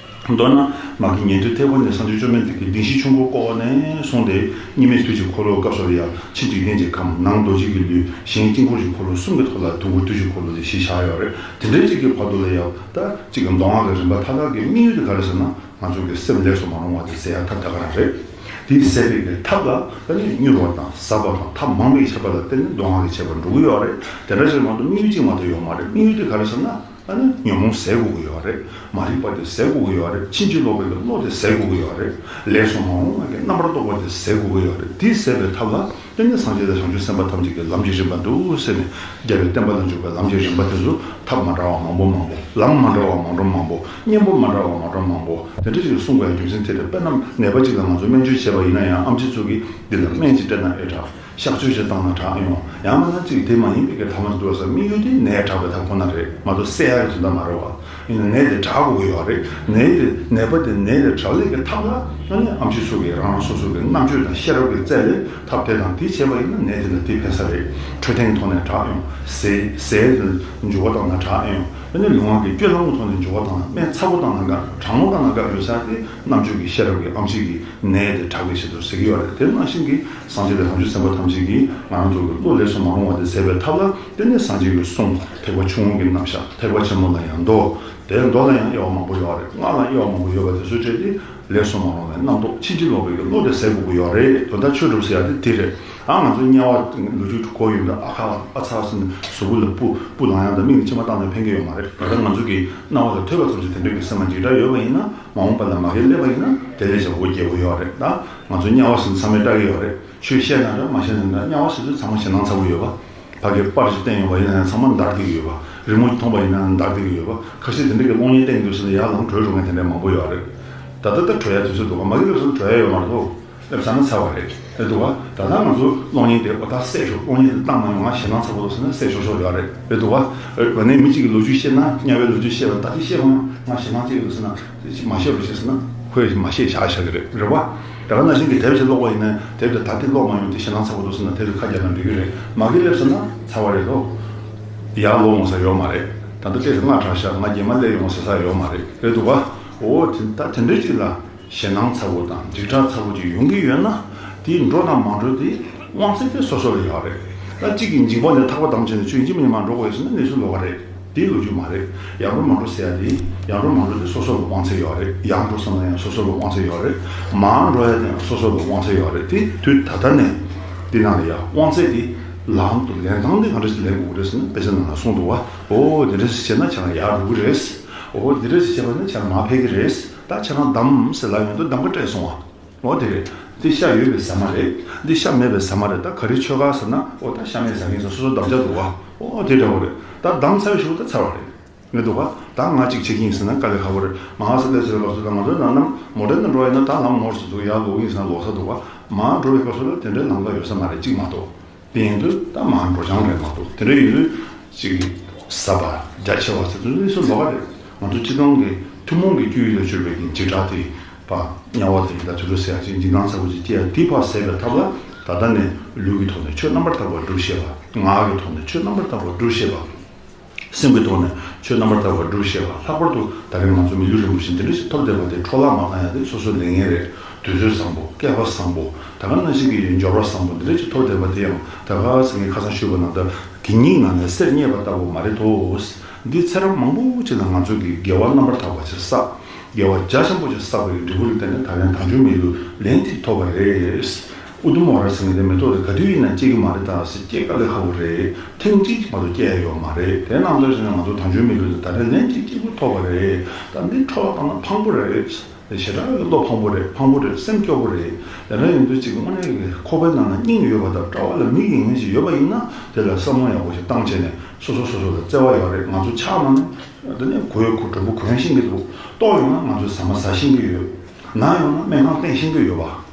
མདོར་ན་མ་གི་ཉན་ཐོས་ཐེག་པ་ནས་སངས་རྒྱས་བཅོམ་ལྡན་འདས་ཀྱི་བདེན་བཞིའི་ཆོས་འཁོར་བསྐོར་བ་ནས་བཟུང་སྟེ་གཉིས་མེད་དུས་ཀྱི་འཁོར་ལོའི་སྐབས་སུ་ཡང་ཕྱི་འཇིག་རྟེན་གྱི་ཁམས། ནང་རྡོ་རྗེ་གི་ལུས། གཞན་དཀྱིལ་འཁོར་གྱི་འཁོར་ལོ་གསུམ་གྱི་ཐོག་ལ་དུས་འཁོར་དུས་ཀྱི་འཁོར་ལོ་དེ་བཞི་བཞག་ཡོད་རེད། དེ་འདྲའི་གཅིག་གི་བར་དུ་ལ་ཡང་ད་གཅིག་གི་མདོ་སྔགས་ཀྱི་རིམ་པ་མཐའ་དག་གི་དམིགས་ཡུལ་དེ་ག་རེ་ཟེར་ན། ང་ཚོ་གི་སེམས་ལས་སུ་མ་རུང་བ་དེ་ཟད་ཡ་ཐབས་ད་ག་རང་རེད། དེ་ཟད་པའི་གི་ཐབས་ལ་ད་ནི་མྱུར་བ་དང་ཟབ་པ་དང་ཐབས་མང་པོ་ཡིས་ཁྱབ་པ་ལ་བརྟེན་ནས་མདོ་སྔགས་ཀྱི་ཁྱད་པར་འགྲོ་གི་ཡོད་རེད། དེ་འདྲ་ཞིག་མ་གཏོགས་དམིགས་ཡུལ་གཅིག་མ་གཏོགས་ཡོད་མ་རེད། དམིགས་ཡུལ་དེ་ག་རེ་ཟེར་ན། ཨ་ནི་ཉོན་མོངས་ཟད་དགོས་ཀྱི་ཡོད་རེད། མ་རིག་པ་དེ་ཟད་དགོས་ཀྱི་ཡོད་རེད། ཕྱིན་ཅི་ལོག་པའི་བློ་དེ་ཟད་དགོས་ཀྱི་ཡོད་རེད། ལས་སུ་མ་འོངས་པ་གི་རྣམ་པར་རྟོག་པ་དེ་ཟད་དགོས་ཀྱི་ཡོད་རེད། དེ་ཟད་པའི་ཐབས་ལ་དེ་ནི་སངས་རྒྱས་དང་བྱང་ཆུབ་སེམས་དཔའ་ཐམས་ཅད་ཀྱི་ལམ་གྱི་རིམ་པ་འདུག་ཟེར་ནས་རྒྱལ་བའི་བསྟན་པ་ལ་འཇུག་པའི་ལམ་གྱི་རིམ་པ་དེ་ཚོ་ཐབས་མ་འདྲ་བ་མང་པོ་མང་པོ། ལམ་མ་འདྲ་བ་མང་པོ་མང་པོ། གཉེན་པོ་མ་འདྲ་བ་མང་པོ་མང་པོ། དེ་འདྲ་ཞིག་གསུངས་པའི་རྒྱུ་མཚན་དེ་རེད། དཔེར་ན་ནད་པ་ཅིག་ལ་ང་ཚོ་སྨན་བཅོས་བྱས་པ་ཡིན་ན་ཡང་ཨེམ་ཆི་ཚོ་གིས་འདི་ལ་སྨན་ཅིག་སྤྲད་ན་ཨེ་དྲག་གཤག་བཅོས་ཅིག་བཏང་ན་དྲག་ཡོང་། ཡང་མིན་ན་གཅིག་དེ་མ་ཡིན་པའི་གི་ཐ་མ་དུ་བ་ས་དམིགས་ཡུལ་དེ་ནད་དྲག་པའི་ཐབས་ཁོ་ན་རེད་མ་གཏོགས་སེལ་ཡག་གི་དོན་དག་མ་རེད་བ། ཡིན་ན་ནད་དེ་དྲག་དགོས་ཀྱི་ཡོད་རེད། ནད་དེ་ནད་པ་དེ་ནད་དེ་དྲག་ལས་ཀྱི་ཐབས་ལ་ཨ་ནི་ཨེམ་ཆི་ཚོ་གིས་རང་རང་སོ་སོ་གི་རྣམ་དཔྱོད་དང་ཤེས་རབ་ཀྱི་རྩལ་ལས་ཐབས་དེ་དང་དེ་བྱས་པ་ཡིན་ན་ནད་དེ་ལ་དེ་ཕན་ས་རེད། འཕྲོད་བསྟེན་གྱི་ཐོག་ནས་དྲག་ཡོང་། ཟས་ཟས་དེ་འཇུ་བ་བཏང་ན་དྲག་ཡོང་། ཨ་ནི་ལུས་ངག་གི་སྤྱོད་ལམ་གྱི་ཐོག་ནས་འཇུ་བ་བཏང་ན། སྨན་ཚ་པོ་བཏང་ན་དགའ། གྲང་མོ་བཏང་ན་དགའ་ཡོད་ས་དེ་རྣམ་དཔྱོད་ཀྱི་ཤེས་རབ་ཀྱི་ཨེམ་ཆི་གིས་ནད་དེ་དྲག་པའི་ཆེད་དུ་ཟེར་གྱི་ཡོད་རེད། དེ་ནང་བཞིན་གྱི་སངས་རྒྱས་དང་བྱང་ཆུབ་སེམས་དཔའ་ཐམས་ཅད་ཀྱིས་ང་རང་ཚོ་གི་བློ་ལས་སུ་མ་རུང་བ་དེ་ཟད་པའི་ཐབས་ལ་དེ་ནི་སངས་རྒྱས་ཀྱི་གསུང་ཐེག་པ་ཆུང་ངུ་གི་རྣམ་གཞག་ཐེག་པ་ཆེན་མོ་ལ་ཡང་མདོ། དེ་མདོ་ལ་ཡང་དབྱེ་བ་མང་པོ་ཡོད་རེད། སྔགས་ལ་དབྱེ་བ་མང་པོ་ཡོད་པ་དེ་ཚོའི་གྲས་དེ་ལས་སུ་མ་རུང་བའི་རྣམ་རྟོག་ཕྱིན་ཅི་ལོག་པའི་གི་བློ་དེ་ཟད་དགོས་ཀྱི་ཡོད་རེད། དོན་དག་ཆོས་སྒྲུབ་ཟེར་ཡ་དེ་དེ་རེད། ཨ་ང་ཚོ་དམྱལ་བ་ལོ་རྒྱུས་གོ་ཡོད་འདྲ། ཨ་ཁ་ཨ་ཚ་ཟེར་ནས་གཟུགས་པོ་ལ་སྤུ་སྤུ་ལངས་ཡག་དང་མིག་ནས་མཆི་མ་བཏང་ནས་ཕན་གྱི་ཡོད་མ་རེད། ད་ལྟ་ང་ཚོ་གི་རྣ་བ་ལ་ཐོས་པ་ཐམས་ཅད་དེ་འདྲ་གི་སེམས་མ་འཇིགས་སྐྲག་ཡོད་པ་ཡིན་ན། མ་འོངས་པ་ལ་མ་གིར་སླེབས་པ་ཡིན་ན་དེ་ལས་ཀྱང་འོ་བརྒྱལ་པོ་ཡོད་རེད། ད་ང་ཚོ་དམྱལ་བ་ཟེར་ཚང་མས་སྐྲག་གི་ཡོད་རེད། ཆོས་བཤད་ན་འདྲ་མ་བཤད་ན་འདྲ། དམྱལ་བ་ཟེར་དུས་ཚང་མ་ཞེད་སྣང་ཚ་པོ་ཡོད་པ། ཕ་གིར་པར་ཞིག་བསྟན་ཡོང་བ་ཡིན་ན་ཡང་ཚང་མ་འདར་བསྡད་ཀྱི་ཡོད་པ། རི་མོ་ཞིག་མཐོང་བ་ཡིན་ན་ཡང་འདར་བསྡད་ཀྱི་ཡོད་པ། ཁ་ཤས་དེ་འདྲ་གི་གློག་བརྙན་བསྟན་གྱི་འདུག་ཟེར་ནས་ཡར་ལངས་བྲོས་འགྲོ་མཁན་དེ་འདྲ་མང་པོ་ཡོད་རེད། ད་ལྟ་ད་བྲོས་ཡ་དུས་ཚོད་འདུག་ག་མ་གིར་སླེབས་སོང་ན་བྲོས་ཡ་ཡོད་མ་རེད་དོ། སླེབས་ཚར་ན་ཚར་བ་རེད། རེད་འདུག་ག་ད་ལྟ་ང་ཚོ་གློག་བརྙན་དེ་འོ་ད་བསད་ཤོག་གློག་བརྙན་དེ་བཏང་མ་ཡོང་། ང་ཞེད་སྣང་ཚ་པོ་འདུག་ཟེར་ན་བསད་ཆོག་ཆོག་ཡོད་རེད། རེད་འདུག་ག་ཨ་ནི་མི་གཅིག་གི་ལོ་རྒྱུས་བཤད་ན། དམྱལ་བའི་ལོ་རྒྱུས་བཤད་པ་ད་དེ་བཤད་ཡོང་ང་ཞེད་སྣང་སྐྱེ་གི་འདུག་ཟེར་ན། མ་བཤད་རོགས་བྱེད་ཟེར་ན་ཁོས་མ་བཤད་བཞག་བཞག་གི་རེད། རེད་བ། ད་ག་ནང་བཞིན་གྱི་དེབ་ཅིག་ཀློག་པ་ཡིན་ན་དེབ་དེ་ད་ལྟ་ཀློག་མ་ཡོང་། དེ་ཞེད་སྣང་ཚ་པོ་འདུག་ཟེར་ན་དེབ་དེ་ཁ་རྒྱག་ན་འགྲིག་གི་རེད། མ་གིར་སླེབས་སོང་ན་ཚར་བ་རེད་དོ། ཡར་ལོག་འོང་ས་ཡོད་མ་རེད། ད་ལྟ་ལྟས་ས་སྔ་དྲགས་ཤག་ང་རྗེས་མ་སླེབས་ཡོང་ཟེར་ས་ཡོད་མ་རེད། རེད་འདུག་ག་འོ་དེ་ད་དེ་འདྲའི་ཅིག་ལ་ཞེད་སྣང་ཚ་པོ་དང་འཇིགས་སྐྲག་ཚ་པོ་ཅིག་ཡོང་གི་ཡོད་ན། དེའི་འགྲོ་དང་མ་འགྲོ་དེ་དབང་ཚད་དེ་སོ་སོ་ལ་ཡོད་རེད། ད་གཅིག་གིས་འཇིགས་པ་ནས་ཐག་པ་བསྡམས་བྱས་ནས་ཁྱོད་ཡིན་གཅིག་མིན་གཉིས་མར་འགྲོ་དགོས་ཟེར་ན་གནས་ཚུལ་ལོགས་ཀ་རེད། དེའི་ལོ་རྒྱུས་མ་རེད། ཡར་འགྲོ་མར་འགྲོ་ཟེར་ཡ་དེ། ཡར་འགྲོ་མར་འགྲོ་དེ་སོ་སོ་ལ་དབང་ཚད་ཡོད་རེད། ཡར་འགྲོ་བསམ་ན་ཡང་སོ་སོ་ལ་དབང་ཚད་ཡོད་རེད། མར་འགྲོ་ཡ་དེ་ཡང་སོ་སོ་ལ་དབང་ཚད་ཡོད་རེད། དེ་དུས་ད་ལྟ་ནས་འདི་ནང་ལ་ཡ་དབང་ཚད་དེ་ལམ་དུ་ལེན་སྟངས་དེ་ག་འདྲ་ཞིག་ལེན་དགོས་རེད་ཟེར་ན། དཔེ་ཆ་ནང་ལ་གསུངས་འདུག་བ། འོ་འདི་འདྲ་ཞིག་བྱས་ན་ཁྱེད་རང་ཡར་འགྲོ་གི་རེད། འོ་འདི་འདྲ་ཞིག་བྱས་པ་ན་ཁྱེད་རང་མར་ཕེབས་ཀྱི་རེད། ད་ཁྱེད་རང་གདམས་ཟེར་ལབ་ཡོང་དུས་གདམས་ཀ་སྤྲད་སོང་བ། འོ་དེ་རེད། འདི་ཤ་ཡོད་པའི་ཟ་མ་རེད། འདི་ཤ་མེད་པའི་ཟ་མ་རེད། ད་ག་རེ་མཆོད་ག་ཟེར་ན། འོ་ད་ཤ་མེད་ཟ་གིན་ཟེར་སོ་སོ་གདམ་བྱ་འདུག་བ། འོ་དེ་འདྲ་བོ་རེད། ད་གདམ་ཚར་བའི་གཞུག་ད་ཚར་བ་རེད། མི་འདུག་བ། ད་ང་གཅིག་བྱེད་ཀྱི་ཡིན་ཟེར་ན་དཀའ་ལས་ཁག་པོ་རེད། མ་ཧ་ས་ལེ་ཟེར་བའི་སྐབས་སུ་ད་ང་ཚོ་ནང་ནམ་མོ་ཊ་ནང་འགྲོ་ཡིན་ན་ད་ལམ་ནོར་སོང་འདུག་ཡར་ལོག་ཡིན་ཟེར་ན་ལོག་ས་འདུག་བ། མར་འགྲོ་བའི་སྐབས་སུ་ལ་དེ་འདྲའི་ལམ་ཀ་ཡོད་ས་མ་རེད། གཅིག་མ་གཏོགས། དེ་ཡིན་དུས་ད་མར་འགྲོ་སྦྱང་རེད་མ་གཏོགས། དེ་འདྲ་ཡིན་དུས་ཅིག་ཟབ་པ་རྒྱ་ཆེ་བ་ཟེར་དུས་ནི་སུ་ལོགས་ཀ་རེད། ང་ཚོ་སྤྱི་བཏང་གི་ཐུན་མོང་གི་སྤྱོད་ཡུལ་ལ་གྱུར་པའི་གི་འཇིགས་སྐྲག་དེ་ཕར་དམྱལ་བ་དེ་ཡི་ད་དུད་འགྲོ་ཟེར་ཡ་ཅིག་འཇིགས་སྣང་ཚ་པོ་ཅིག་སྐྱེ་ཡ་དེ་ཕར་ཟད་པའི་ཐབས་ལ་ད་ལྟ་ནས་ལུས་ཀྱི་ཐོག་ནས་ཆོས་རྣམ་པར་དག་པ་སྒྲུབ་ཤེས་པ། ངག་གི་ཐོག་ནས་ཆོས་རྣམ་པར་དག་པ་སྒྲུབ་ཤེས་པ། སེམས་ཀྱི་ཐོག་ནས་ཆོས་རྣམ་པར་དག་པ་སྒྲུབ་ཤེས་པ། ལྷག་པར་དུ་ད་རེས་ང་ཚོ་མི་ལུས་རིན་པོ་ཆེ་འདི་འདྲ་ཞིག་ཐོབ་བསྡད་པ་དེ་འཕྲོ་བརླག་མ་བཏང་ཡ་དེ་སོ་སོའི་ལས་འགན་རེད། དུས་ཚོད་བཟང་པོ། སྐལ་པ་བཟང་པོ། ད་ག་ནང་བཞིན་གྱི་འབྱོར་བ་བཟང་པོ་འདི་འདྲ་ཞིག་ཐོབ་བསྡད་པ་དེ་ཡང་ད་ག་ཟེར་ངས་ཁ་སང་ཞུས་པ་ནང་ལྟར་གད་སྙིགས་ནང་ནས་གསེར་རྙེད་པ་ལྟ་བུ་མ་རེད་དོ། འདི་ཚེ་རབས་མང་པོ་ཅིག་ལ་ང་ཚོ་གིས་དགེ་བ་རྣམ་པར་དག་པ་ཅིག་བསགས། དགེ་བ་རྒྱ་ཆེན་པོ་ཞིག་བསགས་པའི་འབྲས་བུ་ལ་བརྟེན་ནས་ད་ལན་དལ་འབྱོར་མི་ལུས་ལན་གཅིག་ཐོབ་པ་རེད། ཨུ་དུམ་མ་ཝ་ར་ཟེར་མཁན་དེ་མེ་ཏོག་དེ་ག་དུས་ཡིན་ན་སྐྱེ་གི་མ་རེད་ད་ཟེར། སྐྱེ་དཀའ་ལས་ཁག་པོ་རེད། ཐེངས་གཅིག་མ་གཏོགས་སྐྱེ་ཡ་ཡོད་མ་རེད། དེ་རྣམ་ཐར་བྱས་ན་ང་ཚོ་དལ་འབྱོར་མི་ལུས་དེ་ད་ལན་ལན་གཅིག་སྐྱིད་པོ་ཐོབ་པ་རེད། ད་འདི་འཕྲོ་བརླག་བཏང་ན་ཕངས་པོ་རེད། ཞེ་དྲག་གི་བློ་ཕངས་པོ་རེད། ཕངས་པོ་རེད། སེམས་སྐྱོ་པོ་རེད། དེ་འདྲ་ཡིན་དུས་ཅིག་དངོས་གནས་ཀྱི་ཁོག་པའི་ནང་ན་སྙིང་ཡོད་པ་དང་གྲྭ་པ་ལ་མིག་གི་ངན་ཞིག་ཡོད་པ་ཡིན་ན་དེ་ལ་བསམ་བློ་ཡག་པོ་ཞིག་བཏང་བྱས་ནས་སོ་སོ་སོ་སོ་ལ་བརྩེ་བ་ཡོད་རེད། ང་ཚོ་ཆགས་མ་ནས་དེ་ནས་གོས་གོས་མགྲོན་པོ་གོན་ཤེས་ཀྱི་འདུག་ལྟོགས་ཡོང་ན་ང་ཚོས་ཟ་མ་ཟ་ཤེས་ཀྱི་ཡོད། ན་ཡོང་ན་སྨན་ཁང་བསྟེན་ཤེས་ཀྱི་ཡོད་པ།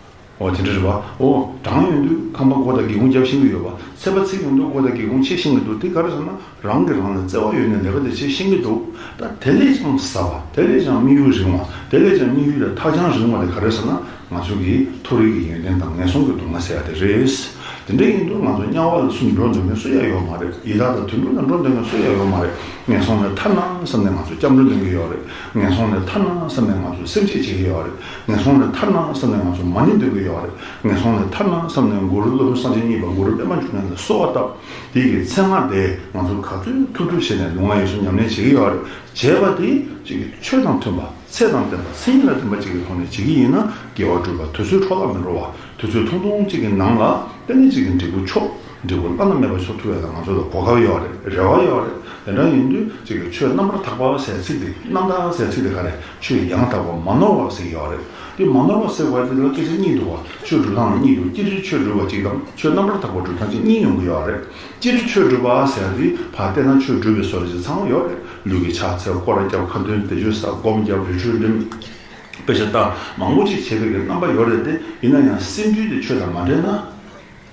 འོ་དེ་འདྲ་རེད་པ། འོ་གྲང་ཡོང་དུས་ཁང་པ་སྒོ་དང་སྒེའུ་ཁུང་བརྒྱབ་ཤེས་ཀྱི་ཡོད་པ། ཚད་པ་ཚིག་ཡོང་དུས་སྒོ་དང་སྒེའུ་ཁུང་ཕྱེ་ཤེས་ཀྱི་འདུག་དེ་ག་རེ་ཟེར་ན་རང་གིས་རང་ལ་བརྩེ་བ་ཡོད་ནས་ལས་ཀ་དེ་བྱེད་ཤེས་ཀྱི་འདུག་ད་དེ་ལས་ཀྱང་ཟབ་པ། དེ་ལས་ཀྱང་དམིགས་ཡུལ་རིང་བ། དེ་ལས་ཀྱང་དམིགས་ཡུལ་དང་ཐག་རྐྱང་རིང་བ་དེ་ག་རེ་ཟེར་ན། ང་ཚོ་གི་མཐོ་རིས་ཀྱི་ཡོན་ཏན་དང་ངན་སོང་གི་སྡུག་བསྔལ་ཟེར་ཡ་དེ་རེད། དེ་འདྲ་ཡིན་དུས་ང་ཚོ་དམྱལ་བ་ལ་སུ་འགྲོ་འདོད་མཁན་སུ་ཡང་ཡོད་མ་རེད། ཡི་དྭགས་དང་དུད་འགྲོ་ལ་འགྲོ་འདོད་མཁན་སུ་ཡང་ཡོད་མ་རེད། ངན་སོང་ལས་ཐར་ན་བསམ་ནས་ང་ཚོ་སྐྱབས་འགྲོ་འདོན་གྱི་ཡོད་རེད། ངན་སོང་ལས་ཐར་ན་བསམ་ནས་ང་ཚོ་སེམས་བསྐྱེད་བྱེད་ཀྱི་ཡོད་རེད། ངན་སོང་ལས་ཐར་ན་བསམ་ནས་ང་ཚོ་མ་ཎི་འདོན་གྱི་ཡོད་རེད། ངན་སོང་ལས་ཐར་ན་བསམ་ནས་གུ་རུ་སློབ་དཔོན་སངས་རྒྱས་གཉིས་པ་གུ་རུ་པདྨ་འབྱུང་གནས་ལ་གསོལ་བ་བཏབ། དེ་གི་ཚེ་སྔ་དེ་ང་ཚོ་ག་ཚོད་ཐུབ་ཐུབ་བྱས་ནས་ལུས་ངག་ཡིད་གསུམ་ཉམས་ལེན་བྱེད་ཀྱི་ཡོད་རེད། བྱས་པ་དེ་ཅིག་ཆོས་དང་མཐུན་པ། ཚད་དང་ལྡན་པ། མཚན་ཉིད་ལ་ལྡན་པ་ཅིག་གི་ཐོག་ནས་བྱེད་ཀྱི་ཡིན་ན་དགེ་བ་སྒྲུབ་པ་དུས་ཚོད་འཕྲོ་བརླག་མི་འགྲོ་བ། དུས་ཚོད་ཐུང་ཐུང་ཅིག་གི་ནང་ལ་དེ་ནས་ཅིག་གི་འབྲས་བུ་ཆོག་འབྲས་བུ་བླ་ན་མེད་པ་ཆོག་ཐུབ་ཡ་ལ་ང་ཚོ་ལ་གོ་སྐབས་ཡོད་རེད། རེ་བ་ཡོད་རེད། དེ་འདྲ་ཡིན་དུས་ཅིག་གི་ཆོས་རྣམ་པར་དག་པ་ཟེར་ཚིག་དེ། རྣམ་དག་ཟེར་ཚིག་དེ་ག་རེ། ཆོས་ཡང་དག་པ་མ་ནོར་བ་ཟེར་གྱི་ཡོད་རེད། དེ་མ་ནོར་བ་ཟེར་བ་དེ་ལ་སྐད་ཆ་གཉིས་འདུག་བ། ཆོས་སྒྲུབ་སྟངས་གཉིས་འདུག་སྤྱིར་ཆོས་སྒྲུབ་པ་གཅིག་དང་ཆོས་རྣམ་པར་དག་པ་སྒྲུབ་སྟངས་གཅིག་གཉིས་ཡོང་གི་ཡོད་རེད། སྤྱིར་ཆོས་སྒྲུབ་པ་ཟེར་ཡ་དེ་ཕར་བལྟས་ན་ཆོས་སྒྲུབ་པའི་བཟོ་འདྲ་ཅིག་ཚང་མ་ཡོད་རེད། ལུས་ཀྱིས་ཕྱག་འཚལ། སྐོར་ར་བརྒྱབ། ཁ་འདོན་བཟླས་བརྗོད་བྱ། སྒོམ་བརྒྱབ། རི་ཁྲོད་འགྲིམ། དཔེ་ཆ་ལྟ། མང་པོ་ཅིག་བྱེད་པའི་གི་རྣམ་པ་ཡོད་རེད་དེ། ཡིན་ན་ཡང་སེམས་རྒྱུད་དེ་ཆོས་དང་མ་འབྲེལ་ན།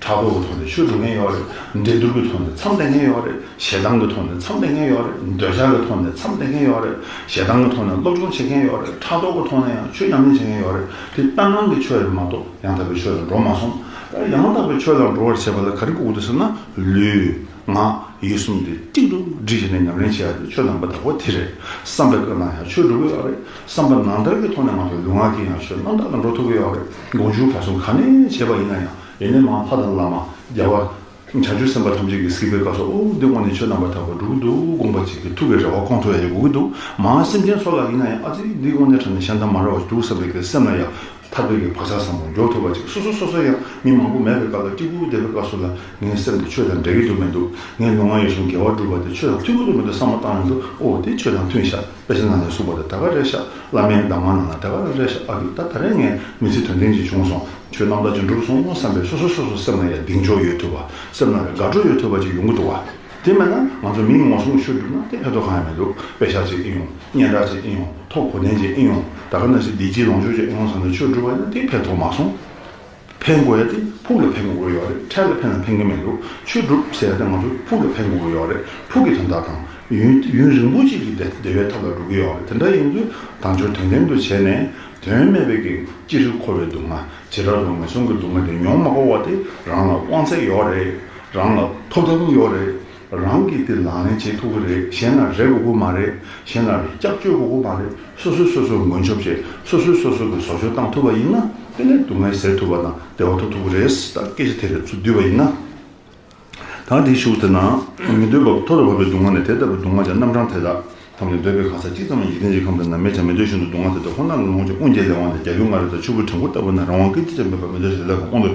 ཕྲག་དོག་གི་ཐོག་ནས་ཆོས་སྒྲུབ་མཁན་ཡོད་རེད། འགྲན་བསྡུར་གྱི་ཐོག་ནས་མཚམས་བསྡད་མཁན་ཡོད་རེད། ཞེ་སྡང་གི་ཐོག་ནས་མཚམས་བསྡད་མཁན་ཡོད་རེད། འདོད་ཆགས་ཀྱི་ཐོག་ནས་མཚམས་བསྡད་མཁན་ཡོད་རེད། ཞེ་སྡང་གི་ཐོག་ནས་སློབ་སྦྱོང་བྱེད་མཁན་ཡོད་རེད། ཕྲག་དོག་གི་ཐོག་ནས་ཡང་ཆོས་ཉམས་ལེན་བྱེད་མཁན་ཡོད་རེད། དེ་ལྟར་སྣང་གི་ཆོས་རེད་མ་གཏོགས་ཡང་དག་པའི་ཆོས་ལ་འགྲོ་མ་སོང་། ད་ཡང་དག་པའི་ཆོས་ལ་འགྲོ་བར་བྱེད་པ་ལ་ག་རེ་དགོས་ཀྱི་འདུག་ཟེར་ན། ལུས་ངག་ཡིད་གསུམ་དེ་གཅིག་ཏུ་སྒྲིལ་བྱས་ནས་ཉམས་ལེན་བྱེད་ཡ་དེ་ཆོས་རྣམ་པར་དག་པ་དེ་རེད། བསམ་པའི་སྐབས་ན་ཡང་ཆོས་སྒྲུབ་ཀྱི་ཡོད་རེད། བསམ་པ་ནང་ལྟར་གྱི་ཐོག་ནས་ང་ཚོ་ལུས་ངག་གིས་ཡང་ཆོས་རྣམ་དག་ལ་འགྲོ་ཐུབ་ཀྱི་ཡོད་རེད། དགོངས་ཞུ་ག་སོང་ག་ནས་བྱས་པ་ཡིན་ན་ཡང་། ཡེ་ནས་མ་ལྷ་དང་བླ་མ་རྒྱལ་བ་བྱང་ཆུབ་སེམས་དཔའ་ཐམས་ཅད་ཀྱིས་གཟིགས་པའི་སྐབས་སུ། ཨོ་འདི་དངོས་གནས་ཆོས་རྣམ་པར་དག་པ་སྒྲུབ་ཀྱི་འདུག་དགོངས་པ་གཅིག་གིས་ཐུགས་ཀྱི་རེ་བ་སྐོང་ཐུབ་ཡ་ཡོད་དགོས་ཀྱི་འདུག་མ་སེམས་ཅན་སོགས་ལ་ཡིན་ན་ཡང་། ཨ་ཙི་འདི་དངོས་གནས་དྲང་གནས་གཞན་དང་མ་འདྲ་བ་འདུག་བསམ་པའི་གི་སེམས་ལ་ཡང་ཐར་པའི་གི་བག་ཆགས་བཟང་པོ་འཇོག་ཐུབ་པ་ཅིག་སོ་སོ་སོ་སོ་ཡང་མི་མང་པོ་མེད་པའི་སྐབས་ལ་སྐྱིད་པོ་བསྡད་པའི་སྐབས་སུ་ལ། ངའི་སེམས་དེ་ཆོས་དང་འབྲེལ་གྱི་འདུག་མི་འདུག་ངའི་ལུས་ངག་ཡིད་གསུམ་དགེ་བ་སྒྲུབ་པ་དེ་ཆོས་དང་མཐུན་གྱི་འདུག་མི་འདུག་བསམ་བློ་བཏང་ཡོང་དུས། ཨོ་དེ་ཆོས་དང་མཐུན་ཤག་དཔེ་ཆ་ནང་ནས་གསུངས་པ་དེ་ད་ག་རེད་ཤག་བླ་མའི་གདམས་ངག་ནང་ལ་ད་ག་རེ་རེད་ཤག་ཨ་ལུས་ད་ད་རེས་ངས་མི་ཚེ་དོན་ལྡན་ཅིག་བྱུང་སོང་། ཆོས་རྣམ་དག་ཅིག་འགྲུབ་སོང་བསམ་པའི་སོ་སོ་སོ་སོ་སེམས་ལ་ཡང་གདེང་འཇོག་ཡོད་ཐུབ་པ། སེམས་ལ་ཡང་དགའ་སྤྲོ་ཡོད་ཐུབ་པ་ཅིག་ཡོང་གི་འདུག་བ། དེ་མེད་ན་ང་ཚོ་མིའི་ངོ་སྲུང་ཆོས་སྒྲུབ་ན་དེ་ཕན་ཐོགས་གང་ཡང་མི་འདུག་དཔེ་ཆ་ཅིག་ཨེ་ཡོང་། སྙན་གྲགས་ཅིག་ཨེ་ཡོང་། ཐོབ་གོ་ནན་ཅིག་ཨེ་ཡོང་། ད་ག་ནང་བཞིན་བདེ་སྐྱིད་ལོངས་སྤྱོད་ཅིག་ཨེ་ཡོང་བསམ་ན་ཆོས་སྒྲུབ་པ་ཡིན་ན་དེ་ཕན་ཐོགས་མ་སོང་། ཕན་དགོས་ཡ་དེ་ཕུགས་ལ་ཕན་དགོས་ཀྱི་ཡོད་རེད། འཕྲལ་ལ་ཕན་ལ་ཕན་གྱི་མི་འདུག་ཆོས་སྒྲུབ་ཟེར་ཡ་དེ་ང་ཚོ་ཕུགས་ལ་ཕན་དགོས་ཀྱི་ཡོད་རེད། ཕུགས་ཀྱི་དོན་དག་དང་ཡུན་ཡུན་རིང་པོ་ཅིག་གི་བདེ་བདེ་བའི་ཐབས་ལ་འགྲོ་གི་ཡོད་རེད། དེ་འདྲ་ཡིན་དུས་དལ་འབྱོར་དོན་ལྡན་དུ་བྱས་ནས། དོན་མེད་པའི་གི་སྤྱིར་འཁོར་བའི་སྡུག་བསྔལ། བྱེ་བྲག་ཏུ་ངན་སོང་གི་སྡུག་བསྔལ་དེ་མྱོང་མ་དགོས་པ་དེ་རང་ལ་དབང་ཚད་ཡོད་རེད། རང་ལ་ཐོབ་ཐང་ཡོད་རེད། རང་གིས་དེ་ལག་ལེན་བྱེད་ཐུབ་ཀྱི་རེད། གཞན་ལ་རེ་དགོས་ཀྱི་མ་རེད། གཞན་ལ་སྐྱབས་བཅོལ་དགོས་ཀྱི་མ་རེད། སོ་སོས་སོ་སོ་མགོན་སྐྱབས་བྱས། སོ་སོས་སོ་སོ་གི་བཟོ་བཅོས་བཏང་ཐུབ་པ་ཡིན་ན། དེ་ནས་སྡུག་བསྔལ་སེལ་ཐུབ་པ་དང་བདེ་བ་ཐོབ་ཐུབ་ཀྱི་རེད། ད་སྐད་ཆ་དེ་རེད། ཚུར་བསྡུས་པ་ཡིན་ན། ད་དེའི་ཤུགས་དེ་ན། མི་འདོད་པ་མཐོ་རུ་བབས་པའི་སྡུག་བསྔལ་ནི་དེ་ལྟ་བུའི་སྡུག་བསྔལ་གྱི་རྣམ་གྲངས་དེ་དག་ཐམས་ཅད་འདོད་པའི་གང་ཟག་གཅིག་ཙམ་ཡང་འཇིག་རྟེན་གྱི་ཁམས་འདི་ན་མེད་ཀྱང་། མི་འདོད་བཞིན་དུ་སྡུག་བསྔལ་དེ་དག་ཁོ་ན་ལ་ལོངས་སྤྱོད་དབང་གྱིས་ལེན་པ་ནི་རྒྱལ་པོའི་མངའ་རིས་དང་ཆུ་བོའི་གྲེ་འགོ་ལྟ་བུ་ན་རང་དབང་ཀུན་གྱིས་བཅོམ་པའི་བར་མི་འདོད་ཅིང་ལས་དང་དབང་དུ་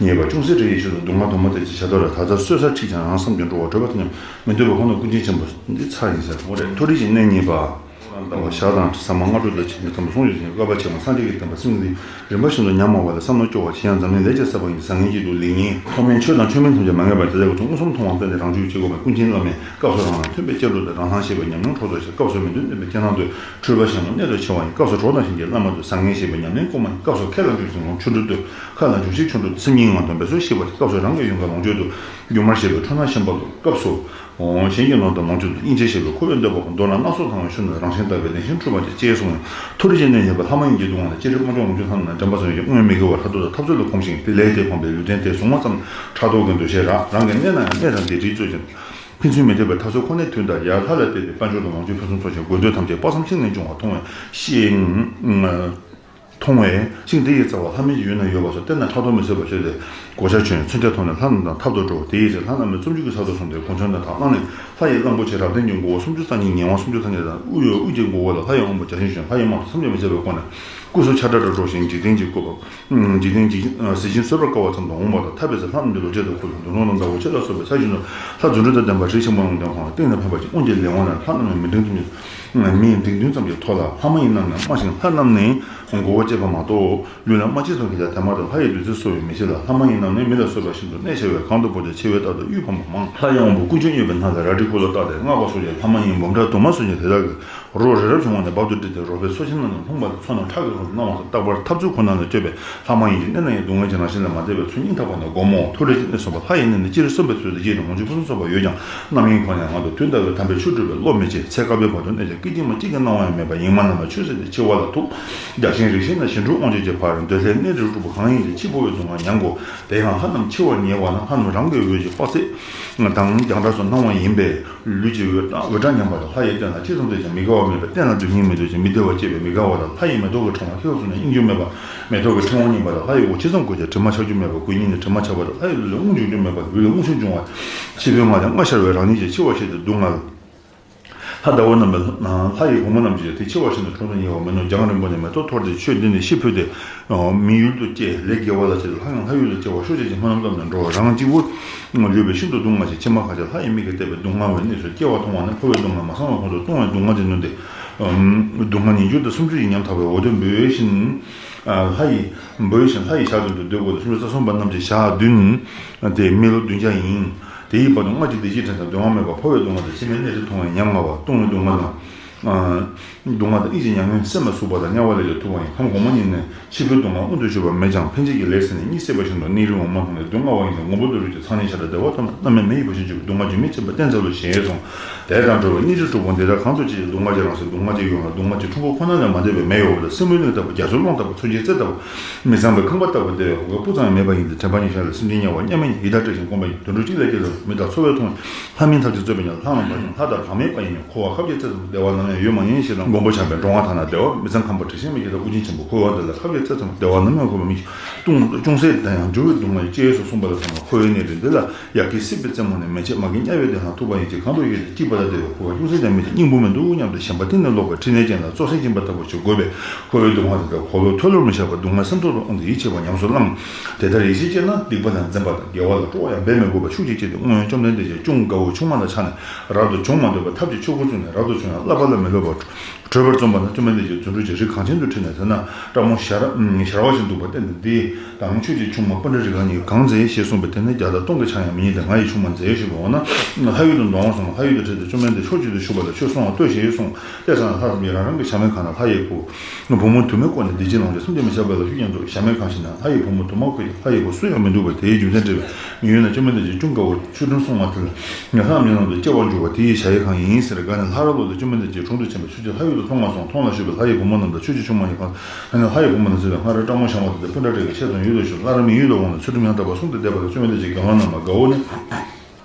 ཉེས་པ་ཅུང་ཟད་རེ་ཡིས་བཞིན་དུ་སྡུག་བསྔལ་དུ་མ་བལྟ་ཅིག་བྱ་དོར་ལ། ད་ལྟ་གསོད་སར་ཁྲིད་ཀྱང་རང་བསམ་ཀྱང་འགྲོ་བ་གྲོལ་བ་དང་མཉམ། མི་འདོད་པ་ཁོ་ན་ཀུན་མཁྱེན་ཆེན་པོ་འདི་ཚར་ཡིན་ཟེར། འོ་རེད། མཐོ་རིས་ཀྱི་གནས་རྙེད་པ། ཞག་དང་ཟ་མ་སྔ་དྲོ་དང་ཕྱི་ཉིན་དམ་པ་གསུང་ཡོད་ཅིང་། བསླབ་པ་ཆེན་མོ་སངས་རྒྱས་ཀྱི་བསྟན་པ་སེམས་ནི་རིམ་པ་བཞིན་དུ་ཉམས་མ་བ་ལ་བསམ་བློ་སྐྱོ་བ་ཆེ་ཡང་འཛམ་གླིང་ལས་ཀྱང་ཟབ་པ་ཡིན། བཟང་ངན་གཅིག་ཏུ་ལེགས་ཉེས་མཐོ་དམན་ཆོས་དང་ཆོས་མིན་ཐམས་ཅད་མ་ངེས་པར་དེ་དག་གི་དོན་མངོན་སུམ་མཐོང་བ་བརྟེན་ནས་རང་རྒྱུད་གཅིག་པུ་མེད་ཀུན་མཁྱེན་བླ་མའི་སྐབས་སུ་རང་ལ་མཐུན་པའི་བསྐྱེད་རིམ་དུ་རང་ཤེས་པའི་ཉམས་མྱོང་འཕྲོ་མཐུད་ཅིང་། སྐབས་སུ་མི་མཐུན་བསྟན་པའི་སྤྱན་སྟངས་དུ་འཁྲུལ་པ་གཞན་ལ་གནོད་དུ་ཆེ་བ་ཡིན། སྐབས་སུ་གྲོགས་དང་གཞན་གྱི་བླ་མ་དུ་བཟང་ངན་ཤེས་པའི་ཉམས་ལེན་ལྐོག་མ་ཡིན། སྐབས་སུ་ཁས་བླངས་ཀྱང་ཆུང་ངུ་ཆོ་འཕྲུལ་དུ་ཁས་བླངས་ཀྱང་ཤིག་ཆོ་འཕྲུལ་དུ་སེམས་ཉིད་ངང་དོན་པའི་ཚུལ་ཤེས་པ་སྟེ། སྐབས་སུ་རང་གི་ཡོན་ཁ་ལོངས་སྤྱོད་དུ་སྒྱུ་མར་ཤེས་པའི་འཕྲོ་སྣ་ཤན་པ་ལ། སྐབས་སུ། འོ། གཞན་གྱི་ནོར་དང་ལོངས་སྤྱོད་དུ་སྙིང་རྗེ་ཞེས་པའི་ཁོ་བོས་འདོད་པ་པོ། མདོར་ན་སྣ་ཚོགས་སྣང་བའི་ཆོས་རྣམས་རང་བཞིན་དག་པས་བདེན་ཞེན་འཁྲུལ་པ་ཅན་ཅེས་གསུངས་ཡོད། མཐོ་རིས་ཀྱི་གནས་རྙེད་པ་ལྷ་མ་ཡིན་གྱི་སྡུག་བསྔལ་དང་། སྤྱིར་སྤང་ལྗོངས་ལོངས་སྤྱོད་ཐམས་ཅད་ན་དྲན་པ་ཙམ་ཡོད་ཀྱང་དངོས་མི་དགེ་བ་ལྷ་ལྡོག་དང་འཐབ་རྩོད་ལ་ཕོངས་ཤིང་། དེ་ལས་དེ་ཕོངས་པའི་ལུས་རྟེན་དེ་གཟུང་བ་ཙམ་ཕྲག་དོག་གི་འདུ་ཤེས་རགས། རང་གི་གནས་ན་ཡང་གནས་དང་དེ་སྒྲིལ་རྩོད་ཅིང་། ཕན་ཚུན་མི་འཐད་པའི་ཐ་ཚོད་ཁོ་ནའི་དུས་འདའ་ཡར་ལྷ་ལ་བལྟས་ཏེ་དཔལ་འབྱོར་དང་ལོངས་སྤྱོད་ཕུན་སུམ་ཚོགས་ཤིང་དགོས་འདོད་ཐམས་ཅད་དཔག་བསམ་ཤིང་ལས་འབྱུང་བ་མཐོང་བའི་ཤིང་། མཐོང་བས་ཤིང་དེ་ཡི་རྩ་བར་ལྷ་མོའི་ཡུལ་ན་ཡོད་པ་སོགས་བལྟས་ན་ཕྲག་དོག་མི་བཟོད་པར་ཤོད་དེ། གོ་ཆ་གྱོན། མཚོན་ཆ་ཐོགས་ནས་ལྷ་རྣམས་དང་འཐབ་ཏུ་འགྲོ། དེའི་ཚེ་ལྷ་རྣམས་ནི་བཙུན་མོ་གི་ས་རྡོ་བཟུང་སྟེ་གོ་མཚོན་དང་ཐག་བླངས་ནས་ལྷ་ཡི་གླང་པོ་ཆེ་རབ་བརྟན་གྱི་མགོ་བོ་སུམ་ཅུ་རྩ་གཉིས་ངན་དབང་སུམ་ཅུ་རྩ་གཉིས་དང་དབུ་ཡོད་དབུ་རྒྱན་མགོ་བོ་ལ་ལྷ་ཡི་དབང་པོ་བརྒྱ་བྱིན་བྱོན་ལྷ་ཡི་དམག་དང་མཚམས་སྦྱོར་མི་བྱེད་པའི་སྒོ་ནས་སྐུ་གསུང་ཆགས་སྒྲ་སྒྲོགས་ཤིང་འཇིག་རྟེན་གྱི་བཀོད་པ། འཇིག་རྟེན་གྱི་གཟི་བྱིན་གསོད་པར་དཀའ་བ་ཙམ་དུ་འོངས་པ་དང་། ཐར་པའི་ཚེ་ལྷ་རྣམས་ཀྱི་ལོ་ཆས་དང་ཁུ་ལུ་འདུ་ལོང་དང་ཟླ་བོ་ཆེ་ལ་སོགས་པའི་ས་བཞིན་དུ་ལྷ་རྫུ་འཕྲུལ་དང་ལྡན་པ་རིགས་ཆེན་པོ་ལུང་བསྟན་ཁོང་ལ་བརྟེན་ནས་ཕན་པ་ཅིག་དབང་གི་ལས་དབང་ལ་ལྷ་རྣམས་ནི་མི་འབྲིང་ཙམ་གྱི་མི་འབྲིང་བདུན་ཙམ་གྱི་ཐོག་ལ་ལྷ་མ་ཡིན་རྣམས་ནི་དམའ་ཞིང་ལྷ་རྣམས་ནི་མགོ་བོ་བཅད་པ་མ་གཏོགས་ལུས་ལ་དམར་ཆེ་ཙམ་གྱི་ལ་དེ་མ་ཐག་ལྷ་ཡི་བདུད་རྩི་གསོ་བའི་མི་ཆེ་ལ། ལྷ་མ་ཡིན་རྣམས་ནི་མི་ལ་གསོད་པ་བཞིན་དུ་གནད་ཆེ་བས་གང་དུ་འབོད་ཀྱང་ཆེ་བའི་རྟགས་དང་དབུལ་ཕོངས་པ་མང་། ལྷ་ཡི་དབང་པོ་ཀུན་སྤྱོད་མྱོས་པའི་སྣ་ལ་རལ་གྲི་ཁུ་ལུ་བཏགས་ཏེ་སྔགས་པ་སོགས་ཀྱིས་ལྷ་མ་ཡིན་འབུམ་ཕྲག་དུ་མ་སོགས་ཀྱི་དེ་དག་གི་རོ་རི་རབ་བྱུང་བ་ནས་རྦབ་ཏུ་དཀྲིས་ཏེ་རོལ་པའི་སོ་ཆེན་རྣམས་ལ་ལྷུང་བ་ལ་མཚོན་ན་ཁྲག་གི་རོ་སྣང་བ་དང་། རྟག་པར་འཐབ་རྩོད་ཁོ་ན་ལ་སྤྱོད་པའི་ལྷ་མ་ཡིན་གྱི་གནས་ན་ཡང་སྡུག་བསྔལ་གྱི་རང་བཞིན་ལས་མ་འདས་པའི་ཚུལ་སྙིང་ཐག་པ་ནས་སྒོམ་མོ། མཐོ་རིས་ཀྱི་གནས་གསུམ་པ་ལྷ་ཡི་གནས་ནི་སྤྱིར་གསུམ་པའི་ཚུལ་དུ་བཞེད་ཅིང་ལོངས་སྤྱོད་ཕུན་སུམ་ཚོགས་པ་ཡོད་ཀྱང་རྣམ་གཡེང་ཁོ་ནའི་ངང་དུ་དུས་འདའ་བའི་དམ་པའི་ཆོས་སྒྲུབ་པའི་བློ་མི་སྐྱེ། ཚེ་དཀའ་བའི་བར་དུ་གནས་ཀྱང་སྐད་ཅིག་མ་གཅིག་གི་སྣང་བ་ཡང་མེད་པར་ཡེངས་མ་ལངས་པར་ཆོས་ཟད་དེ་འཆི་བ་ལ་ཐུག། བརྒྱ་བྱིན་རིགས་བཞི་ནི་ཞི་ཁྲོའི་དབང་ཕྱུག་ཅེས་ཕར་འདོད་ལྷའི་གནས་རིགས་དྲུག་པོ་གང་ཡིན་ཏེ། འཆི་འཕོ་བའི་སྡུག་བསྔལ་མྱང་དགོས། དེ་ཡང་ལྷ་རྣམས་འཆི་བར་ཉེ་བ་ན་ལྷ་རྣམས་རང་གི་འོད་ཀྱི་དཔག་ཚད་དང་རྒྱང་གྲགས་སུ་སྣང་བ་ཡིན་པས། ལུས་ཀྱི་འོད་འོད་གྲགས་ཉམས་པ་དང་། ལྷ་ཡི་སྟེང་ལ་ཅི་ཙམ་བལྟས་ཀྱང་མི་དགའ་བ་མེད་པས། སྟེང་ལ་སྡུག་བསྔལ་མི་འདོད་ཅིང་མི་བདེ་བ་སྐྱེས་པས་མི་དགའ་བ་དང་། ལྷ་ཡི་མེ་ཏོག་གི་ཕྲེང་བ་ཁྱེའུ་ཚོ་ནི་གཡེང་རྒྱུ་མེད་པ། མེ་ཏོག་གི་ཕྲེང་བ་རྙིང་པ་དང་། ལྷ་ཡི་མགོ་ཅི་ཙམ་བགོས་ཀྱང་དྲི་མ་ཆགས་རྒྱུ་མེད་པ། མགོ་རྙིང་ནས་དྲི་མ་ཆགས་པ་དང་། ལྷ་ཡི་ལུས་ལ་རྔུལ་འཇུག་རྒྱུ་མེད་པ། ལུས་ལ་རྔུལ་ཆུ་འབྱུང་བ། འཆི་འཕོའི་ངང་ལས་ལྔ་ཤར་བའི་རང་བཞིན་གྱིས་འཆི་བ་ཤེས་ཏེ་སྡུག་བསྔལ། ལྷ་ཟླ་བོ་རྣམས་ལ་ལྷ་ཡི་བུ་མོ་རྣམས་ཀྱིས་དེ་འཆི་བ་ཤེས་ནས་དྲུང་དུ་ཉེ་བར་མི་ནུབ། རྒྱང་རིང་པོ་ནས་མེ་ཏོག་འཐོར་ཏེ་ཆོས་འདི་ནས་ཤི་འཕོས་ཏེ། མི་ཡུལ་དུ་སྐྱེས། ལས་དགེ་བ་ལ་སྤྱད་དེ་ལྷ་ཡང་ལྷ་ཡུལ་དུ་སྐྱེ་བར་ཤོག་ཅེས་ཀྱི་སྨོན་ལམ་བཏབ་ནས་འགྲོ་བ་རང་གཅིག་པུ་ལུས་པས་ཤིན་ཏུ་སྡུག་བསྔལ་ཞིང་། མཆིལ་མ་ཁ་ཤས་ལྷ་ཡི་མིག་གིས་བལྟས་པས་སྡུག་བསྔལ་བའི་གནས་སུ་སྐྱེ་བ་མཐོང་བ་ན། འཕོ་བའི་སྡུག་བསྔལ་མ་གསང་བར་ཁོང་དུ་ལྟུང་བའི་སྡུག་བསྔལ་གྱིས་ནོན་ཏེ། སྡུག་བསྔལ་ཉིས་འགྱུར་དུ་སུམ་ཅུ་ཡིས་ཉམ་ཐག་པའི་འོ་དོད་འབོད་བཞིན་ལྷ་ཡི་འབོད་བཞིན་ལྷ་ཡི་ཞལ་དུ་སྡོད་དགོས་ཏེ། སུམ་ཅུ་རྩ་གསུམ་པ་རྣམས་ཀྱི་ཞག་བདུན་ཏེ་མི་ལོ་བདུན་བརྒྱ་ཡིན། དེའི་བར་དུ་སྔར་གྱི་བདེ་སྐྱིད་དྲན་ཐབས་འདོད་དབང་མེད་པར། འཕོ་བའི་སྡུག་བསྔལ་དང་ཕྱི་མའི་གནས་རིས་མཐོང་བའི་ཉམ་ང་བ། ལྟུང་བའི་སྡུག་བསྔལ་དང་། སྡུག་བསྔལ་དང་ཨིན་ཅིག་མྱ་ངན་སེམས་ལ་ཟུག་པ་དང་དམྱལ་བ་ལས་ཀྱང་ཐུབ་པ་ཡིན། ཁམས་གོང་མ་གཉིས་ནི་འཆི་འཕོའི་སྡུག་བསྔལ་མངོན་དུ་གྱུར་པ་མེད་ཀྱང་ཕན་བྱེད་ཀྱི་ལས་ཟིན་ནས་གཉིད་སད་པ་བཞིན་དུ་གནས་རིས་འོག་མ་མཐོང་ནས་སྡུག་བསྔལ་བ་ཡིན་ཀྱང་མགོན་པོ་ཀླུ་སྒྲུབ་ཀྱི་ཚངས་གཉིས་ཤར་དང་བདེ་བ་ཐོབ་ན་རྣམ་སྨིན་མེ་ཡི་བུ་བཞིན་གྱུར་པའི་སྡུག་བསྔལ་གྱིས་མི་ཕྱིན་པ་བསྟན་འཛིན་ལུགས་ཞེས་གསུངས། དེ་དང་འགྲོ་བའི་གནས་རིས་དྲུག་པོ་འདི་དག་གང་དུ་སྐྱེས་ཀྱང་སྡུག་བསྔལ་གྱི་རང་བཞིན་སྡུག་བསྔལ་གྱི་ཡུལ་ལ་སྡུག་བསྔལ་གྱི་འཁྲུལ་འཁོར་ཁོ་ན་ལས་མ་འདས་པའི་མེ་ཡི་འོབས་ལ་སྲིན་མོའི་གླིང་ལྟ་བུ། རྒྱ་མཚོའི་ཀླུང་ལྟ་བུ། མཚོན་ཆའི་རྩེ་ལྟ་བུ། མི་གཙང་བའི་ཁང་པ་ལྟ་བུ་སྟེ། ཧོ་ཀ་སྤུ་ཙམ་ཡང་མེད་པ་ཡིན་ཏེ། དྲན་པ་ཉིད་ཤར་ལ་སེམས་ཅན་དམྱལ་བ་དམྱལ་བའི་ཡི་དྭགས་བཀྲེས་ཤིང་སྐོམ་པ་ཡི་དུད་འགྲོ་གཅིག་ལ་སྐྱེས་ལ། མི་དག་འཚོ་བས་མཐོང་བས་ལྷ་མིན་ཐམས་ཅད་རྩོད་པའི་ཉམས། ལྷ་རྣམས་འབར་ཞིང་ལྷ་དང་ལྷ་མིན་པ་ཡིན་མིན། འཁོར་བ་ཁབ་ཀྱི་རྩེ་ཙམ་བདེ་བ་ནམ་ཡང་ཡོད་མ་ཡིན་ཞེས་དང་། མགོན་པོ་བྱམས་པས་འགྲོ་བ་ཐ་ན་བདེ་བ་མི་གཙང་ཁམས་པ་དྲི་ཞིམ་མི་སྐྱེ་དང་། དབུགས་འབྱིན་ཆེན་པོ་འཁོར་བ་འདི་ལ་ཁབ་ཀྱི་རྩེ་ཙམ་བདེ་བ་ནམ་ཡང་འཁོར་བ་མི་སྐྱེ། ལྟུང་ཅུང་ཟད་དང་ཡང་འགྱུར་བའི་སྡུག་བསྔལ་ཅེས་སུ་གསུངས་པ་ལ་སོགས་པ། འཁོར་བའི་གནས་རིས་འདི་ལ་ཡ་གིའི་སྲིད་པའི་རྩེ་མོ་ནས་མེ་ལྕེ་མ་གི་དམྱལ་བའི་བདེ་སྣང་ཐུག་པ་ཡིན་གྱི། གང་དུ་ཡོད་ཀྱང་སྐྱིད་པ་དང་བདེ་བའི་འཁོར་བ་ཅུང་ཟད་ཀྱང་མེད་ཅིང་སྙིང་པོ་མི་འདུག་སྙམ་དུ་ཞེན་པ་གཏིང་ནས་ལོག་པའི་ཕྲིན་ལས་ཅན་ལ་བཙོ་བསྲེག་སྦྱིན་པ་ལྟ་བུ་ཞིག་དགོས་པས། འཁོར་བའི་སྡུག་བསྔལ་དེ་དག་གོ་ལོ་ཐོས་ལོར་མི་བྱ་བར་སྡུག་བསྔལ་སེམས་ཐོག་ཏུ་དབང་དུ་ཡིད་ཆེས་པར་ཉམས་སུ་བླང་། དེ་ལྟར་ཡིད་ཆེས་བསྐྱེད་ན་སྡིག་པ་དང་འཛེམ་པ་དང་དགེ་བ་ལ་སྤྲོ་བ་ཡང་འབད་མི་དགོས་པར་ཤུགས་ཀྱིས་སྐྱེས་ཏེ། སྔོན་བཅོམ་ལྡན་འདས་ཀྱིས་ཅུང་དགའ་བོ་ཆུང་མ་ལ་ཆགས་ནས་རབ་ཏུ་བྱུང་མ་འདོད་པར་ཐབས་ཀྱིས་ཆོས་འཁོར་བཙུགས་ནས་རབ་ཏུ་བྱུང་ཡང་བསླབ་པ་ལ་མི་སློབ་པར་གྲོལ་བར་རྩོམ་པ་ན། བཅོམ་ལྡན་འདས་ཀྱིས་རྫུ་འཕྲུལ་གྱིས་རི་གངས་ཅན་དུ་ཁྲིད་ནས། དེ་ན་སྤྲང་མོ་ཞར་ཞར་བ་བཞིན་འདུག་པ་བསྟན་ཏེ། འདི་དང་ཁྱོད་ཀྱི་ཆུང་མ་སྤུན་ཟླ་རིགས་གང་ཉིད་གང་མཛེས་ཞེས་གསུངས་པས། དེ་ནས་བརྒྱ་དང་སྟོང་གི་ཆ་ཡང་མི་རྙེད་དེ། ང་ཡི་ཆུང་མ་མཛེས་ཞེས་པའོ་ན། ལྷ་ཡུལ་དུ་འདོང་བ་སོང་། ལྷ་ཡུལ་དུ་ཁྲིད་དེ་བཅོམ་ལྡན་འདས་ཕྱོགས་གཅིག་ཏུ་བཞུགས་པ་ལ་ཆོས་གསུང་བར་ལྟོས་ཞེས་གསུངས། དེ་ཙམ་ལ་ལྷ་རྣམས་ཀྱིས་རང་རང་གི་བྱམས་པའི་ཁ་ནས་ལྷ་ཡི་བུ་བུ་མོ་དུ་མས་བསྐོར་ནས་བདེ་སྐྱིད་ལོངས་སྤྱོད་བསམ་གྱིས་མི་ཁྱབ་པ་ལ་ཤུགས་རྐྱེན་དུ་བྱམས་པའི་ཁ་ཞིག་ན། ལྷ་ཡི་བུ་མོ་དུ་མ་བསྐོར་ཏེ་ལྷ་ཡི་བུ་སུ་ཡང་མི་འདུག་པས། དེའི་རྒྱུ་མཚན་དྲིས་པས། མི་ཡུལ་ན་བཅོམ་ལྡན་འདས་ཀྱིས་ཅུང་དགའ་བོ་ཆོས་སྒྲོན་གསུངས་མ་ཐུལ། ལྷ་རྣམས་ཡུལ་ནང་དུ་སྐྱེ་བར་འགྱུར་བ་དེ་ཡི་ཞ་ཡི་གང་ཡིན་ཟེར། དགའ་ནས་ལྷ་ར་ལོ་དེ་བཅོམ་ལྡན་འདས་ཀྱི་དྲུང་དུ་ཕྱིན་པས། ཁྱོད་ཀྱིས་ལྷ་ཡུལ་དུ་སོང་མ་སོང་། མཐོང་ལ་ཞུས་པས། ལྷ་ཡི་བུ་མོ་རྣམས་དང་ཁྱོད་ཀྱི་ཆུང་མ་གཉིས་གང་། ཨ་ནི་ལྷ་ཡི་བུ་མོ་རྣམས་ཟེར་བས། སྔར་སྤྲང་མོ་ཞར་བ་དེ་དང་སྤུན་ཟླ་རེ་གིས་ཆེད་དུ་ཡུལ་དུ་ཞུགས། སླར་མི་ཡུལ་དུ་འོངས་ནས་ཚུལ་ཁྲིམས་ཡང་དག་པར་བསྲུངས་ཏེ་བསྡད་པ་ལ་བཅོམ་ལྡན་འདས་ཀྱིས་དགེ་སློང་རྣམས་ལ། དགའ་བོ་ནི་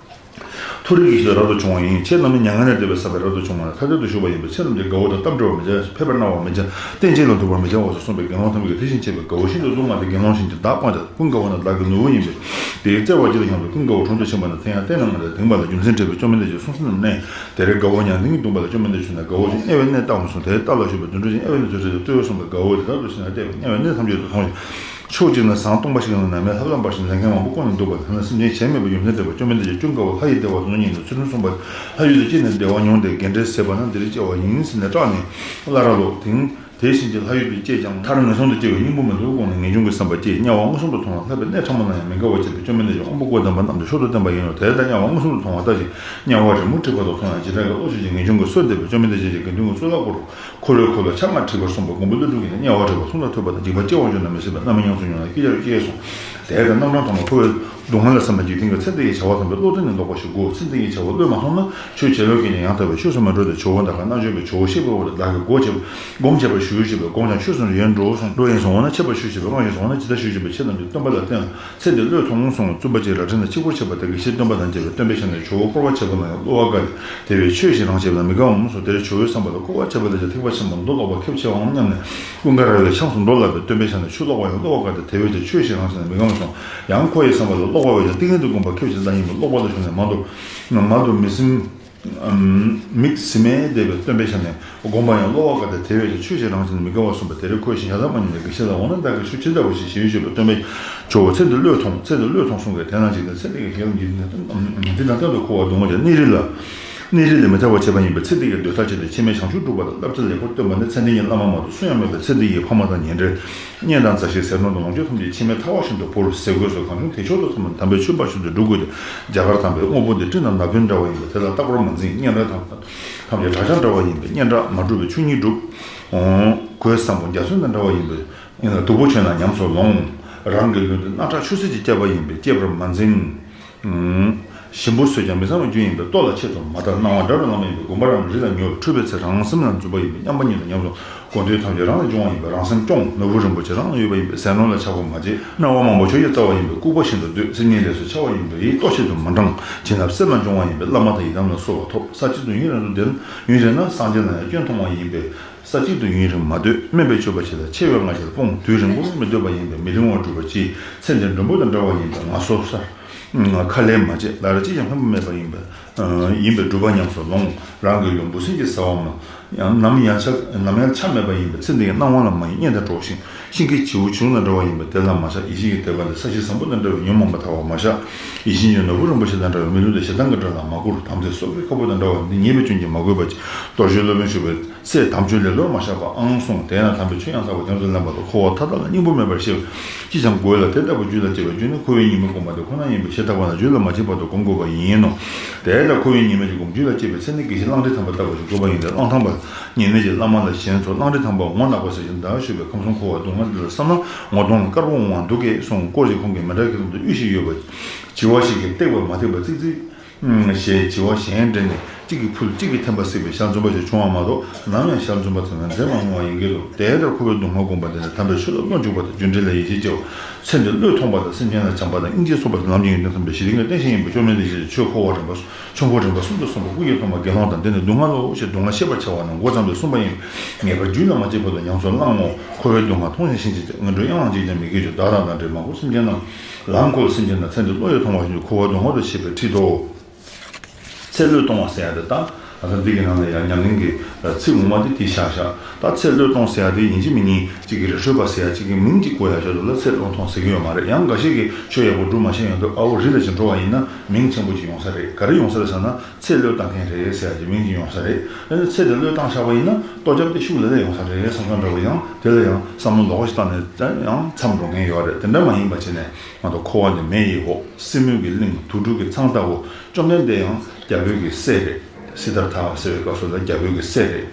མཐོ་རིས་ཀྱི་ཆེད་དུ་རབ་ཏུ་བྱུང་བ་ཡིན། ཁྱེད་རྣམས་ནི་མྱ་ངན་ལས་འདས་པའི་ས་པའི་རབ་ཏུ་བྱུང་བ་ལ་ཐ་དད་དུ་བཞུགས་པ་ཡིན་པས། ཁྱེད་རྣམས་ཀྱིས་དགའ་བོ་དང་གཏམ་འདྲ་བ་མི་བྱ། ཕལ་པར་སྣང་བ་མི་བྱ། རྟེན་ཅན་ལ་ཐུག་པར་མི་བྱའོ་ཞེས་གསུངས་པས། དགེ་སློང་ཐམས་ཅད་ཀྱིས་དེ་བཞིན་བྱས་པས། དགའ་བོ་ཤིན་ཏུ་སྡུག་བསྔལ་ཏེ་དགེ་སློང་གཞན་གྱིས་བདག་སྤང་བྱ། ཀུན་དགའ་བོ་རྣམས་བདག་གི་ནུ་བོ་ཡིན་པས། དེའི་བརྩེ་བ་ཅི་ལ་སྙམ་དུ་ཀུན་དགའ་བོ་དྲུང་དུ་ཕྱིན་པ་ན། དེ་ཡང་སྟན་གནང་ངོ་། དེ་དེང་པ་ལ་རྒྱུ་མཚན་དྲིས་པས། བཅོམ་ལྡན་འདས་ཀྱིས་གསུང་གསོལ་རྣམས་གནང་། དེར་དགའ་བོ་མྱང་འདས་ཀྱི་གདུང་པ་ལ་བཅོམ་ལྡན་འདས་བྱོན་ནས་དགའ་བོ་ཞིག་དམྱལ་བའི་གནས་བལྟའོ་གསུངས། དེར་བལྟ་ལ་ཞུས་པས། དུད་འགྲོ་ཞིག་དམྱལ་བའི་གནས་སུ་བྱོན་ཏེ་ལྟོས་གསུངས་པས། དགའ་བོ་དེ་དག་ཏུ་ཕྱིན་ནས་དམྱལ་བའི་གནས་ཐམས་ཅད་དུ་མཐོང་ཞིང་། ཕྱོགས་གཅིག་ན་ཟངས་སྟོང་པ་ཞིག་ནང་ནམ་མཁའི་ལྷ་བླ་འབར་ཞིང་ལས་མཁན་མང་པོ་བསྐོར་ནས་འདུག་པ་དེ་ན་སེམས་ཅན་གཞན་མེད་པའི་རྒྱུ་མཚན་དྲིས་པས། བཅོམ་ལྡན་འདས་ཀྱིས་ཀུན་དགའ་བོ་ལྷ་ཡི་བདེ་བ་དོན་ཉིད་ནི་ཚུལ་ཁྲིམས་བསྲུངས་པ། ལྷ་ཡུལ་དུ་སྐྱེས་ནས་བདེ་བ་མྱོང་སྟེ་དགེ་འབྲས་ཟད་པ་ན་འདིར་སྐྱེ་བ་ཡིན་ཟེར་ནས་སྐྲག་ནས་སླར་ར་ལོག། དེང་དེ་བཞིན་གྱི་ལྷ་ཡུལ་དུ་སྐྱེས་ཀྱང་མཐར་ངན་སོང་དུ་སྐྱེ་བའི་སྙིང་པོ་མི་འདུག་དགོངས་ནས་ངེས་འབྱུང་གི་བསམ་པ་སྐྱེས། དམྱལ་བ་མངོན་སུམ་དུ་མཐོང་ལ་ལྷག་པའི་གནས་ཕྲ་མོ་ན་ཡང་མི་དགའ་བར་བྱས་པས། བཅོམ་ལྡན་འདས་ཀྱིས་དབང་པོ་བཀོད་དམ་པ་རྣམས་ལ་མཆོག་ཏུ་བསྟན་པ་ཡིན་ནོ། དེ་ལྟར་དམྱལ་བ་མངོན་སུམ་དུ་མཐོང་བ་ལྟ་ཞིག། དམྱལ་བ་རི་མོ་བྲིས་པ་དག་མཐོང་ཡང་། འཇིགས་སྐྲག་གི་བློ་ཆོས་ཀྱི་ངེས་འབྱུང་གིས་གསོས་འདེབས་པས། བཅོམ་ལྡན་འདས་ཀྱིས་དགེ་འདུན་གྱི་གཙུག་ལག་སྐོར་འཁོར་ལོའི་འཁོར་ལོ་ཆ་ལྔ་བྲིས་པར་གསུངས་པ། མགོན་པོ་ཀླུ་སྒྲུབ་ཀྱིས་ནི་དམྱལ་བ་བྲིས་པ་མཐོང་ལ་ཐོས་པ་དང་། འཇིགས་པ་སྐྱེ་བར་འགྱུར་ན་མི་སྲིད་པས། རྣམ་སྨིན་ཉམས་སུ་མྱོང་ལ་སྐྱེ་རྒྱར་སྐྱེས་གསུངས། དེ་ལྟར་རྣམ་གྲངས་ཐོག་མར་འཁོར་བའི་ སྡུག་བསྔལ་ལ་སེམས་པ་འཇིག་རྟེན་གྱི་ཚེ་འདི་ཡི་བྱ་བ་ཐམས་ཅད་བློ་གཏད་ནས་ཀློག་པ་ཞིག་དགོས། ཚེ་འདི་ཡི་བྱ་བ་བློས་མ་ཐོངས་ན། ཆོས་བྱེད་ལུགས་ཀྱི་ཉམས་ཡང་དག་པའི་ཆོས་སུ་མ་གྲོལ་ཏེ། ཇོ་བོ་འདི་ཀ་རྣལ་འབྱོར་པའི་ཇོ་བོ་གཤེགས་པའི་དབང་དུ་བདག་གིས་སྒོ་ཕྱེ། སྒོམ་བྱས་པ་ཞུ་ཞུ་བའི་སྒོམ་ཀྱང་ཆོས་སུ་ཡིན་འགྲོ་གསུངས། འགྲོ་ཡིན་གསུངས་པ་ན། འཆད་པ་ཞུ་ཞུ་བའི་དབང་ཡིན་གསུངས་པ་ན། ཇི་ལྟར་ཞུ་ཞུ་བའི་ཆོས་ཐམས་ཅད་སྟོན་པ་ལ་བསྟན་ལ། ཚེ་འདི་བློས་ཐོངས་གསུངས། བཙུན་པ་བཅས་རྭ་སྒྲེང་དང་ཆིབས་བསྒྱུར་བྱས་པ་དག་གིས་ཕྱིར་སྟོན་པ་དང་མཇལ་བའི་སྟོན་པའི་ཞལ་ནས། ཇོ་བོ་བསྐོར་བ་བྱེད་པ་ན་ཡང་གློ་བ་བཀག་སྟེ། དེ་བས་ཆོས་ཞེས་རང་བྱེད་པ་ན་མི་དགའ་འམ་གསུངས། དེར་ཇོ་བོའི་བསམ་པ་ལ་བསྐོར་བ་བྱེད་པ་ལས་ཀྱང་ཐེག་པ་ཆེན་པོ་མདོ་ཀློག་པ་ཁེབས་ཆེ་བའམ་སྙམ་ནས། ཀུན་དགའ་ར་བས་ཆང་སོགས་མདོ་བསླབ་པའི་སྟོན་པའི་ཞལ་ནས་ཆོས་ཀློག་པ་ཡང་གློ་བ་བཀག་སྟེ། དེ་བས་ཀྱང་ཆོས་ཞེས་རང་བྱེད་ན་མི་དགའ་འམ་གསུངས། ཡང་ཁོ་ཡི་བསམ་པ་ལ་ཀློག་པ་བས་ཀྱང་ཏིང་ངེ་འཛིན་བསྒོམ་པ་ཁེབས་ཆེ་ལ་ཡིན་པས། ཀློག་པ་ལ་ཞུགས་ནས་མང་དུ་མང་དུ་མི་སེམས་མིག་སིམ་མས་བསྡད་པའི་སྟོན་པའི་ཞལ་ནས་བསྒོམ་པ་ཡང་གློ་བ་བཀག་སྟེ། དེ་བས་ཀྱང་ཆོས་ཞེས་རང་བྱེད་ན་མི་དགའ་བར་གསུངས་པས། དེར་ཁོས་ཞིང་གཤེགས་ལྷ་མོ་ཉིད་ལ་དགེ་བཤེས་ལ། འོ་ན་བདག་གིས་ཆོས་ཇི་ལྟ་བ་ཞིག་ཞུ་ཞུ་བའི་སྟོན་པས། ཇོ་བོ་ཚེ་འདི་བློས་ཐོངས། ཚེ་འདི་བློས་ཐོངས་གསུངས་པས། དེས་ན་འཇིག་རྟེན་ཚེ་འདི་ཡི་ཞེན་ལམ་འཇིག་རྟེན་ཚེ་འདི་ཡི་ཞེན་ལམ་འཇིག་རྟེན་གཏན་དུ་འཁོར་བ་སྡུག་བསྔལ་གྱི་གནས་རིས་ལ། གནས་རིས་ལས་མི་ཐར་བར་བྱེད་པ་ཡིན་པས། ཚེ་འདི་ཡི་འདོད་ཐག་བཅད་དེ་ཕྱི་མའི་བྱང་ཆུབ་སྒྲུབ་པ་དང་བསླབ་བྱ་ལེགས་པར་སྟོན་པ་ནི་ཚེ་འདི་ཉིད་བླ་མ་མ་གཏོགས་སུ་ཡང་མེད་པས། ཚེ་འདི་ཡི་ཕ་མ་དང་ཉེ་འབྲེལ། གཉེན་དང་མཛའ་བཤེས་ཟས་ནོར་དང་ལོངས་སྤྱོད་ཐམས་ཅད་ཕྱི་མའི་ཐར་བ་བཞིན་དུ་བོར། ཟས་གོས་སོགས་གང་བྱུང་དེ་མཆོག་ཏུ་བསམ་ནས་དམ་པའི་ཆོས་འབའ་ཞིག་ཏུ་སྒྲུབ་དགོས་ཏེ། རྒྱ་གར་དམ་པའི་དངོས་པོ་འདི་སྤྲིན་དང་ནག་པོའི་འདྲ་བ་ཡིན་པས། དེ་ལ་རྟག་པར་མ་འཛིན། སྙན་གྲགས་ཐམས་ཅད་བྲག་ཆ་འདྲ་བ་ཡིན་པས། སྙན་གྲགས་མ་གྲུབ་པའི་ཆོས་ཉིད་སྒྲུབ། གོས་བཟང་པོ་འཇའ་ཚོན་དང་འདྲ་བ་ཡིན་པས། སྡུག་པོ་བྱུང་ན་ཉམས་སུ་ལོངས། རང་གི་ལུས་འདི་རྣག་ཁྲག་ཆུ་སེར་གྱིས་བསྐྱེད་པ་ཡིན་པས། བསྐྱེད་པར་མ་འཛིན། ཞིམ་པོ་ཟོས་ཀྱང་མི་བཟང་བའི་རྒྱུ་ཡིན་པས། ལྟོ་ལ་ཆེད་དུ་མ་བལྟ། སྣང་བ་འདྲ་བར་བླངས་པ་ཡིན་པས། བསྒོམ་པ་རང་རིག་ལ་ཉེ་བར་འཁྲུལ་པའི་ཚེ། རང་སེམས་ལ་འཛུམ་པ་ཡིན་པས། མཉམ་པ་ཉིད་ལ་ཉམས་སུ། གོ་འདོད་ཐམས་ཅད་རང་ལས་འབྱུང་བ་ཡིན་པས། རང་སེམས་སྐྱོང་། ནོར་བུ་རིན་པོ་ཆེ་རང་ལ་གཡོས་པ་ཡིན་པས། ཟས་ནོར་ལ་ཆགས་པ་མ་བྱེད། སྣང་བ་མང་པོ་ཆོས་ཀྱི་རྩ་བ་ཡིན་པས། ལྐུགས་པ་བཞིན་དུ་སྡོད། སེམས་ཉིད་ལས་སུ་འཆའ་བ་ཡིན་པས། ཡིད་ལྟོ་ཆེད་དུ་མ་འགྲངས། བྱིན་རླབས་སེམས་ལ་འབྱུང་བ་ཡིན་པས། བླ་མ་དང་ཡི་དམ་ལ་གསོལ་བ་ཐོབ། ས་གཅིག་ཏུ་ཡུན་རིང་དུ་སྡོད། ཡུན་རིང་ན་སངས་རྒྱས་ལ་ཡང་སྐྱོན་མཐོང་བ་ཡིན་པས། ས་གཅིག་ཏུ་ཡུན་རིང་མ་སྡོད། སྨན་པའི་སྤྱོད་པ་བྱེད་ལ་ཆེ་བའི་ང་རྒྱལ་སྤོང་། དུས་རིང་པོར་མི་སྡོད་པ་ཡིན་པས། མི་རིང་བར་སྒྲུབ་པར་གྱིས། ཚེ་འདི་མགྲོན་པོ་དང་འདྲ་བ་ཡིན་པས། ངལ་གསོ་ས། ཁ་ལས་མ་བྱེད། ལ་རེ་གཅིག་ཀྱང་ཕན་པ་མེད་པ་ཡིན་པས། ཡིན་པས་སྒྲུབ་པ་ཉམས་སུ་ལོངས། རང་གི་ལུས་འབུ་སྲིན་གྱིས་ཟ་བ་མ། ཡང་ནམ་ཡང་ཆ་ནམ་ཡང་ཆ་མེད་པ་ཡིན་པས། ཚེ་འདི་ཡི་སྣང་བ་ལ་མ་ཡེངས། གཉེན་དང་གྲོགས་ཤིང་། ཤིང་གི་བྱིའུ་བྱིའུ་དང་འདྲ་བ་ཡིན་པས། དེ་ལ་མ་ཆགས། ཡིད་བཞིན་གྱི་དད་པ་འདི། ས་གཞི་བཟང་པོ་དང་འདྲ་བས། ཉོན་མོངས་པ་ཐལ་བར་མ་བྱ། ཡིད་བཞིན་གྱི་ནོར་བུ་རིན་པོ་ཆེ་དང་འདྲ་བས། མི་ལུས་འདི་ཞེ་སྡང་གི་དགྲ་ལ་མ་བསྐུར། དམ་ཚིག་སྲོག་གི་ཁ་སྦུབ་དང་འདྲ་བ་འདི། ཉེས་པའི་སྐྱོན་གྱིས་མ་གོས་པར་གྱིས། རྡོ་རྗེ་སློབ་དཔོན་ཞུ་བའི་ཚེ་དམ་ཆོས་ལེ་ལོར་མ་བཞག་པའང་གསུངས། དེས་ན་དམ་པའི་ཆོས་ཡང་དག་པར་ཉམས་སུ་ལེན་པ་དང་། འཁོར་བ་མཐའ་དག་ལ་སྙིང་པོ་མེད་པར་ཤེས་པར་ཅིས་ཀྱང་དགོས་ལ། དེ་ལྟ་བུ་རྒྱུད་ལ་སྐྱེས་པའི་རྒྱུ་ནི་འཁོར་བའི་ཉེས་དམིགས་སྒོམ་པ་དེ་ཁོ་ན་ཡིན་པས། ཞེ་ཐག་པ་ན་རྒྱུད་ལ་མ་སྐྱེས་བར་དུ་སྒོམ་དགོས་པ་ཡིན་ནོ། དེ་ལྟར་འཁོར་བའི་ཉེས་དམིགས་ཀྱི་སྒོམ་རྒྱུད་ལ་སྐྱེས་པའི་ཚེ་ནི་དགེ་བཤེས་གླང་ཁྲིད་ཐང་པ་ལྟ་བུ་ཞིག་དགོས་པ་ཡིན་ཏེ། གླང་ཐང་པ་ཉེས་དམིགས་ཀྱི་བླ་མ་ལ་ཞེན་ཚོར། གླང་ཁྲིད་ཐང་པ་ངོ་ནག་པ་ཟེར་ཞིང་བདག་ཞུ་བའི་ཁམས་གསུམ་འཁོར་བ་སྡུག་བསྔལ་འདི་ལ་བསམ་ན་ངོ་གདོང་ལ་དཀར་པོ་འོང་བ་འདུག་གས་གསུངས། སྐོར་ཞིག་ཁོང་གིས་མི་འདྲ་ཁྱེད་ཚོ་དབུས་ཤིག་ཡོད་པ། བྱི་བ་ཞིག་གིས་བཏེགས་པ་མ་བཏེགས་པ་ཙིག་ཙིག་ཞེས་བྱི་བ་གཞན་འདྲེན་ནས་གཅིག་གིས་ཕུལ་གཅིག་གིས་འཐེན་པ་སྲིད་པའི་ཞལ་འཛུམ་པ་ཞིག་བྱུང་བ་མ་གཏོགས། ནམ་ཡང་ཞལ་འཛུམ་པ་ཙམ་ཡང་མཛད་མ་མྱོང་བ་ཡིན་གྱི་འདུག། དེ་ལྟར་འཁོར་བའི་སྡུག་བསྔལ་སྒོམ་པ་དེ་ནི་དམ་པའི་ཆོས་ལ་བློ་འཇུག་པ་དང་། རྒྱུ་འབྲས་ལ་ཡིད་ཆེས་སྐྱེ་བ། ཚེ་འདི་བློས་ཐོངས་པ་དང་། སེམས་ཅན་ལ་བྱམས་པ་དང་། སྙིང་རྗེ་སོགས་པ་དང་། ལམ་གྱི་ཡོན་ཏན་ཐམས་ཅད་ཞི་བདེ་ལྔའི་རྟེན་བཞིན་ཡིན་པས། བཅོམ་ལྡན་འདས་ཀྱིས་ཆོས་འཁོར་བ་རིམ་པ་ཆོས་འཁོར་རིམ་པ་གསུམ་དུ་གསུངས་པ། སྐུ་གཉིས་ཐོག་མ་དགེ་སློང་དང་། འདི་ནི་སྡུག་བསྔལ་ལོ་ཞེས་སྡུག་བསྔལ་ཤེས་པར་བྱ་བ་ནི་མགོ་ཙམ་དུ་གསུངས་པ་ཡིན། ངེས་པར་རྒྱུད་ལ་མ་སྐྱེས་བར་དུ་ཉམས་སུ་བླང་ངོ་། འཁོར་བའི་སྡུག་བསྔལ་མཐོང་ཞིང་ཤེས་བྱེད་ཅིང་། ངན་འགྲོའི་གཡང་ལ་འཇིགས་ཀྱང་མི་སྐྱེ་ཞིང་། བདག་དང་བདག་འདྲའི་མང་པོ་སེམས་ཅན་རྣམས། ལམ་འཁོར་སེམས་ཅན་རྣམས། ཚེ་འདི་བློས་ཐོངས་པ་ཞིག་འཁོར་བ་སྡུག་བསྔལ་དུ་ཤེས་པའི་ཁྲིད་དོ། ཚེ་བློས་གཏོང་བ་ཟེར་ཡ་དེ་ད་ང་ཚོ་འདི་གི་ནང་ལ་ཡང་ཉམས་ལེན་གྱི་ཚིག་ངོ་མ་དེ་དེ་བཞག་བཞག། ད་ཚེ་བློས་གཏོང་ཟེར་ཡ་དེ་ཡིན་གཅིག་མིན་གཉིས་གཅིག་གི་རི་ཁྲོད་པ་ཟེར་ཡ་གཅིག་གི་མིང་གཅིག་བཀོད་ཡ་ཆེད་དུ་ལ་ཚེ་བློས་གཏོང་ཟེར་གྱི་ཡོད་མ་རེད། ཡང་འགའ་ཤས་ཀྱིས་ཆོས་ཡག་པོ་སྒྲུབ་མ་ཤེས་ཡོང་དུས་ཨ་བོ་རི་ལ་ཅིག་འགྲོ་བ་ཡིན་ན་མིང་ཆེན་པོ་ཅིག་ཡོང་ས་རེད། ག་རེ་ཡོང་ས་རེད་ཟེར་ན་ཚེ་བློས་བཏང་མཁན་རེད་ཟེར་ཡ་ཅིག་མིང་ཅིག་ཡོང་ས་རེད། ཨ་ནི་ཚེ་དེ་བློས་བཏང་བཞག་པ་ཡིན་ན་ལྟོ་རྒྱབ་དེ་ཤུགས་ལ་ལ་ཡོང་ས་རེད་བསམ་བསམ་འདྲ་བོ། ཡང་དེ་ལ་ཡང་བསམ་བློ་ལོགས་ཤིག་བཏང་ནས་ཡང་མཚམས་འགྲོ་མཁན་ཡོད་རེད། དེ་འདྲ་མ་ཡིན་པ་བྱས་ནས་ང་ཚོ་འཁོར་བ་འདི་མེ་ཡི་འོབས། སྲིན་མོའི་གི་གླིང་། དུག་སྦྲུལ་གྱི་ཚང་ལྟ་བུ། བཅོམ་ལྡན་འདས་ཡང་རྒྱལ་པོའི་གི་སྲས་རེད། སིདྡྷཱརྠ་ཟེར་བའི་སྐབས་སུ་ལ་རྒྱལ་པོའི་གི་སྲས་རེད།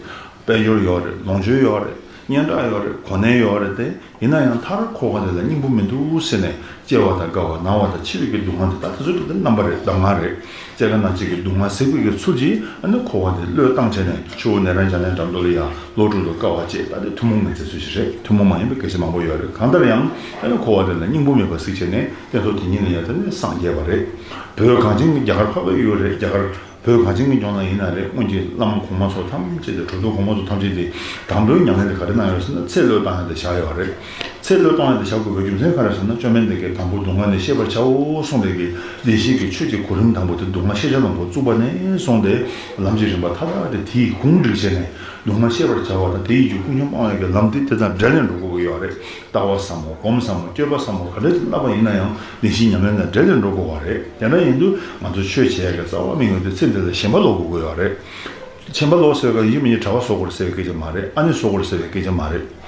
དཔལ་འབྱོར་ཡོད་རེད། ལོངས་སྤྱོད་ཡོད་རེད། སྙན་གྲགས་ཡོད་རེད། གོ་གནས་ཡོད་རེད་དེ། ཡིན་ན་ཡང་མཐར་འཁོར་བ་འདི་ལ་སྙིང་པོ་མི་འདུག་ཟེར་ནས་སྐྱེ་བ་དང་རྒ་བ། ན་བ་དང་འཆི་བའི་གི་སྡུག་བསྔལ་དེ་ད་དེ་ཚོ་དེ་རྣམ་པ་རེད། གདམས་ངག་རེད། སྐྱེ་རྒ་ན་འཆི་གི་སྡུག་བསྔལ་ཟད་པའི་གི་ཚུལ་གྱིས་ཨ་ནི་འཁོར་བ་འདི་བློས་བཏང་བྱས་ནས་ཆུ་བོ་ནཻ་རཉྫ་ནའི་འགྲམ་དུ་ལ་ཡ་ལོ་དྲུག་ཏུ་དཀའ་བ་སྤྱད། ད་དེ་ཐུན་མོང་མི་ཚེ་ཚུལ་ཞིག་རེད། ཐུན་མོང་མ་ཡིན་པའི་སྐད་ཆ་མང་པོ་ཡོད་རེད། གང་ལྟར་ཡང་ཨ་ནི་འཁོར་བ་འདི་ལ་སྙིང་པོ་མེད་པ་གཟིགས་བྱས་ནས་སྟོན་ཐོག་དེ་ཉིད་ལ་ཡ་དེ་ནི་སངས་རྒྱས་པ་རེད། བོད་གངས་ཅན་གྱི་རྒྱ་གར་འཕགས་པའི་ཡུལ་རེད། རྒྱ་གར་བོད་གངས་ཅན་གྱི་ལྗོངས་ན་ཡིན་ན་རེད། སྔོན་གྱི་བླ་མ་གོང་མ་ཚོ་ཐམས་ཅད་དེ་གྲུབ་ཐོབ་གོང་མ་ཚོ་ཐམས་ཅད་དེ་དང་པོའི་ཉམས་ལེན་དེ་ག་རེ་གནང་ཡོད་ཟེར་ན་ཚེ་བློས་བཏང་ཡ་དེ་བཞག་ཡོད་རེད། ཚེ་བློས་གཏོང་ཡ་དེ་བཞག་དགོས་པའི་རྒྱུ་མཚན་ག་རེ་ཟེར་ན། བཅོམ་ལྡན་འདས་ཀྱིས་དང་པོ་སྡུག་བསྔལ་ནི་ཤེས་པར་བྱའོ་གསུངས་པའི་གི་བདེན་བཞིའི་གི་ཆོས་ཀྱི་གོ་རིམ་དང་པོ་དེ་སྡུག་བསྔལ་ཤེས་བྱ་ལ་ངོ་བཙུགས་པ་ནས་བཟུང་སྟེ་ལམ་གྱི་རིམ་པ་མཐའ་དག་དེ་དེའི་གུང་བསྒྲིགས་བྱས་ནས་སྡུག་བསྔལ་ཤེས་པར་བྱ་བ་དང་དེ་ཡི་རྒྱུ་ཀུན་འབྱུང་སྤང་བའི་གི་ལམ་དེ་དེ་དང་འབྲེལ་ནས་འགྲོ་དགོས་ཀྱི་ཡོད་རེད། ལྟ་བ་ཟབ་མོ། སྒོམ་ཟབ་མོ། སྤྱོད་པ་ཟབ་མོ། ག་འདྲ་ཅིག་བསླབ་པ་ཡིན་ན་ཡང་བདེན་བཞིའི་ཉམས་ལེན་དང་འབྲེལ་ནས་འགྲོ་དགོས་པ་རེད། དེ་འདྲ་ཡིན་དུས་ང་ཚོ་ཆོས་བྱེད་ཡ་གི་རྩ་བ་མིག་ཡོད་དེ་ཚེ་འདི་ལ་ཞེན་པ་ལོག་དགོས་ཀྱི་ཡོད་རེད། ཞེན་པ་ལོག་ཟེར་བ་ཡིན་མིན་གྲྭ་པ་བཟོ་དགོས་རེད་ཟེར་བའི་སྐད་ཆ་མ་རེད། ཨ་ནེ་བཟོ་དགོས་རེད་ཟེར་བའི་སྐད་ཆ་མ་རེད།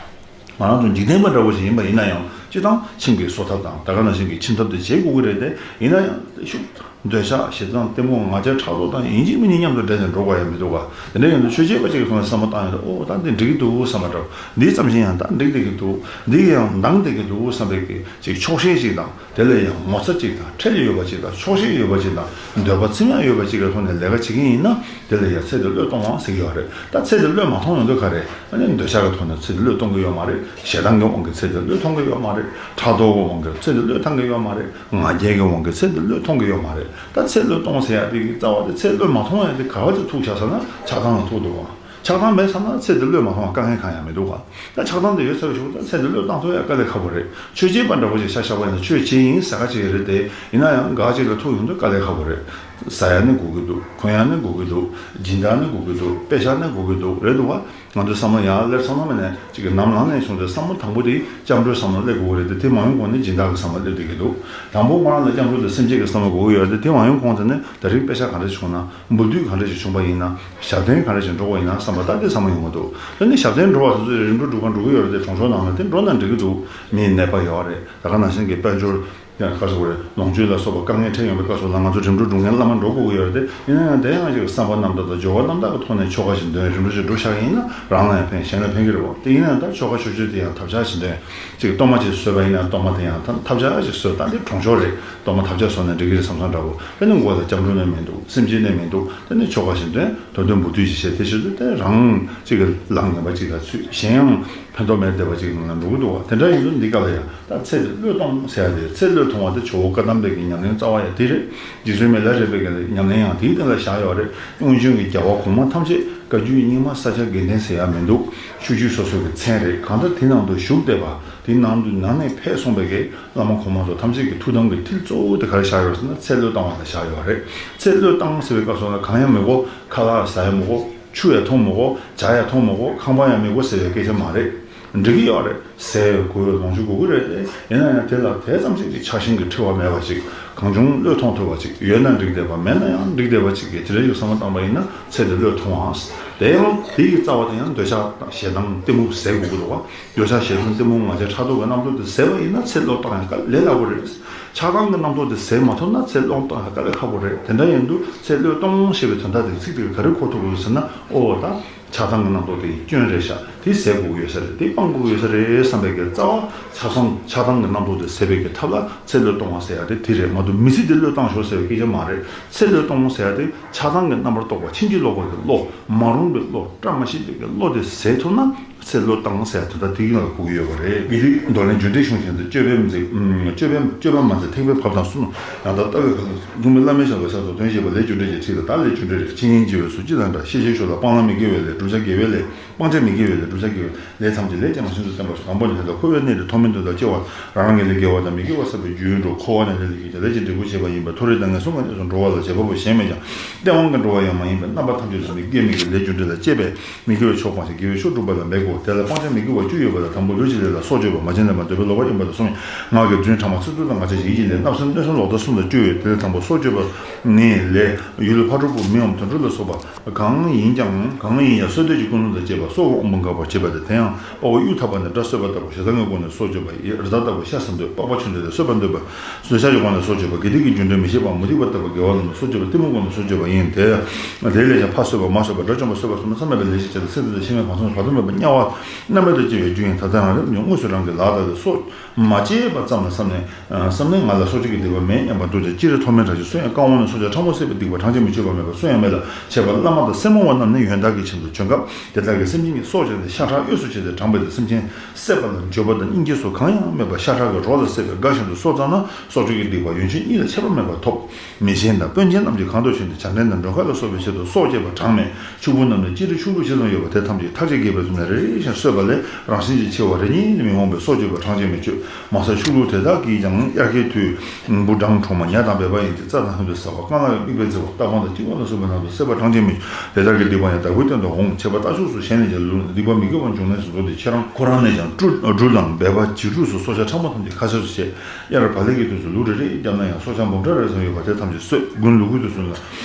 ང་རང་ཚོ་འཇིག་རྟེན་པ་འདྲ་བོ་ཞིག་ཡིན་པ་ཡིན་ན་ཡང་སྤྱིར་བཏང་ཁྱིམ་གྱི་གསོ་ཐབས་དང་ད་ག་ནང་བཞིན་གྱི་ཁྱིམ་ཐབས་དེ་བྱེད་དགོས་ཀྱི་རེད་དེ། ཡིན་ན་ཡང་ཤུགས་ འདོད་ཆགས་ཞེ་སྡང་གཏི་མུག་ང་རྒྱལ་ཕྲག་དོག་དང་ཡིན་གཅིག་མིན་གཉིས་མཉམ་དུ་འདྲེས་ནས་འགྲོ་དགོས་ཡ་མི་འདུག་ག། དེ་འདྲ་ཡིན་དུས་ཆོས་བྱེད་པ་གཅིག་གི་ཐོག་ནས་བསམ་བློ་བཏང་ཡོང་དུས། ཨོ་ད་འདི་འགྲིག་གི་འདུག་བསམ་པ་འདྲ་བོ། འདི་ཙམ་ཞིག་ཡང་ད་འགྲིག་བསྡད་ཀྱི་འདུག་འདི་ཡང་འདང་བསྡད་ཀྱི་འདུག་བསམ་པའི་གི་ཅིག་ཆོག་ཤེས་ཤིག་དང་། དེ་ལ་ཡང་ངོ་ཚ་གཅིག་དང་། ཁྲེལ་ཡོད་པ་གཅིག་དང་། ཆོག་ཤེས་ཡོད་པ་གཅིག་དང་། འདོད་པ་ཚིམ་ཡག་ཡོད་པ་གཅིག་གི་ཐོག་ནས་ལས་ཀ་བྱེད་ཀྱི་ཡིན་ན། དེ་ལ་ཡང་ཚེ་འདི་བློས་གཏོང་བ་ཟེར་གྱི་ཡོད་རེད། ད་ཚེ་འདི་བློས་མ་ཐོང་ཡོང་དུས་ག་རེ། ཨ་ནི་འདོད་ཆགས་ཀྱི་ཐོག་ནས་ཚེ་འདི་བློས་གཏོང་གི་ཡོད་མ་རེད། ཞེ་སྡང་གི་དབང་གིས་ཚེ་འདི་བློས་ཐོང་གི་ཡོད་མ་རེད། ཕྲག་དོག་གི་དབང་གིས་ཚེ་འདི་བློས་ཐོང་གི་ཡོད་མ་རེད། ང་རྒྱལ་གྱི་དབང་གིས་ཚེ་འདི་བློས་ཐོང་གི་ཡོད་མ་རེད། ད་ཚེ་བློས་གཏོང་ཟེར་ཡ་དེ་གི་རྩ་བ་དེ། ཚེ་བློས་མ་ཐོང་ཡ་དེ་ག་བ་ཅིག་ཐུག་བཞག་ཟེར་ན་ཆགས་སྡང་ལ་ཐུག་འདུག་ག། ཆགས་སྡང་མེད་ཚར་ན་ཚེ་འདི་བློས་མ་ཐོང་བ་དཀའ་ངལ་གང་ཡང་མི་འདུག་ག། ད་ཆགས་སྡང་དེ་ཡོད་ཚར་བའི་གཞུག་ལ་ཚེ་འདི་བློས་བཏང་ཐུབ་ཡ་དཀའ་ལས་ཁག་པོ་རེད། ཆོས་བྱེད་པ་འདྲ་བོ་ཞིག་ཆ་བཞག་པ་ཡིན་ན་ཆོས་བྱེད་ཡིན་ཟེར་ག་ཅིག་རེད་དེ། ཡིན་ན་ཡང་འགའ་ཅིག་ལ་ཐུག་ཡོང་དུས་དཀའ་ལས་ཁག་པོ་རེད། ཟ་ཡ་ནི་དགོས་ཀྱི་འདུག་གོན་ཡ་ནི་དགོས་ཀྱི་འདུག་སྦྱིན་བདག་ནི་དགོས་ཀྱི་འདུག་དཔེ་ཆ་ནི་དགོས་ཀྱི་འདུག་རེད་འདུག་བ། ང་ཚོའི་བསམ་བློ་ཡར་སླེབས་ཚང་མ་མིན་ནས་ཅིག་གི་ནམ་ལངས་ནས་བྱུང་སྟེ་བསམ་བློ་དང་པོ་དེ་སྐྱབས་འགྲོའི་བསམ་བློ་སླེབས་དགོས་ཀྱི་རེད་དེ། དེ་མ་ཡོང་གོང་ནས་སྦྱིན་བདག་གི་བསམ་བློ་སླེབས་བསྡད་ཀྱི་འདུག་དང་པོ་སྔོན་ལ་སྐྱབས་འགྲོ་དང་སེམས་ཅན་གྱི་བསམ་བློ་དགོས་ཀྱི་ཡོད་རེད་དེ། དེ་མ་ཡོང་གོང་དེ་ནས་ད་རིང་དཔེ་ཆ་ག་འདྲ་ཞིག་བྱུང་ན། འབུལ་སྡུད་ག་འདྲ་ཞིག་བྱུང་བ་ཡིན་ན། ཞབས་བརྟན་ག་འདྲ་ཞིག་འགྲོ་བ་ཡིན་ན་བསམ་པ་ད་དེ་བསམ་བློ་ཡོང་གི་འདུག་དེ་ནས་ཞབས་བརྟན་འགྲོ་བ་དེ་ཚོ་རིམ་གྲོ་སྒྲུབ་ག་འགྲོ་གི་ཡོད་རེད་དེ། གྲོང་ཆོག་ནང་ལ་དེ་འགྲོ་ན་འགྲིག་གི་འདུག་མིའི་ནད་པ་ཡོད་རེད། ད་ག་ནང་བཞིན་གྱི་དཔལ་འབྱོར་ཡང་ག་ཚོད་རེད། ལོངས་སྤྱོད་ལ་སོགས་པ་དཀའ་ངལ་འཕྲད་ཡོང་བའི་སྐབས་སུ་ལ་ང་ཚོ་རིམ་གྲོ་སྒྲུབ་མཁན་བླ་མ་འགྲོ་དགོས་ཀྱི་ཡོད་རེད་དེ། ཡིན་ན་ཡང་དེ་ཡང་ཅིག་བསམ་པ་རྣམ་དག་དང་སྦྱོར་བ་རྣམ་དག་གི་ཐོག་ནས་ཆོ་ག་ཞིག་འདོན། རིམ་གྲོ་ཞིག་འགྲོ་ཤག་ཡིན་ན་རང་ལ་ཡང་ཕན། གཞན་ལ་ཕན་གྱི་རེད་བ། དེ་ཡིན་ན་ཡང་ད་ཆོ་ག་ཆོ་ཆོས་དེ་ཡང་ཐབས་ཆག་ཞིག་འདོན། ཅིག་གཏོར་མ་ཅིག་བཟོས་པ་ཡིན་ན་གཏོར་མ་དེ་ཡང་ཐབས་ཆག་ཅིག་བཟོས། ད་འདི་གྲོང་ཆོག་རེད། གཏོར་མ་ཐབས་ཆག་བཟོས་ན་འགྲིག་གི་རེད་བསམ་བསམ་འདྲ་བོ། དེ་ནི་མགོ་ལ་སྐྱབས་འགྲོ་ནས་མི་འདུག་སེམས་ཅན་ནས་མི་འདུག་དེ་ནི་ཆོ་ག་ཞིག་འདོན། དོ་དོན་འབུལ་སྡུད་ཅིག་བྱས། དེ་བྱེད་དུས་དེ་རང་ཅིག་གི་ལག་ངན་པ་ཅིག་ལ་ཚུད། གཞན་ཡང་ཕན་ཐོགས་མེད་བསྡད་པ་ཅིག་ནང་ལ་འགྲོ་གི་འདུག་བ། དེ་འདྲ་ཡིན་དུས་འདི་སྐབས་ལ་ཡང་ད་ཚེ་འདི་བློས་གཏོང་ཟེར་ཡ་དེ། ཚེ་བློས་ཐོང་བ་དེ་ཇོ་བོ་བཀའ་གདམས་པའི་གི་ཉམས་ལེན་རྩ་བ་ཡང་དེ་རེད། རྗེ་བཙུན་མི་ལ་རས་པའི་གི་ཉམས་ལེན་ཡང་དེའི་སྟེང་ལ་བཞག་ཡོད་རེད། སྔོན་བྱོན་གྱི་རྒྱལ་བ་གོང་མ་ཐམས་ཅད་བཀའ་བརྒྱུད་རྙིང་མ་ས་སྐྱ་དགེ་ལྡན་ཟེར་ཡ་མི་འདུག་ཆོས་བརྒྱུད་སོ་སོ་གི་མཚན་རེད། གང་ལྟར་དེ་ནང་དུ་བཞུགས་བསྡད་པ། དེའི་ནང་དུ་ནང་ནས་ཕེབས་སོང་བའི་གི་བླ་མ་གོང་མ་ཚོ་ཐམས་ཅད་ཀྱི་ཐུགས་དམ་གྱི་མཐིལ་གཙོ་བོ་དེ་ག་རེ་བཞག་ཡོད་ཟེར་ན། ཚེ་བློས་བཏང་བ་ལ་བཞག་ཡོད་རེད། ཚེ་བློས་བཏང་ཟེར་བའི་སྐབས་སུ་ལ་གང་ཡང་མི་དགོས། ཁ་ལག་ཟ་ཡ་མི་དགོས། ཆུ་ཡང་འཐུང་མི་དགོས། ཇ་ཡང་འཐུང་མི་དགོས། ཁང་པ་ཡང་མི་དགོས་ཟེར་བའི་སྐད་ཆ་མ་རེད། འགྲིག་གི་ཡོད་རེད། ཟས་དགོས། ལོངས་སྤྱོད་དགོས་ཀྱི་རེད་དེ། ཡིན་ན་ཡང་དེ་ལ་དེ་ཙམ་ཞིག་གི་ཆགས་ཞེན་གྱི་འཁྲི་བ་མེད་པ་ཅིག་གང་བྱུང་བློས་ཐོང་ཐུབ་པ་ཅིག་ཡོད་ན་འགྲིག་བསྡད་པ། མེད་ན་ཡང་འགྲིག་བསྡད་པ་ཅིག་གི་དེ་འདྲ་ཞིག་བསམ་བློ་བཏང་པ་ཡིན་ན་ཚེ་འདི་བློས་ཐོང་ཨང་། དེ་ཡང་དེ་ཡི་རྩ་བ་དེ་ཡང་འདོད་ཆགས་དང་ཞེ་སྡང་གཏི་མུག་ཟད་དགོས་ཀྱི་འདུག་བ། འདོད་ཆགས་ཞེ་སྡང་གཏི་མུག་ང་རྒྱལ་ཕྲག་དོག་གི་རྣམ་རྟོག་དེ་ཟད་པ་ཡིན་ན་ཚེ་བློས་བཏང་ཡང་དཀའ་ལས་སླ་པོ་རེད། ཆགས་སྡང་གི་རྣམ་རྟོག་དེ་ཟད་མ་ཐུབ་ན་ཚེ་བློས་བཏང་ཡང་དཀའ་ལས་ཁག་པོ་རེད། དེ་འདྲ་ཡིན་དུས་ཚེ་བློས་གཏོང་ཞེས་པའི་དོན་དག་དེ་ཚིག་དེ་ག་རེ་གོ་ཐུབ་དགོས་ཟེར་ན། ཨོ་ད་ཆགས་སྡང་གི་རྣམ་རྟོག་དེ་ཡི་སྐྱོན་རེད་ཤག་དེ་ཟད་དགོས་ཀྱི་ཡོད་ས་རེད། དེ་སྤང་དགོས་ཀྱི་ཡོད་ས་རེད་བསམ་པའི་གི་རྩ་བ། ཆགས་སྡང་ཆགས་སྡང་གི་རྣམ་རྟོག་དེ་ཟད་པའི་གི་ཐབས་ལ་ཚེ་བློས་གཏོང་བ་ཟེར་ཡ་དེ་དེ་རེད་མ་གཏོགས་མི་ཚེ་འདི་བློས་བཏང་ཤོག་ཟེར་བའི་སྐད་ཆ་མ་རེད། ཚེ་བློས་གཏོང་ཟེར་ཡ་དེ་ཆགས་སྡང་གི་རྣམ་པར་རྟོག་པ་ཕྱིན་ཅི་ལོག་པ་གི་བློ། མ་རུངས་པའི་བློ། བཀྲ་མ་ཤིས་པའི་གི་བློ་དེ་ཟད་ཐུབ་ན། ཚེ་བློས་བཏང་ཟེར་ཡ་དེ་ད་དེ་ཡིན་ལ་གོ་གི་ཡོད་པ་རེད། དགེ་སྡིག་འདོར་ལེན་རྒྱུ་འབྲས་གཞུང་ཆེན་དུ། སྤྱོད་པས་མཛེས། སྤྱོད་པས་སྤྱོད་པ་མ་མཛེས་ཐེག་པའི་བབ་དང་གསུམ། ཡང་དག་ལྟ་བའི་ཁ་ལ་གཟུགས་མེད་བླ་མེད་ཤ་ཚ་ཕྱག་རྫོགས་དོན་བྱེད་པ། ལས་རྒྱུ་འབྲས་ཀྱི་ཁྲིད་ལ་བདག་ལས་རྒྱུ་འབྲས་རེད། ཕྱི་ཉིན་བགྱི་བའི་གཟུགས་ཅི་དང་འདྲ། ཤེས་བྱའི་ཆོས་ལ་སྤང་བླང་མི་དགེ་བའི་ལས། བསྒྲུབ་བྱ་དགེ་བའི་ལས། སྤང་བྱ་མི་དགེ་བའི་ལས། བསྒྲུབ་བྱ་དགེ་བའི་ལས་ཐམས་ཅད་ལས་ཀྱང་ཤིན་ཏུ་བསྟན་པ་སོགས། དང་པོ་ནི་དེ་ལ་འཁོར་བའི་གནས་རིགས་མཐོ་དམན་དེ་དག་སྐྱེ་བ། རང་རང་གི་ལས་དགེ་བ་དང་མི་དགེ་བ་བསགས་པའི་རྒྱུས་འགྲོ། འཁོར་བ་ནི་ལས་ལས་སྐྱེས་ཀྱང་། ལས་ཀྱི་འབྲས་བུ་བྱེད་པ་ཡིན་པས། མཐོ་རིས་ལྟ་ངན་གསུམ་གྱི་གནས་སུ་འགྲོ་བ་ལ་བྱེད་པ་པོ་གཞན་མེད་ཀྱང་། སྟེས་དབང་གིས་འགྲོ་བ་ཡང་མ་ཡིན་པས། རྣམ་པ་ཐམས་ཅད་དུ་མི་དགེ་མི་དགེ་ལས་རྒྱུ་འབྲས་ལ་དཔྱད་པས་མི་དགེ་བའི་ཕྱོགས་སྤང་ཞིང་དགེ་བའི་ཕྱོགས་སྒྲུབ་པ་ལ་འབད་དགོས། དེ་ལ་སྤང་བྱ་མི་དགེ་བ་བཅུ་ཡོད་པ་ལ། དང་པོ་ལུས་ཀྱི་ལས་ལ་སྲོག་གཅོད་པ། མ་བྱིན་ལེན་པ། འདོད་པས་ལོག་པར་གཡེམ་པ་དང་གསུམ། ངག་གི་རྫུན། ཕྲ་མ་ཚིག་རྩུབ་དང་ངག་འཁྱལ་ཞིང་། ཡིད་ཀྱི་ལས། བརྣབ་སེམས། གནོད་སེམས། ལོག་ལྟ་གསུམ་དང་བཅུ་ཡོད། དེ་ལས་དང་པོ་སྲོག་གཅོད་པ་ནི་ལས་ཡུལ་ཕ་གྲུ་བུ་མི་འམ་དུད་འགྲོ་ལ་སོགས་པ་གང་ཡིན་ཀྱང་། གང་ཡིན་ཡང་། གསོད་འདོད་ཀྱི་ཀུན་སློང་དང་བཅས་པ་སྲོག་གི་དབང་པོ་འགག་པར་བྱེད་པ་སྟེ། དེ་ཡང་དཔའ་བོ་གཡུ་འཐག་པ་ནི་དགྲ་གསོད་པ་ལྟ་བུ། ཞེ་སྡང་གི་སྒོ་ནས་སྲོག་གཅོད་པ། རི་དྭགས་ལྟ་བུ་ཤ་ཟ་འདོད། པགས་པ་འཆུ་འདོད་དེ་གསོད་པར་འདོད་པ། འདོད་ཆགས་ཀྱི་སྒོ་ནས་སྲོག་གཅོད་པ། དགེ་སྡིག་གི་རྒྱུ་འབྲས་མི་ཤེས་པའམ་མུ་སྟེགས་པ་ལྟ་བུ། དགེ་བ་ལ་སྲོག་གཅོད་པ། གཏི་མུག་སྒོ་ནས་སྲོག་གཅོད་པ་ཡིན་ཏེ། དེ་ལས་ཀྱང་ཕ་གསོད་པ། མ་གསོད་པ། དགྲ་བཅོམ་པ་གསོད་པ་སོགས་མནོ་བསམ་མེད་པའི་ལས་ཤིག་བྱས་ཏེ། སེམས་དེ་ཕྱི་མའི་གང་ཟག་བར་དུ་མེད་པར་དམྱལ་བ་མནར་མེད་དུ་སྐྱེ་བའི་རྒྱུ་ཡིན། ད་ལྟ་རང་རེ་རྣམས་ཀྱང་དངོས་སུ་རང་གི་ལག་བརྡབས་ཏེ་སྲོག་མ་བཅད་པ་ཙམ་ལ་བསམ་ནས། བསམ་ནས་ང་ལ་སྲོག་གཅོད་ཀྱི་སྡིག་པ་མེད་སྙམ་པ་འདུག་སྟེ། སྤྱིར་མཐོ་དམན་དྲག་ཞན་སུ་ཡང་བཀའ་དབང་ནི། སྲོག་ཆགས་ཕྲ་མོ་བསད་པའི་སྡིག་པ་གྲངས་ཀྱིས་མི་ཆོད་པ་མེད་པ་སུ་ཡང་མེད་ལ། ཁྱད་པར་བླ་མ་དང་སེར་མོ་བ་རྣམས་ནི་ཡོན་བདག་གི་ཁྱིམ་དུ་བྱོན་སྐབས། དེ་དག་གིས་སེམས་ཅན་གྱི་སྲོག་བཅད་དེ་ཤ་ཁྲག་གཡོས་སུ་བྱས་ཏེ་དྲངས་པས་ཏེ། སེམས་ཅན་བསད་པ་ལ་འགྱོད་པ་དང་སྙིང་རྗེ་སོགས་གང་ཡང་མེད་པར། ཤ་ཁྲག་གི་རོ་ལ་བསྲེས་པའི་དགའ་བཞིན་དུ་སྲོག་བཅད་ན། སྲོག་གཅོད་ཀྱི་སྡིག་པ་ཡོན་མཆོད་གཉིས་ལ་ཁྱད་པར་མེད་པར་ཐོབ། མི་གཞན་དང་དཔོན་ཆེན་རྣམས་ཀྱིས་གང་དུ་བྱོན་ཏེ་བྱ་བྲལ་ནས་མགྲོན་ཁ་ལ་སོགས་པའི་ཆེད་དུ་སྲོག་བཅད་པ་གྲངས་མེད། ཕྱུག་པོ་རྣམས་ནི་ཅི་རིགས་ཕྱུག་ལུག་ཆེ་ཙམ་ཡོད་པ་དེ་ཐམས་ཅད་ཐག་ཆོད་རྒྱས་པར་བཟུང་ནས་རེ་རེ་བཞིན་གསོད་པ་ལས། རང་བཞིན་གྱིས་ཆེ་བ་རེ་གཉིས་ནི་མི་འོང་བས་སྲོག་གཅོད་པ་གྲངས་ཀྱིས་མི་ཆོད། མ་གསོད་ཕྱུག་ལུག་དེ་དག་གིས་ཀྱང་དབྱར་ཁའི་དུས་འབུ་སྦྲང་གྲོག་མ་ཉ་དང་སྦལ་པ་ཡིན་ཏེ། རྩྭ་དང་ལྷུན་པོའི་ཟ་བ། རྐང་ལག་གི་རྨིག་པའི་རྫི་བ། ལྟ་གོང་དང་དཀྱིལ་འཁོར་ལ་སོགས་པའི་ནང་དུ་བསད་པ་གྲངས་ཀྱིས་མི་ཆོད། དེ་དག་གི་སྡིག་པ་ཡང་བདག་པོའི་སྟེང་དུ་འོང་། ཁྱད་པར་ལྟ་ཕྱོགས་སུ་ཞེན་ནས་ཀྱང་ལུས་ལ་སྡིག་པ་མི་དགེ་བ་འབྱུང་གནས་སུ་འགྲོ་སྟེ། ཁྱེད་རང་ཁོ་རང་ནས་ཀྱང་སྦྲུལ་སྦྲུལ་དང་སྦལ་པ་བྱི་ཕྲུག་སོགས་སྲོག་ཆགས་ཕྲ་མོ་ཐམས་ཅད་ཁ་ཟས་སུ་བྱེད། དབྱར་བག་ལེབ་ཀྱི་དུས་སུ་ལུག་རེ་རེ་བརྒྱབ་ན་ཡང་སྲོག་ཆགས་འབུམ་ཕྲག་རེ་ཙམ་ཡོད་པ་དེ་ཐམས་ཅད་གསོད། དགུན་ལུ་གུའི་དུས་སུ་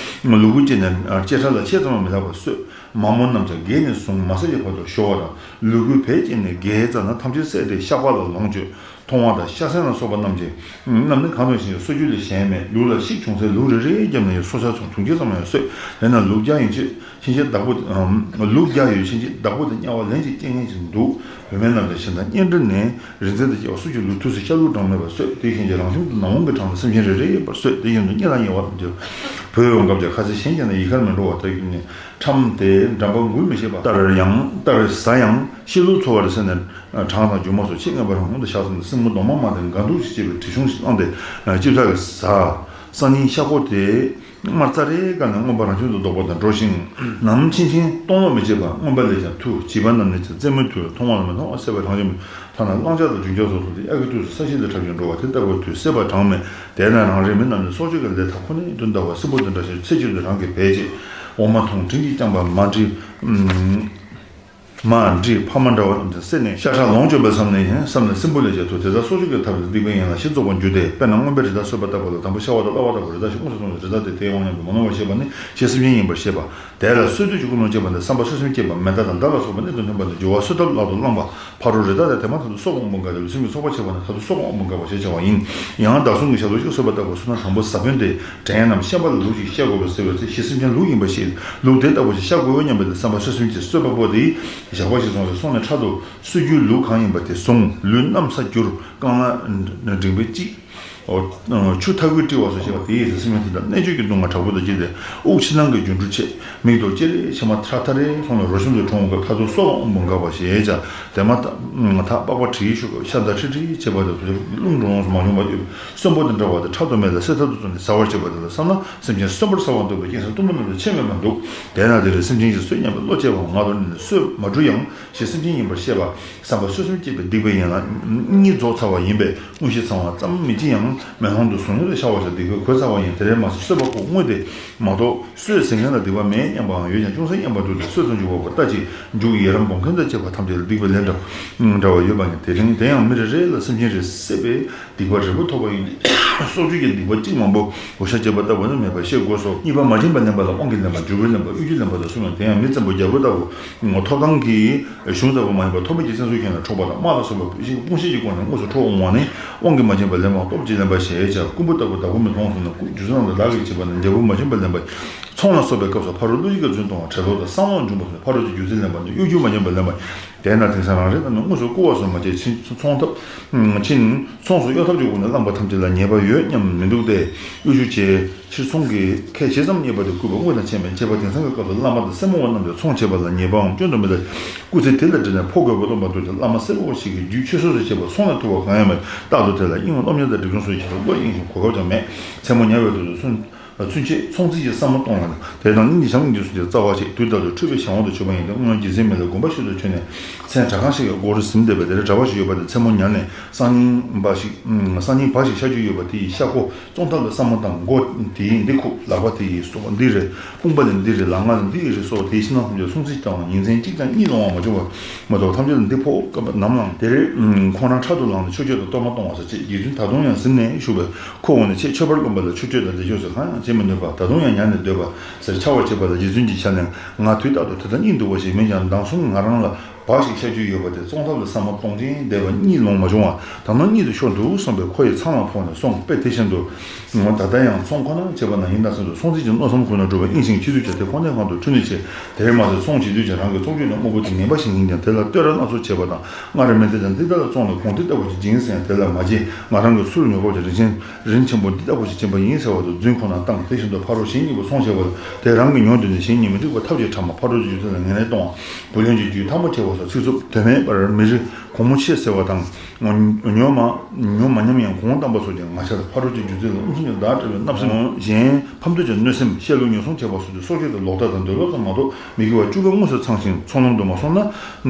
ལུག་གུ་བཅད་ནས་བཅད་ཁྲ་ལ་ཕྱེད་ཙམ་ཡང་མི་ལྷག་པར་གསོད། མ་མོ་རྣམས་ཀྱང་བརྒྱད་ནས་བཟུང་མ་ཟད་ཀྱི་བར་དུ་ཤོར་བ་དང་། ལུས་ཀུན་བད་ཀྱིས་ནི་བརྒྱའི་རྩ་ན་ཐམས་ཅད་བསྲེགས་ཏེ་བཤགས་པ་ལ་ལོངས་སྤྱོད། མཐོང་བ་དང་ཤ་ཟན་ལ་སོགས་པ་རྣམས་ཀྱིས་རྣམས་ནི་གང་དུ་ཞིག་གསོད་རྒྱུ་ལས་གཞན་མེད། ལུག་ལ་ཤིག་བྱུང་ཚེ་ལུག་རེ་རེའི་རྒྱབ་ན་ཡང་སྲོག་ཆགས་ཚུན་ཐུང་ཅིག་ཙམ་ཡང་གསོད། དེས་ན་ལུག་བརྒྱ་ཡོད་ཕྱིན་ཆད་བདག་པོ། ལུག་བརྒྱ་ཡོད་ཕྱིན་ཆད་བདག་པོ་དེ་དམྱལ་བ་ལན་ཅིག་སྐྱེ་ངེས་ཀྱི་འདུག་བུད་མེད་རྣམས་ཀྱང་ཞེ་སྡང་གཉེན་འབྲེལ་ནས་རིག་འཛིན་དང་བཅས་པ་སུ་གཅིག་ལུས་ཐུབ་ཚེ་ཤ་ལུག་གྲངས་མེད་པར་གསོད། དེ་བཞིན་གྱི་རང་བཞིན་དུ་ནམ་འོང་གི་གྲངས་ལ་སེམས་ཅན་རེ་རེ་ཡོད་པར་གསོད། དེ་བཞིན་དུ་གཉེན་དང་ཉེ་བ་རྣམས་ཀྱང་བུ་ཡོད་སྐབས་ཀྱང་ཁ་ཟས་གཞན་གྱིས་ནི་ཡི་གར་མི་འགྲོ་བར་ལྟ་བུ་ནི་ཁྲམ་སྟེ་འགྲམ་པ་འགུལ་མི་ཤེས་པ་ལྟར་ཡང་ལྟར་ཟ་ཡང་ཤི་ལུག་འཚོ་བར་སེམས་ནས་གྲང་དང་རྒྱུ་མ་སོགས་ཆེས་ངན་པ་རང་ངོ་དུ་བཞག་ཙམ་དུ་སྲིན་མོ་གདོང་མ་དམར་ཏེ་དགའ་སྡུག་ཅིག་སྐྱེས་པའི་དྲི་བྱུང་ཞིག་བླངས་ཏེ་ལྕེ་ཕྲག་གིས་ཟ། སང་ཉིན་ཤ་ཁོག་དེ། དམར་ཙ་རེ་ག་ནས་མངོན་པ་རང་བཞིན་དུ་ལྡོག་པ་དང་འགྲོ་ཞིང་། ནམ་ཕྱིན་ཕྱིན་གཏོང་བ་མི་བྱེད་པ། མངོན་པ་ལས་ཀྱང་ཐུ། བྱིས་པ་རྣམས་ནི་ཀྱང་རྩེད་མོའི་མཐུ། མཐོང་བ་ལ་མི་མཐོང་བ་སྲེད་པ་རང་བཞིན་མེད། ཐ་ན་གླང་ཆེན་དང་ལྗོན་ཤིང་སོགས་སུ་དེ་གཡག་གི་དུས་སུ་ས་གཞི་ལས་འཁྲབ་ཅིང་འགྲོ་བ་དེ་ལྟ་བུའི་མཐུ་སྲེད་པ་གྲངས་མེད། དེས་ན་རང་རེ་མི་རྣམས་ནི་སྲོག་གཅོད་ཀྱི་ལས་དག་ཁོ་ནའི་དོན་དག་པ་སྲིན་པོ་དེ་འདྲ་ཞིག་ཚེ་གཅིག་ཏུ་རང་གི་བས་བྱེད། འོ་མ་འཐུང་དྲིན་གྱིས་བསྐྱངས་པ་མ་འདྲི། མ་འདྲིས་ཕ་མ་འདྲ་བ་རྣམས་ཀྱང་བསད་ནས་ཤ་ཁྲག་ལོངས་སྤྱོད་པར་བསམ་ནས་བསམ་ནས་སྲིན་པོ་ལས་ཀྱང་ཐུ། དེ་ལྟར་སྲོག་གཅོད་ཀྱི་ཐབས་ལས་སྡིག་པའི་ཡན་ལག་བཞི་རྫོགས་པར་འགྱུར་ཏེ། དཔེར་ན་རྔོན་པས་རི་དྭགས་གསོད་པ་ལྟ་བུ་ལ། དང་པོ་ཤ་བ་དང་བརླ་བ་ལྟ་བུ་རི་དྭགས་ཤིག་དངོས་སུ་མཐོང་ནས་རི་དྭགས་དེ་དེའི་དབང་ཉམས་ཀྱིས་མ་ནོར་བར་ཤེས་པ་ནི་ཞེ་སེམས་ཅན་ཡིན་པར་ཤེས་པ། དེ་ལ་གསོད་འདོད་ཀྱི་ཀུན་སློང་སྐྱེས་པ་ནི་བསམ་པ་གསོད་སེམས་བསྐྱེད་པ་མེ་མདའ་དང་མདའ་ལ་སོགས་པ་ནི་དོན་མཐུན་པ་ནི་སྦྱོར་བ་གསོད་ཐབས་ལག་ཏུ་བླངས་པ། ཕ་རོལ་རི་དྭགས་དེ་དེ་མ་ཐག་ཏུ་སྲོག་དབང་པོ་འགགས་ཏེ་ལུས་སེམས་ཀྱི་ཚོགས་པ་ཆད་པ་ནི་མཐར་ཐུག་སྲོག་དབང་པོ་འགགས་པ་ཞེས་བྱ་བ་ཡིན། ཡང་བདག་བཟུང་གི་ཞྭ་ལུ་ཞིག་གསོད་པ་ལྟ་བུ་གསོད་ན་དང་པོ་ཟ་དཔོན་དེ། བྲན་རྣམས་ཤན་པ་ལ་ལུག་ཅིག་བཤའ་དགོས་པས་ཟེར་བས་ཚེ་ཞེ་སེམས་ཅན་ལུག་ཡིན་པ་ཤེས། ལུག་དེ་ལྟ་བུ་ཞིག་བཤའ་དགོས་སྙམ་པའི་བསམ་པ་གསོད་སེམས་ཀྱིས་གསོད་པ་པོ་དེས་ཞགས་པ་ཞིག་བཟུང་སྟེ་སོང་ནས་ཕྲག་ཏུ་གསོད་རྒྱུའི་ལུག་གང་ཡིན་པ་དེ་བཟུང་། ལུས་གནམ་ས་བསྒྱུར། རྐང་ལག་འབྲིང་པོའི་གཅིག་ཆུ་ཐག་གིས་དཀྲིས་པ་སོགས་བྱས་པ་དེ་ཡིས་སེམས་ཅན་དེ་དག་གནད་གཅོད་ཀྱི་སྡུག་བསྔལ་དྲག་པོ་དང་བཅས་ཏེ་དབུགས་ཕྱི་ནང་གི་རྒྱུ་འགྲུལ་ཆད། མིག་ཏོ་ཅེ་རེ་ཕྱེ་མ་ཐག་ཐག་རེ་ལྷུང་ནས་རོ་གཤམ་དུ་གྲོངས་པའི་ཁར་ཐུག་སྲོག་དབང་པོ་འགགས་པ་ཞེས་བྱ། དེ་མ་ཐག་པགས་པ་བྲིས་ཤུགས་ཀྱིས་ཤ་འདར་ཁྲི་ཁྲི་བྱེད་པ་དང་། རླུང་འགྲོ་ལོང་སུ་མ་བྱུང་བ་ཡོད་པའི་གསོན་པོ་དང་འདྲ་བ་དེ་ཕྲག་དོག་མེད་ལ་བསད་ཐབས་དུ་བརྩོན་ནས་ཟ་བར་བྱེད་པ་དེ་ལ་བསམ་ན། སེམས་ཅན་གསོན་པོར་ཟ་བ་འདོད་པའི་སྐྱེ་སར་གཏུམ་པོ་རྣམས་ལས་ཆེས་མེད་པར་འདུག་དེས་ན་དེ་ལས་སེམས་ཅན་གྱིས་གསོད་སྙམ་པའི་བློ་སྐྱེ་བའམ་ངག་ཏུ་ནི་གསོད་མ་གྲུབ་ཡང་ཞེ་སེམས་ཅན་ཡིན་པར་ཤེས་པ། བསམ་པ་གསོད་སེམས་བསྐྱེད་པའི་སྡིག་པའི་ཡན་ལག་གཉིས་རྫོགས་ཚར་བ་ཡིན་པས། དངོས་གཞི་ཚང་བ་ཙམ་མི་བགྱིད་ཡང་མེ་ལོང་དུ་གཟུགས་མྱུར་དུ་ཤར་བར་བྱ། སྡིག་པའི་གོས་ཚར་བ་ཡིན། དེ་ལས་མ་གསོད་གསོད་པ་པོ་དངོས་དེ་མ་གཏོགས། གསོད་ཟེར་མཁན་ལ་སྡིག་པ་མེད་སྙམ་པའང་ཡོད་ཀྱང་ཅུང་ཟད་སྙམ་པ་འདུག་སྟེ། གསོད་དུ་འཇུག་པ་པོ་ལྟ་ཅི། མཇུག་ཡི་རང་སྒོམ་མཁན་དང་བཅས་པ་ཐམས་ཅད་ལ་སྡིག་པའི་ལས་འདྲ་འདྲ་བ་ཡོད་པ་ཡིན། དེ་རིང་དེ་ཡང་མི་རེ་རེ་ལ་སེམས་ཅན་རེ་བསད་པས་སྡིག་པ་རིལ་པོ་ཐོབ་པ་ཡིན་ཏེ། སྲོག་གཅོད་ཀྱི་སྡིག་པ་གཅིག་མང་པོ་འོ་ཤ་བཅད་པ་ལྟ་བུ་ནི་མེད་པར་ཤེས་དགོས་སོ། གཉིས་པ་མ་བྱིན་པར་ལེན་པ་ལ་དབང་གིས་ལེན་པ། འཇུག་པས་ལེན་པ། གཡོ་སྒྱུས་ལེན་པ་དང་གསུམ་ཡང་དེ་ཡང་མི་བཙན་པོ་རྒྱལ་པོ་ལྟ་བུ་ཐོབ་ཐང་གི་གཞུང་ལྟ་བུ་མ་ཡིན་པར་ཐོབ་མེད་ཀྱི་བཙན་ཟུར་མཁན་ལ་འཕྲོག་པ་དང་། དམག་ལ་སོགས་པ་བུད་ཤིང་དཔུང་ཤེད་ཀྱི་སྒོ་ནས་དངོས་སུ་འཕྲོག་འོང་བ་ནི་དབང་གིས་མ་བྱིན་པར་ལེན་པའམ་སྟོབས་ཀྱིས་ལེན་པ་ཞེས་བྱ། རྐུན་པོ་ལྟ་བུ་བདག་པོ་མི་མཐོང་སོང་ན་རྐུ་རྒྱུ་ཚོ་རྣམས་ལ་བདག་གིས་བྱིན་པ་ནི་འབྲས་བུ་མ་བྱིན་པར་ལེན་པ། ཚོང་ལ་སོགས་པའི་སྐབས་སུ་ཕ་རོལ་ཀླུ་ཡི་གིས་རྫུན་གཏོང་བ། བྲེ་ལོག་དང་བསམ་ལོག་འབྱུང་བ་སོགས་ཕ་རོལ་གྱི་རྒྱུ་མཚན་ལེན་པ་ནི་གཡོ་སྒྱུ་མ་བྱིན་པར་ལེན་པ། དེས་ན་དེང་སང་རང་རེ་རྣམས་ནི་དངོས་སུ་རྐུ་བ་སོགས་མ་བྱས་ཕྱིན་ཚོང་ཐབས་ཕྱིན། ཚོང་སུ་གཡོ་ཐབས་ཀྱི་སྒོ་ནས་བླངས་པ་ཐམས་ཅད་ལ་ཉེས་པ་ཡོད་སྙམ་མི་འདུག་སྟེ། གཡོ་སྒྱུ་བྱས་ཕྱིར་ཚོང་གི་ཁས་ཇི་ཙམ་རྙེད་པ་དེ་རྐུས་པ་དངོས་དང་ཁྱད་མེད། བྱས་པ་དེང་སང་གི་སྐབས་སུ་བླ་མ་དང་སྲས་མོ་བ་རྣམས་ཀྱང་ཚོང་བྱེད་པ་ལ་ཉེས་པའང་སྐྱོན་དུ་མི་ལྡན། སྐུ་ཚེ་དེ་ལས་འབྲི་ནས་ཕོ་རྒོད་པོ་སྟོན་པ་འདུག་ཀྱང་བླ་མ་སྲས་མོ་བ་ཞིག་གིས་རྒྱུད་ཆོས་སོ་སོར་ཕྱེ་བ་སོང་ལས་ཐུབ་པ་གང་ཡང་མེད། རྟག་ཏུ་དེ་ལ་གཡེང་བ་སློབ་གཉེར་དང་སྒྲིབ་སྦྱོང་སོགས་ཀྱི་ཆེད་དུ་བློ་གཡེང་ཞིང་གོ་སྐབས་ཀྱང་མེད། མཚན་མོ་ཉལ་བའི་དུས་སུ་ཚུན་ཚུན་ཆད་ཚོང་རྩིས་ཀྱི་བསམ་བློ་གཏོང་ལ། དེ་དང་སྙིང་རྗེ་བྱམས་སྙིང་རྗེ་གསུམ་གྱི་རྩ་བ་བྱེད། དུས་རྟག་ཏུ་འཁྲུལ་པའི་གཞན་དབང་དུ་གྱུར་པ་ཡིན་ཏེ། སྔོན་རྗེ་བཙུན་མི་ལ་དགོངས་པ་ཞུ་དུ་བྱོན་ནས་མཚན་གྲྭ་ཁང་ཞིག་གི་སྒོ་རུ་ཟིན་བསྡད་པས། དེར་གྲྭ་པ་ཞིག་ཡོད་པ་དེ་མཚན་མོ་ཉལ་ནས་སང་ཉིན་འབའ་ཞིག་སང་ཉིན་འབའ་ཞིག་བཤའ་རྒྱུ་ཡོད་པ་དེ་ཡི་ཤ་ཁོ་བཙོང་ཐབས་ལ་བསམ་བློ་བཏང་། མགོ་དེ་ཡིས་འདི་ཁུག་ལག་པ་དེ་ཡིས་སོ་འདི་རེད། དཔུང་པ་ལས་འདི་རེད། ལག་ང་ལ་འདི་ཡི་རེད་སོགས་དེའི་ཕྱི་ནང་ཐམས་ཅད་སོང་ཚིག་དང་ཉིན་མཚན་གཅིག་ཀྱང་གཉིད་ལོང་བ་མ་བྱུང་བ་མ་གཏོགས་ཐམས་ཅད་ལ་འདི་ཕོག་སྐབས་ནམ་ལངས། དེར་ཁོང་རང་ཕྲག་ཏུ་ལངས་ནས་ཆོས་སྤྱོད་དང་གཏོར་མ་གཏོང་བ་ཟེར་བྱས། རྗེ་བཙུན་ད་དུང་ཡང་ཟིན་ནས་བཞུགས་པས། ཁོ་འོངས་ནས་ཆེད་མཆོད་པར་རློམ་པ་ལ་ཆོས་སྤྱོད་དང་བདེ་མཆོག་སོགས་གང་ཡང་བྱེད་མི་ནུས་པ། ད་དུང་ཡང་ཉལ་ནས་སྡོད་པ་ཟེར་འཕྱ་བར་བྱེད་པ་ལ། རྗེ་བཙུན་གྱི་ཞལ་ནས། ང་དུས་རྟག་ཏུ་དེ་ལྟར་གཉིད་འདུག་པ་ཞིག་མིན་ཀྱང་མདང་གསུམ་ང་རང་ལ་འབའ་ཞིག་བཤའ་རྒྱུ་ཡོད་པ་དེ་བཙོང་ཐབས་ལ་བསམ་བློ་གཏོང་ཅིང་བསྡད་པ་གཉིད་ལོང་མ་བྱུང་བ། ད་ནངས་གཉིད་དུ་ཤོར་འདུག་བསམ་པས་ཁོ་ཡི་ཚང་ལ་ཕོག་ནས་སོང་། དཔེ་དེ་བཞིན་དུ། ད་ལྟ་ཡང་ཚོང་ཁོ་ན་བྱེད་པ་ན་ཡིན་ན་བསམ་དུ་སོང་ཚིག་ཅིང་མནོ་བསམ་ཁོ་ན་འགྲོ་བའི་དབྱིངས་ཤིང་ཆེད་དུ་བྱ་དེ་ཁོ་ནའི་ཁང་དུ་ཁྲུས་ནས་བྱས། དེར་མ་ཟད་ཚོང་བྱེད་དུས་ཀྱང་རང་གི་ཚོང་ཆུང་ནས་དངོས་པོ་དེ་ངན་པ་ཞིག་ཡིན་ཀྱང་དེ་ལ་བསྟོད་ར་སྣ་ཚོགས་བྱེད་པ་དང་། སྔར་མི་འདི་དང་འདི་ལྟར་བཙོང་ནས་གོང་འདི་ལྟ་བུ་ཞིག་བྱིན་ཟེར་ཡང་དེ་ལ་མ་བྱིན། ང་རང་གི་ཚུར་ཉོ་སྐབས་ཀྱི་རིན་ཆེན་རིན་ཆེན་པོ་འདི་ལྟ་བུ་ཞིག་བྱིན་པ་ཡིན་ཟེར་བ་དང་རྫུན་ཁོ་ན་བཏང་། དེ་བཞིན་དུ་ཕ་རོལ་གཞན་གཉིས་པོ་ཚོང་བྱེད་པ་ལ་དེ་རང་གིས་ཉོ་འདོད་ནས་གཞན་གཉིས་མི་འགྲིག་པ་ཐབས་ཀྱིས་ཕྲ་མ་ཕ་རོལ་གྱི་རྒྱུ་མཚན་ལ་ངན་ལན་གཏོང་བ། བུ་ལོན་གྱི་རྒྱུས་ཐ་མ་ཁྱེར་བ་སོགས་ཚིག་རྩུབ་དོན་མེད་པར་མི་རིགས་གོང་མོ་ཆེ་ཟེར་བ་དང་། ཉོ་མ་ཉོ་མ་ཉམས་ཡང་གོང་དམ་པ་སོགས་ཀྱི་ང་ཤ་ཕ་རོལ་གྱི་རྒྱུ་མཚན་ལ་ཨུམ་སུམ་གྱི་བདག་བྲལ་བའི་བརྣབ་སེམས་གཞན་ཕམ་འདོད་ཀྱི་གནོད་སེམས་བཤད་ལུགས་ཉོ་ཚོང་བྱེད་པ་སོགས་ཀྱི་སྲོག་ཆགས་དེ་ལོག་ལྟ་དང་འདོད་ལོག་ཙམ་མ་གཏོགས་མི་དགེ་བ་བཅུ་པོ་དངོས་སུ་ཚང་ཞིང་ཚོང་ལམ་དུ་མ་སོང་ན་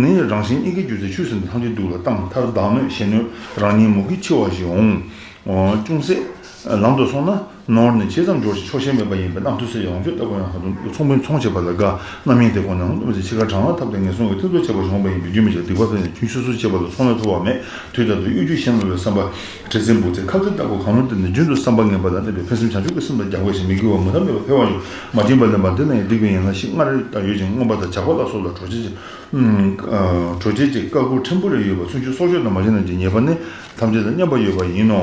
ནི་རང་གཞན་གཉིས་ཀའི་རྒྱུ་མཚན་ཆུད་ཟིན་ཏེ་ཐམས་ཅད་སྡུག་ལ་བཏང་། མཐར་བདག་གནོད་གཞན་གནོད་རང་ཉིད་མུ་གེ་འཆི་བ་ཞིག་འོང་། ཅུང་ཟད་ལམ་དུ་སོང་ན། ནོར་ནི་ཇི་ཙམ་འབྱོར་ཞིང་ཆོག་ཤེས་མེད་པ་ཡིན་པས། རྣམ་ཐོས་སྲས་ཀྱི་ལོངས་སྤྱོད་ལྟ་བུ་ཡང་ཁ་ཏོན་ཚོང་དཔོན་ཚོང་བྱེད་པ་ལ་དགའ། རྣམ་གཡེང་དེ་ཁོ་ནས་འོང་དུ་མི་ཚེ་ཕྱི་ཁར་གྲང་བ་ཐབས་དང་ངན་སོང་གི་ཐེ་ཚོམ་བྱེད་པར་བྱུང་བ་ཡིན་པས། རྒྱུན་མི་འཆད། སྡིག་པ་འཕེལ་ནས་ཁྱུ་སོ་སོར་བཅད་པ་ལ་ཚོགས་ལ་ཐུག་པ་མེད། དུས་རྟག་ཏུ་གཡོ་སྒྱུ་གཞན་བསླུ་བའི་བསམ་པ། བྲེལ་ཟིང་འབུ་ཚའི་ཁབ་རྩེ་ལྟ་བུ་གང་རུང་དེ་ནི་རྒྱུན་དུ་བསམ་པ་ངན་པ་ལ་གནས་པའི་ཕན་སེམས་བྱང་ཆུབ་ཀྱི་སེམས་ལ་རྒྱགས་པ་ཞིག་མི་དགེ་བ་མུ་མཐའ་མེད་པ་འཕེལ་བ་ཡོད། མ་བྱིན་པ་ལེན་པ་འདི་ལ་ཡང་སྡིག་པའི་ཡན་ལག་བཞི་སྔར་ལྟར་ཡོད་ཅིང་། རྔོན་པ་དང་ཇག་པ་ལ་སོགས་ལ་གྲོགས་བྱེད་ཅིང་། གྲོགས་བྱེད་ཅིང་། བཀའ་བསྒོ་ཕྲན་བུ་རེ་ཡོད་པ། ཚུན་ཆད་སྲོག་གཅོད་དང་མ་བྱིན་ནམ་གྱི་ཉེས་པ་ནི་ཐམས་ཅད་ལ་མཉམ་པར་ཡོད་པ་ཡིན་ནོ།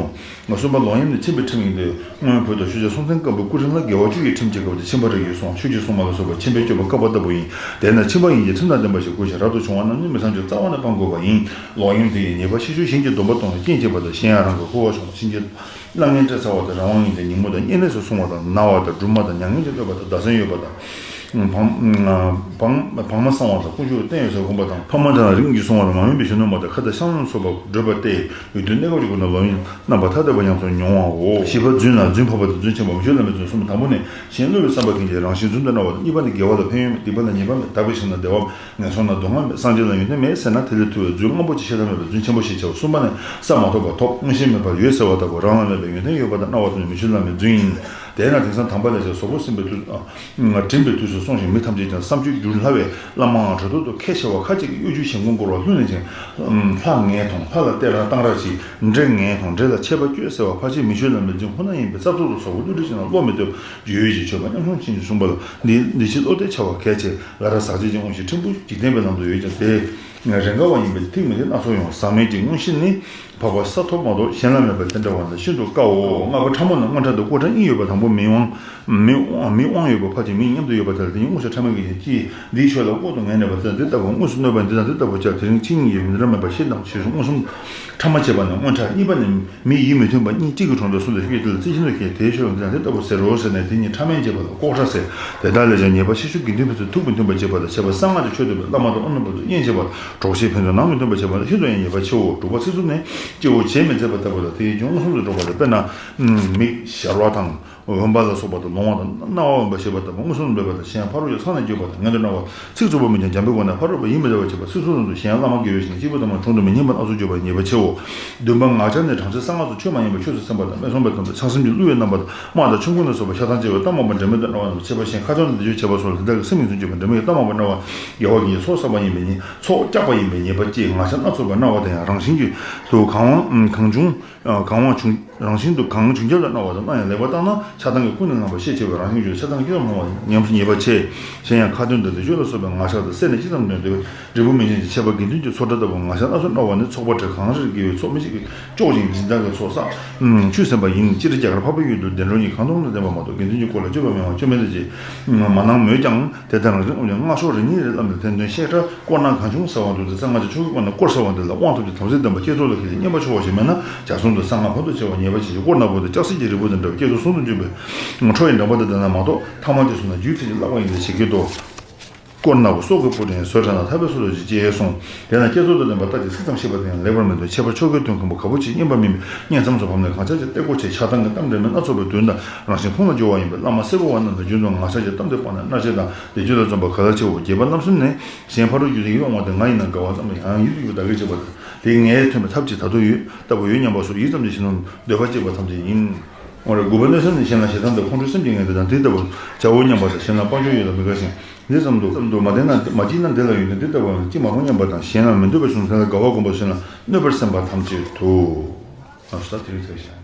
གསུམ་པ། ལོག་གཡེམ་ནི་ཁྱིམ་པའི་ཁྲིམས་ཡིན་ཏེ། སྔོན་བོད་དུ་ཆོས་རྒྱལ་སྲོང་བཙན་སྒམ་པོའི་སྐུ་ཕྲེང་ལ་རྒྱལ་བ་བཅུ་ཡི་ཁྲིམས་ཀྱི་སྐབས་སུ་ཁྱིམ་པ་རིགས་ཀྱི་སྲུང་བ་ཆོས་ཀྱི་སྲུང་མ་ལ་སོགས་པ་ཁྱིམ་པའི་སྤྱོད་པ་བཀག་པ་ལྟ་བུ་ཡིན། དེས་ན་ཁྱིམ་པ་ཡིན་གྱི་ཁྲིམས་དང་ལྡན་པ་ཞིག་དགོས་ཤིང་། རབ་ཏུ་བྱུང་བ་རྣམས་ནི་མི་ཚངས་ཀྱང་རྩ་བ་ནས་སྤང་དགོས་པ་ཡིན། ལོག་གཡེམ་དེ་ཡིས་ཉེས་པ་ཆེ་ཤོས་གཞན་གྱི་སྡོམ་པ་གཏོང་བའི་རྐྱེན་བྱེད་པ་དང་། གཞན་ཡང་རང་གི་ཁུ་བ་ཕྱུང་བ། གཞན་གྱི་གླ་རྔན་སྤྲད་ཚར་བ་དང་། རང་དབང་ཡིན་ཏེ་ཉིན་མོ་དང་བསྙེན་གནས་སུ་སོང་བ་དང་། ན་བ་དང་། སྦྲུམ་མ་དང་། མྱ་ངན་གྱིས་གནོད་པ་དང་། བདག་སེམས་གཡོ་བ་དང་། བང་བང་བང་མ་བསྲང་བ་དང་། དཀོན་མཆོག་ལ་བརྟེན་ཡོད་ཟེར་བསྒོམ་པ་དང་། ཕ་མ་དང་རིགས་ཀྱི་སྲུང་བ་དང་། མ་སྨིན་པའི་གཞོན་ནུ་མ་དང་། ཁྭ་དང་ཤ་ལུག་ལ་སོགས་པ་བགོ་བྲོས་པ་སྟེ། ཡུལ་དུས་གནས་སྐབས་ཀྱི་སྒོ་ནས་ལོག་གཡེམ་རྣམ་པར་ཐར་བསྡད་པ་ཉམས་སུ་མྱོང་བའོ། བཞི་པ། རྫུན་ལ་རྫུན་ཕབ་པ་དང་། རྫུན་ཆེན་པོ། མི་ཆོས་བླ་མའི་རྫུན་གསུམ། དང་པོ་ནི། གཞན་བསླུ་བའི་བསམ་པ་ཀུན་གྱིས་རང་བཞིན་རྫུན་དུ་སྣང་བ་དང་། གཉིས་པ་ནི། དགེ་བ་ལ་ཕན་ཡོན་མེད། སྡིག་པ་ལ་ཉེས་པ་མེད། དག་པའི་ཞིང་དང་བདེ་བའམ་ངན་སོང་ན་སྡུག་བསྔལ་མེད། སངས་རྒྱས་ལ་ཡོན་ཏན་མེད་ཟེར་ན། དེ་ལས་ཐུ་བའི་རྫུན་སྔོན་པོ་ཅིག་ཤེས་ཐབས་མེད་པས། རྫུན་ཆེན་པོ་ཞེས་བྱའོ། གསུམ་པ་ནི། ས་མ་ཐོབ་པ་ཐོབ། མངོན་ཤེས་མེད་པར་ཡོད་ཟེར་བ་ལྟ་བུ། རང་ལ་མེད་པའི་ཡོན་ཏན་ཡོད་པ་དང་སྣང་བ་ཙམ་གྱིས་མི་ཆོས་བླ་མའི་རྫུན་ཡིན། དེས་ན་དེང་སང་དམ་པ་ལས་ཀྱང་ཟོག་པོ་ཟིན་པའི་དུས། ཨ། དྲིན་པའི་དུས་སུ་སོང་ཞིང་མི་ཐམས་ཅད་ཀྱང་བསམ་སྤྱོད་འགྱུར་སླ་བས། བླ་མའང་གྲོས་ཐོག་ཏུ་ཁས་འཆེ་བ་ཁ་ཅིག་གིས་གཡོ་སྒྱུའི་ཞེན་ཁོང་བསྐོར་བར་ལྷུང་ནས་ཅིང་། ལྷ་ངན་དང་། ལྷ་ལ་གཏད་རང་གཏང་ར་བྱེད། འདྲེ་ངན་དང་། འདྲེ་ལ་ཆད་པ་གཅོད་ཟེར་བ་ཕལ་ཆེར་མི་ཆོས་བླ་མའི་རྫུན་ཁོ་ན་ཡིན་པས། རྩ་ཐོག་ཏུ་ཟོག་པོ་བསླུ་བྲིད་ཅན་ལ་བློ་མི་གཏད་པར་ཡོད་ཅེས་མཆོད་པ་མཉམ་བཤམས་ཤིང་གསུངས་པ་ལ། འདི་འདི་ཕྱིར་བློ་གཏད་བྱ་བ་གལ་ཆེ། ལ་ར་ཟག་བཅས་ཀྱི་དངོས་གཞི་ཕྲན་བུ་འཇིག་རྟེན་པའི་ལམ་དུ་ཡོད་ཀྱང་། དེ་རེས་འགའ་བ་ཡིན་པས་ཐིག་མི་བདེ་སྣ་ཚོགས་ཡོང་། ཟག་མེད་ཀྱི་དངོས་གཞི་ནི། འཕགས་པ་ས་ཐོབ་མ་གཏོགས་གཞན་ལ་མེད་པ་དེ་འདྲ་བ་ནི་ཤིན་ཏུ་དཀའོ། ལྔ་པ་ཕྲ་མོ་ནི། དངངས་སྐྲག་དང་སྐོར་ཕྲ་གཉིས་ཡོད་པ། དང་པོ་མིག་དབང་། མིག་དབང་མིག་དབང་ཡོད་པ་ཕལ་ཆེར་མིག་མཉམ་དུ་ཡོད་པ་དེ་ལ་བརྟེན་ནས་དངོས་གཞི་ཕྲ་མོའི་གི་ཅི། འདིའི་ཆོས་ལ་དབང་དུ་ངེས་ནས་པ་དེ་ལ་འདི་ལྟ་བུ་དངོས་སུ་གནོད་པ་འདི་དང་འདི་ལྟ་བུ་སྦྱར། དེ་རིང་ཕྱི་གཉིས་ཀྱི་མི་འདྲ་མེད་པ་ཤེས་དང་ཞེས་སོགས་མངོན་སུམ་ཕྲ་མ་བྱེད་པ་ནི་དངངས་སྐྲག། གཉིས་པ་ནི་མིག་ཡིད་མི་མཐུན་པ་གཉིས་གཅིག་གི་དྲུང་དུ་སོང་སྟེ་ཤེས་དེ་ལ་རྩི་ཤིན་ཏུ་གལ། དེའི་ཆོས་ལ་འདི་དང་འདི་ལྟ་བུ་ཟེར་རོ་ཟེར་ནས་དེ་གཉིས་ཕྲ་མས་འབྱེད་པ་ལ་ལྐོག་ཕྲ་ཟེར། དེ་དག་ལས་ཀྱང་ཉེས་པ་ཆེ་ཤོས་དགེ་འདུན་ཕན་ཚུན་ཐུགས་མི་མཐུན་པར་བྱེད་པ་དང་། བྱས་པ་གསང་སྔགས་ཀྱི་ཆོས་སྟོན་པའི་བླ་མ་དང་དབང་རྣོན་པོ་དང་གཉེན་བྱེད་པ་དང་། གྲོགས་བྱེད་ཕན་ཚུན་ནང་མི་མཐུན་པར་བྱེད་པ་ལ་ཤིན་ཏུ་ཡང་ཉེས་པ་ཆེའོ། དྲུག་པ། ཚིག་རྩུབ་ནི། སྐྱེ་བོ་བྱས་མི་མཛད་པ་ལྟ་བུ་ལ་དེ་ཡིས་ཀྱང་མངོན་སུམ་དུ་སྒྲོག་པ་དང་། དཔེར་ན། མིག་ཞར་བ་དང་། འོན་པ་ལ་སོགས་པ་དང་། ལོང་བ་དང་། རྣ་བ་འོན་པ་ཞེས་པ་ལྟ་བུ་མངོན་སུམ་དུ་འབད་པ་དང་། གཞན་ཕ་རོལ་ཡུལ་ཚང་ནས་བརྗོད་པ་དང་། ངན་དུ་སྣང་བ། ཚིག་རྩུབ་པོ་མིན་ཀྱང་འཇམ་པའི་སྒོ་ནས་ཕ་རོལ་པོ་ཡིད་མི་བདེ་བ་བྱེད་པ། ཚིག་རྩུབ་ཙམ་དུ་གཞན་བླ་མ་དགེ་བའི་བཤེས་གཉེན་སྐྱེས་བུ་དམ་པ་དྲུང་དུ་མི་ཉན་པ་སྣ་ཚོགས་བརྗོད་པ་ཉེས་པ་ཆེའོ། བདུན་པ། ངག་འཁྱལ་ནི། དྲང་ཚེ་གསང་སྔགས་སུ་ཆོས་མ་ཡིན་པ་ཆོས་སུ་སེམས་པ་དང་། སྨད་འཚོང་བའི་དོན་དུ་ཆགས་སེམས་ཀྱིས་བསླུ་བའི་རྣམ་པ་དང་། དམག་དང་ཆོམ་རྐུན་ལ་སོགས་པ་ཤ་ཐང་ཆེ་བའི་གཏམ་མང་པོ་འབྲེལ་མེད་དུ་སྣང་བ་རྣམས། བྱས་པ་གཞན་ཁ་ཕྱོགས་ནས་བཟླས་བརྗོད་བྱས་པ་སོགས་ལ་དེ་དག་གིས་སེམས་ཡོངས་སུ་འགྱུར་བ། འབྲེལ་མེད་ཀྱི་གཏམ་མང་པོ་སྣང་བ། དགེ་བ་གི་ཉེས་ཚོགས་བསགས་པ་ཡིན་པའི་ཉེས། ཚོགས་བསྐྱབས་པ་ཡིན་པའི་ཉེས་པ་བཅས། ངག་འཁྱལ་སྣ་ཚོགས་པ་སྣང་བ་དེ་ཡང་རང་བཞིན་གྱིས་དུ་གང་བ་གང་བྱུང་། གང་བ་བྱུང་། རང་བཞིན་དུ་གང་བྱུང་རྒྱལ་ལ་སྣང་བ་དང་། སྣང་ཡང་ལེགས་པར་བརྟགས་ན་ཆགས་སྡང་གིས་ཀུན་ནས་བསླངས་པ་ཤས་ཆེ་བས། རང་བཞིན་གྱིས་ཆགས་སྡང་སྐྱེ་བར་སྣང་བ་ཉམས་སུ་ཉེས་པ་ཆེ། གཞན་ཡང་ཁ་ཏོན་དང་བཟླས་བརྗོད་ལ་སོགས་པའི་ངག་འཁྱལ་དང་། སེམས་ནི་ཅི་ཙམ་འདོན་ཏེ། འབྲས་བུ་མི་འབྱིན་ཅིང་། བྱས་པ་དགེ་འདུན་གྱི་ཚོགས་གྲལ་ལྟ་བུ་ངག་འཁྱལ་སྣ་ཚོགས་སྣང་བ་ནི། ཚོགས་པ་གྲལ་གང་རེར་དགེ་བའི་ཚོགས་མི་གཅིག་གིས་ལྕོགས་ཤིང་སྦྱིན་བདག་གི་ཚོགས་བསགས། ཆུད་ཟིན་པ་ཡིན། སྤྱིར་རྒྱ་གར་འཕགས་པའི་ཡུལ་དུ་བདེ་འགྲོ་གཉིས་གང་མཐོང་དང་ལྡན་པ་མ་གཏོགས་དགེ་འདུན་གྱི་སྐོར་ལ་སྤྱོད་པ་མེད་པ་སྤྱོད་མི་ལེགས་ཅེས་མ་གནང་མོད་ཀྱང་། དེ་ལྟར་རང་བཞིན་དབང་ཕྱུག་སྔགས་ཕྱོགས་རེ་གཉིས་རེ་བསླབས་ནས་ཐེར་འདོན་བཤད་གྲྭ་བསྐོར་ན་གང་བྱུང་ཟེར་བ་འདུག་སྟེ། གསང་སྔགས་ཀྱི་ཆོ་ག་བསྐོར་ན་བསྐོར་ཚར་བ་འདི་ལ་དབང་ཐོབ་ཀྱི་དམ་ཚིག་ལྡན་པ་བསྐྱེད་རྫོགས་ལ་མཁས་ཏེ་བསྙེན་པ་ཆོག་པ་ཞིག་མེད་ན། བྱ་གསུམ་དུ་གསང་སྔགས་ཕན་ཐོགས་ཆེ་བ་ཉེས་པ་ཆེ་ཞིང་། བསྐོར་ན་བོ་དང་ལྕགས་སྲེག་གི་རིལ་བུ་དང་འདྲ་བའི་བསྐྱེད་རྫོགས་གསུམ་དུ་འཇུག་པའི་ཁྲོ་བའི་འགྲམ་པ་དང་ལྡན་ན་མ་གཏོགས། ཐ་མལ་གྱི་གསུང་ན་རྒྱུད་ཚིག་གི་བསླབ་པ་ཡིན་ཏེ་ཇི་སྐད་དུ། བསྐོར་ན་བོ་སྲོག་གི་ཕུག་འདྲ་ཡིན། བཟོད་དྲགས་ན་ཐར་པའི་སོ་ལ་འཇུག་ཅེས་གསུངས། དེས་ན་བསྐྱེད་རྫོགས་དང་ལྡན་པ་ལྟ་ཅི། ཚིག་ཙམ་ཤེས་པ་དེ་ཡང་ལེགས་པར་མི་འདོན། ཁྱད་པར་ཆོ་གའི་དོན་ཁོམ་པ་ག་པོ་ཅིག་སྙན་པ་མིན་པས། སྙན་ཙམ་སུ་བབ་ནས་གང་ཆགས་ཀྱི་གཏད་སྐོར་ཆེ། ཆགས་སྡང་གི་གཏམ་འདྲེས་མའི་སྣ་ཚོགས་པའི་དོན་དང་རང་བཞིན་ཕུང་ལ་སྦྱོར་བ་ཡིན་པས། བླ་མ་གསེར་ཕུང་བ་རྣམས་ལ་རྒྱུན་དུ་ངག་འཁྱལ་གྱི་གཏམ་དེ་སྤངས་ནས་མནར་གཅོད་དང་བཟླས་བརྗོད་ལ་འཛོམས་པ་ག་ལ་ཆེའོ། རྒྱས་པ་རྣམ་གསུམ་ནི། གཞན་ཕ་རོལ་རྒྱུད་དུ་ཡིད་དབང་བ་དང་། ང་ཡིན་ན་དགའ་བ་ཙམ་ལ་ཡང་ཡིད་དུ་འགྱུར་བ་བདག་གིར་བྱེད་པ་དང་། དེ་ངས་ཐོན་པའི་ཐབས་ཅིག་ད་དུང་ཡོད་ལྟ་བུ་ཡོད་སྙམ་པ་སོགས་ཡིད་ཙམ་གྱིས་གཞན་ལ་འདོད་པ་སྐྱེད་པ་ཐམས་ཅད་ཡིན། འོ་རེད། དགུ་པ་གནོད་སེམས་ནི། གཞན་ལ་ཞེ་སྡང་དང་ཁོང་ཁྲོའི་སེམས་ཀྱིས་ངན་ཏེ་དང་དེ་ལྟ་བུ་བྱའོ་སྙམ་པ་དང་། གཞན་ལ་དཔལ་འབྱོར་ཡོད་ལ་མི་དགའ་ཞིང་། འདི་ཙམ་དུ་ཙམ་དུ་མ་བདེ་ན་མ་སྐྱིད་ན་འདི་ལ་ཡོད་ན་འདི་ལྟ་བུ་ལ་སྐྱིད་མ་རུང་སྙམ་པ་དང་། གཞན་ལ་མི་འདོད་པ་བྱུང་ན་དེ་ལ་དགའ་བ་བསྒོམ་པ་གཞན་ལ་གནོད་པར་སེམས་པ་ཐམས་ཅད་དུ། ཨ་ས་དེ་རིགས་ཚར་ཤག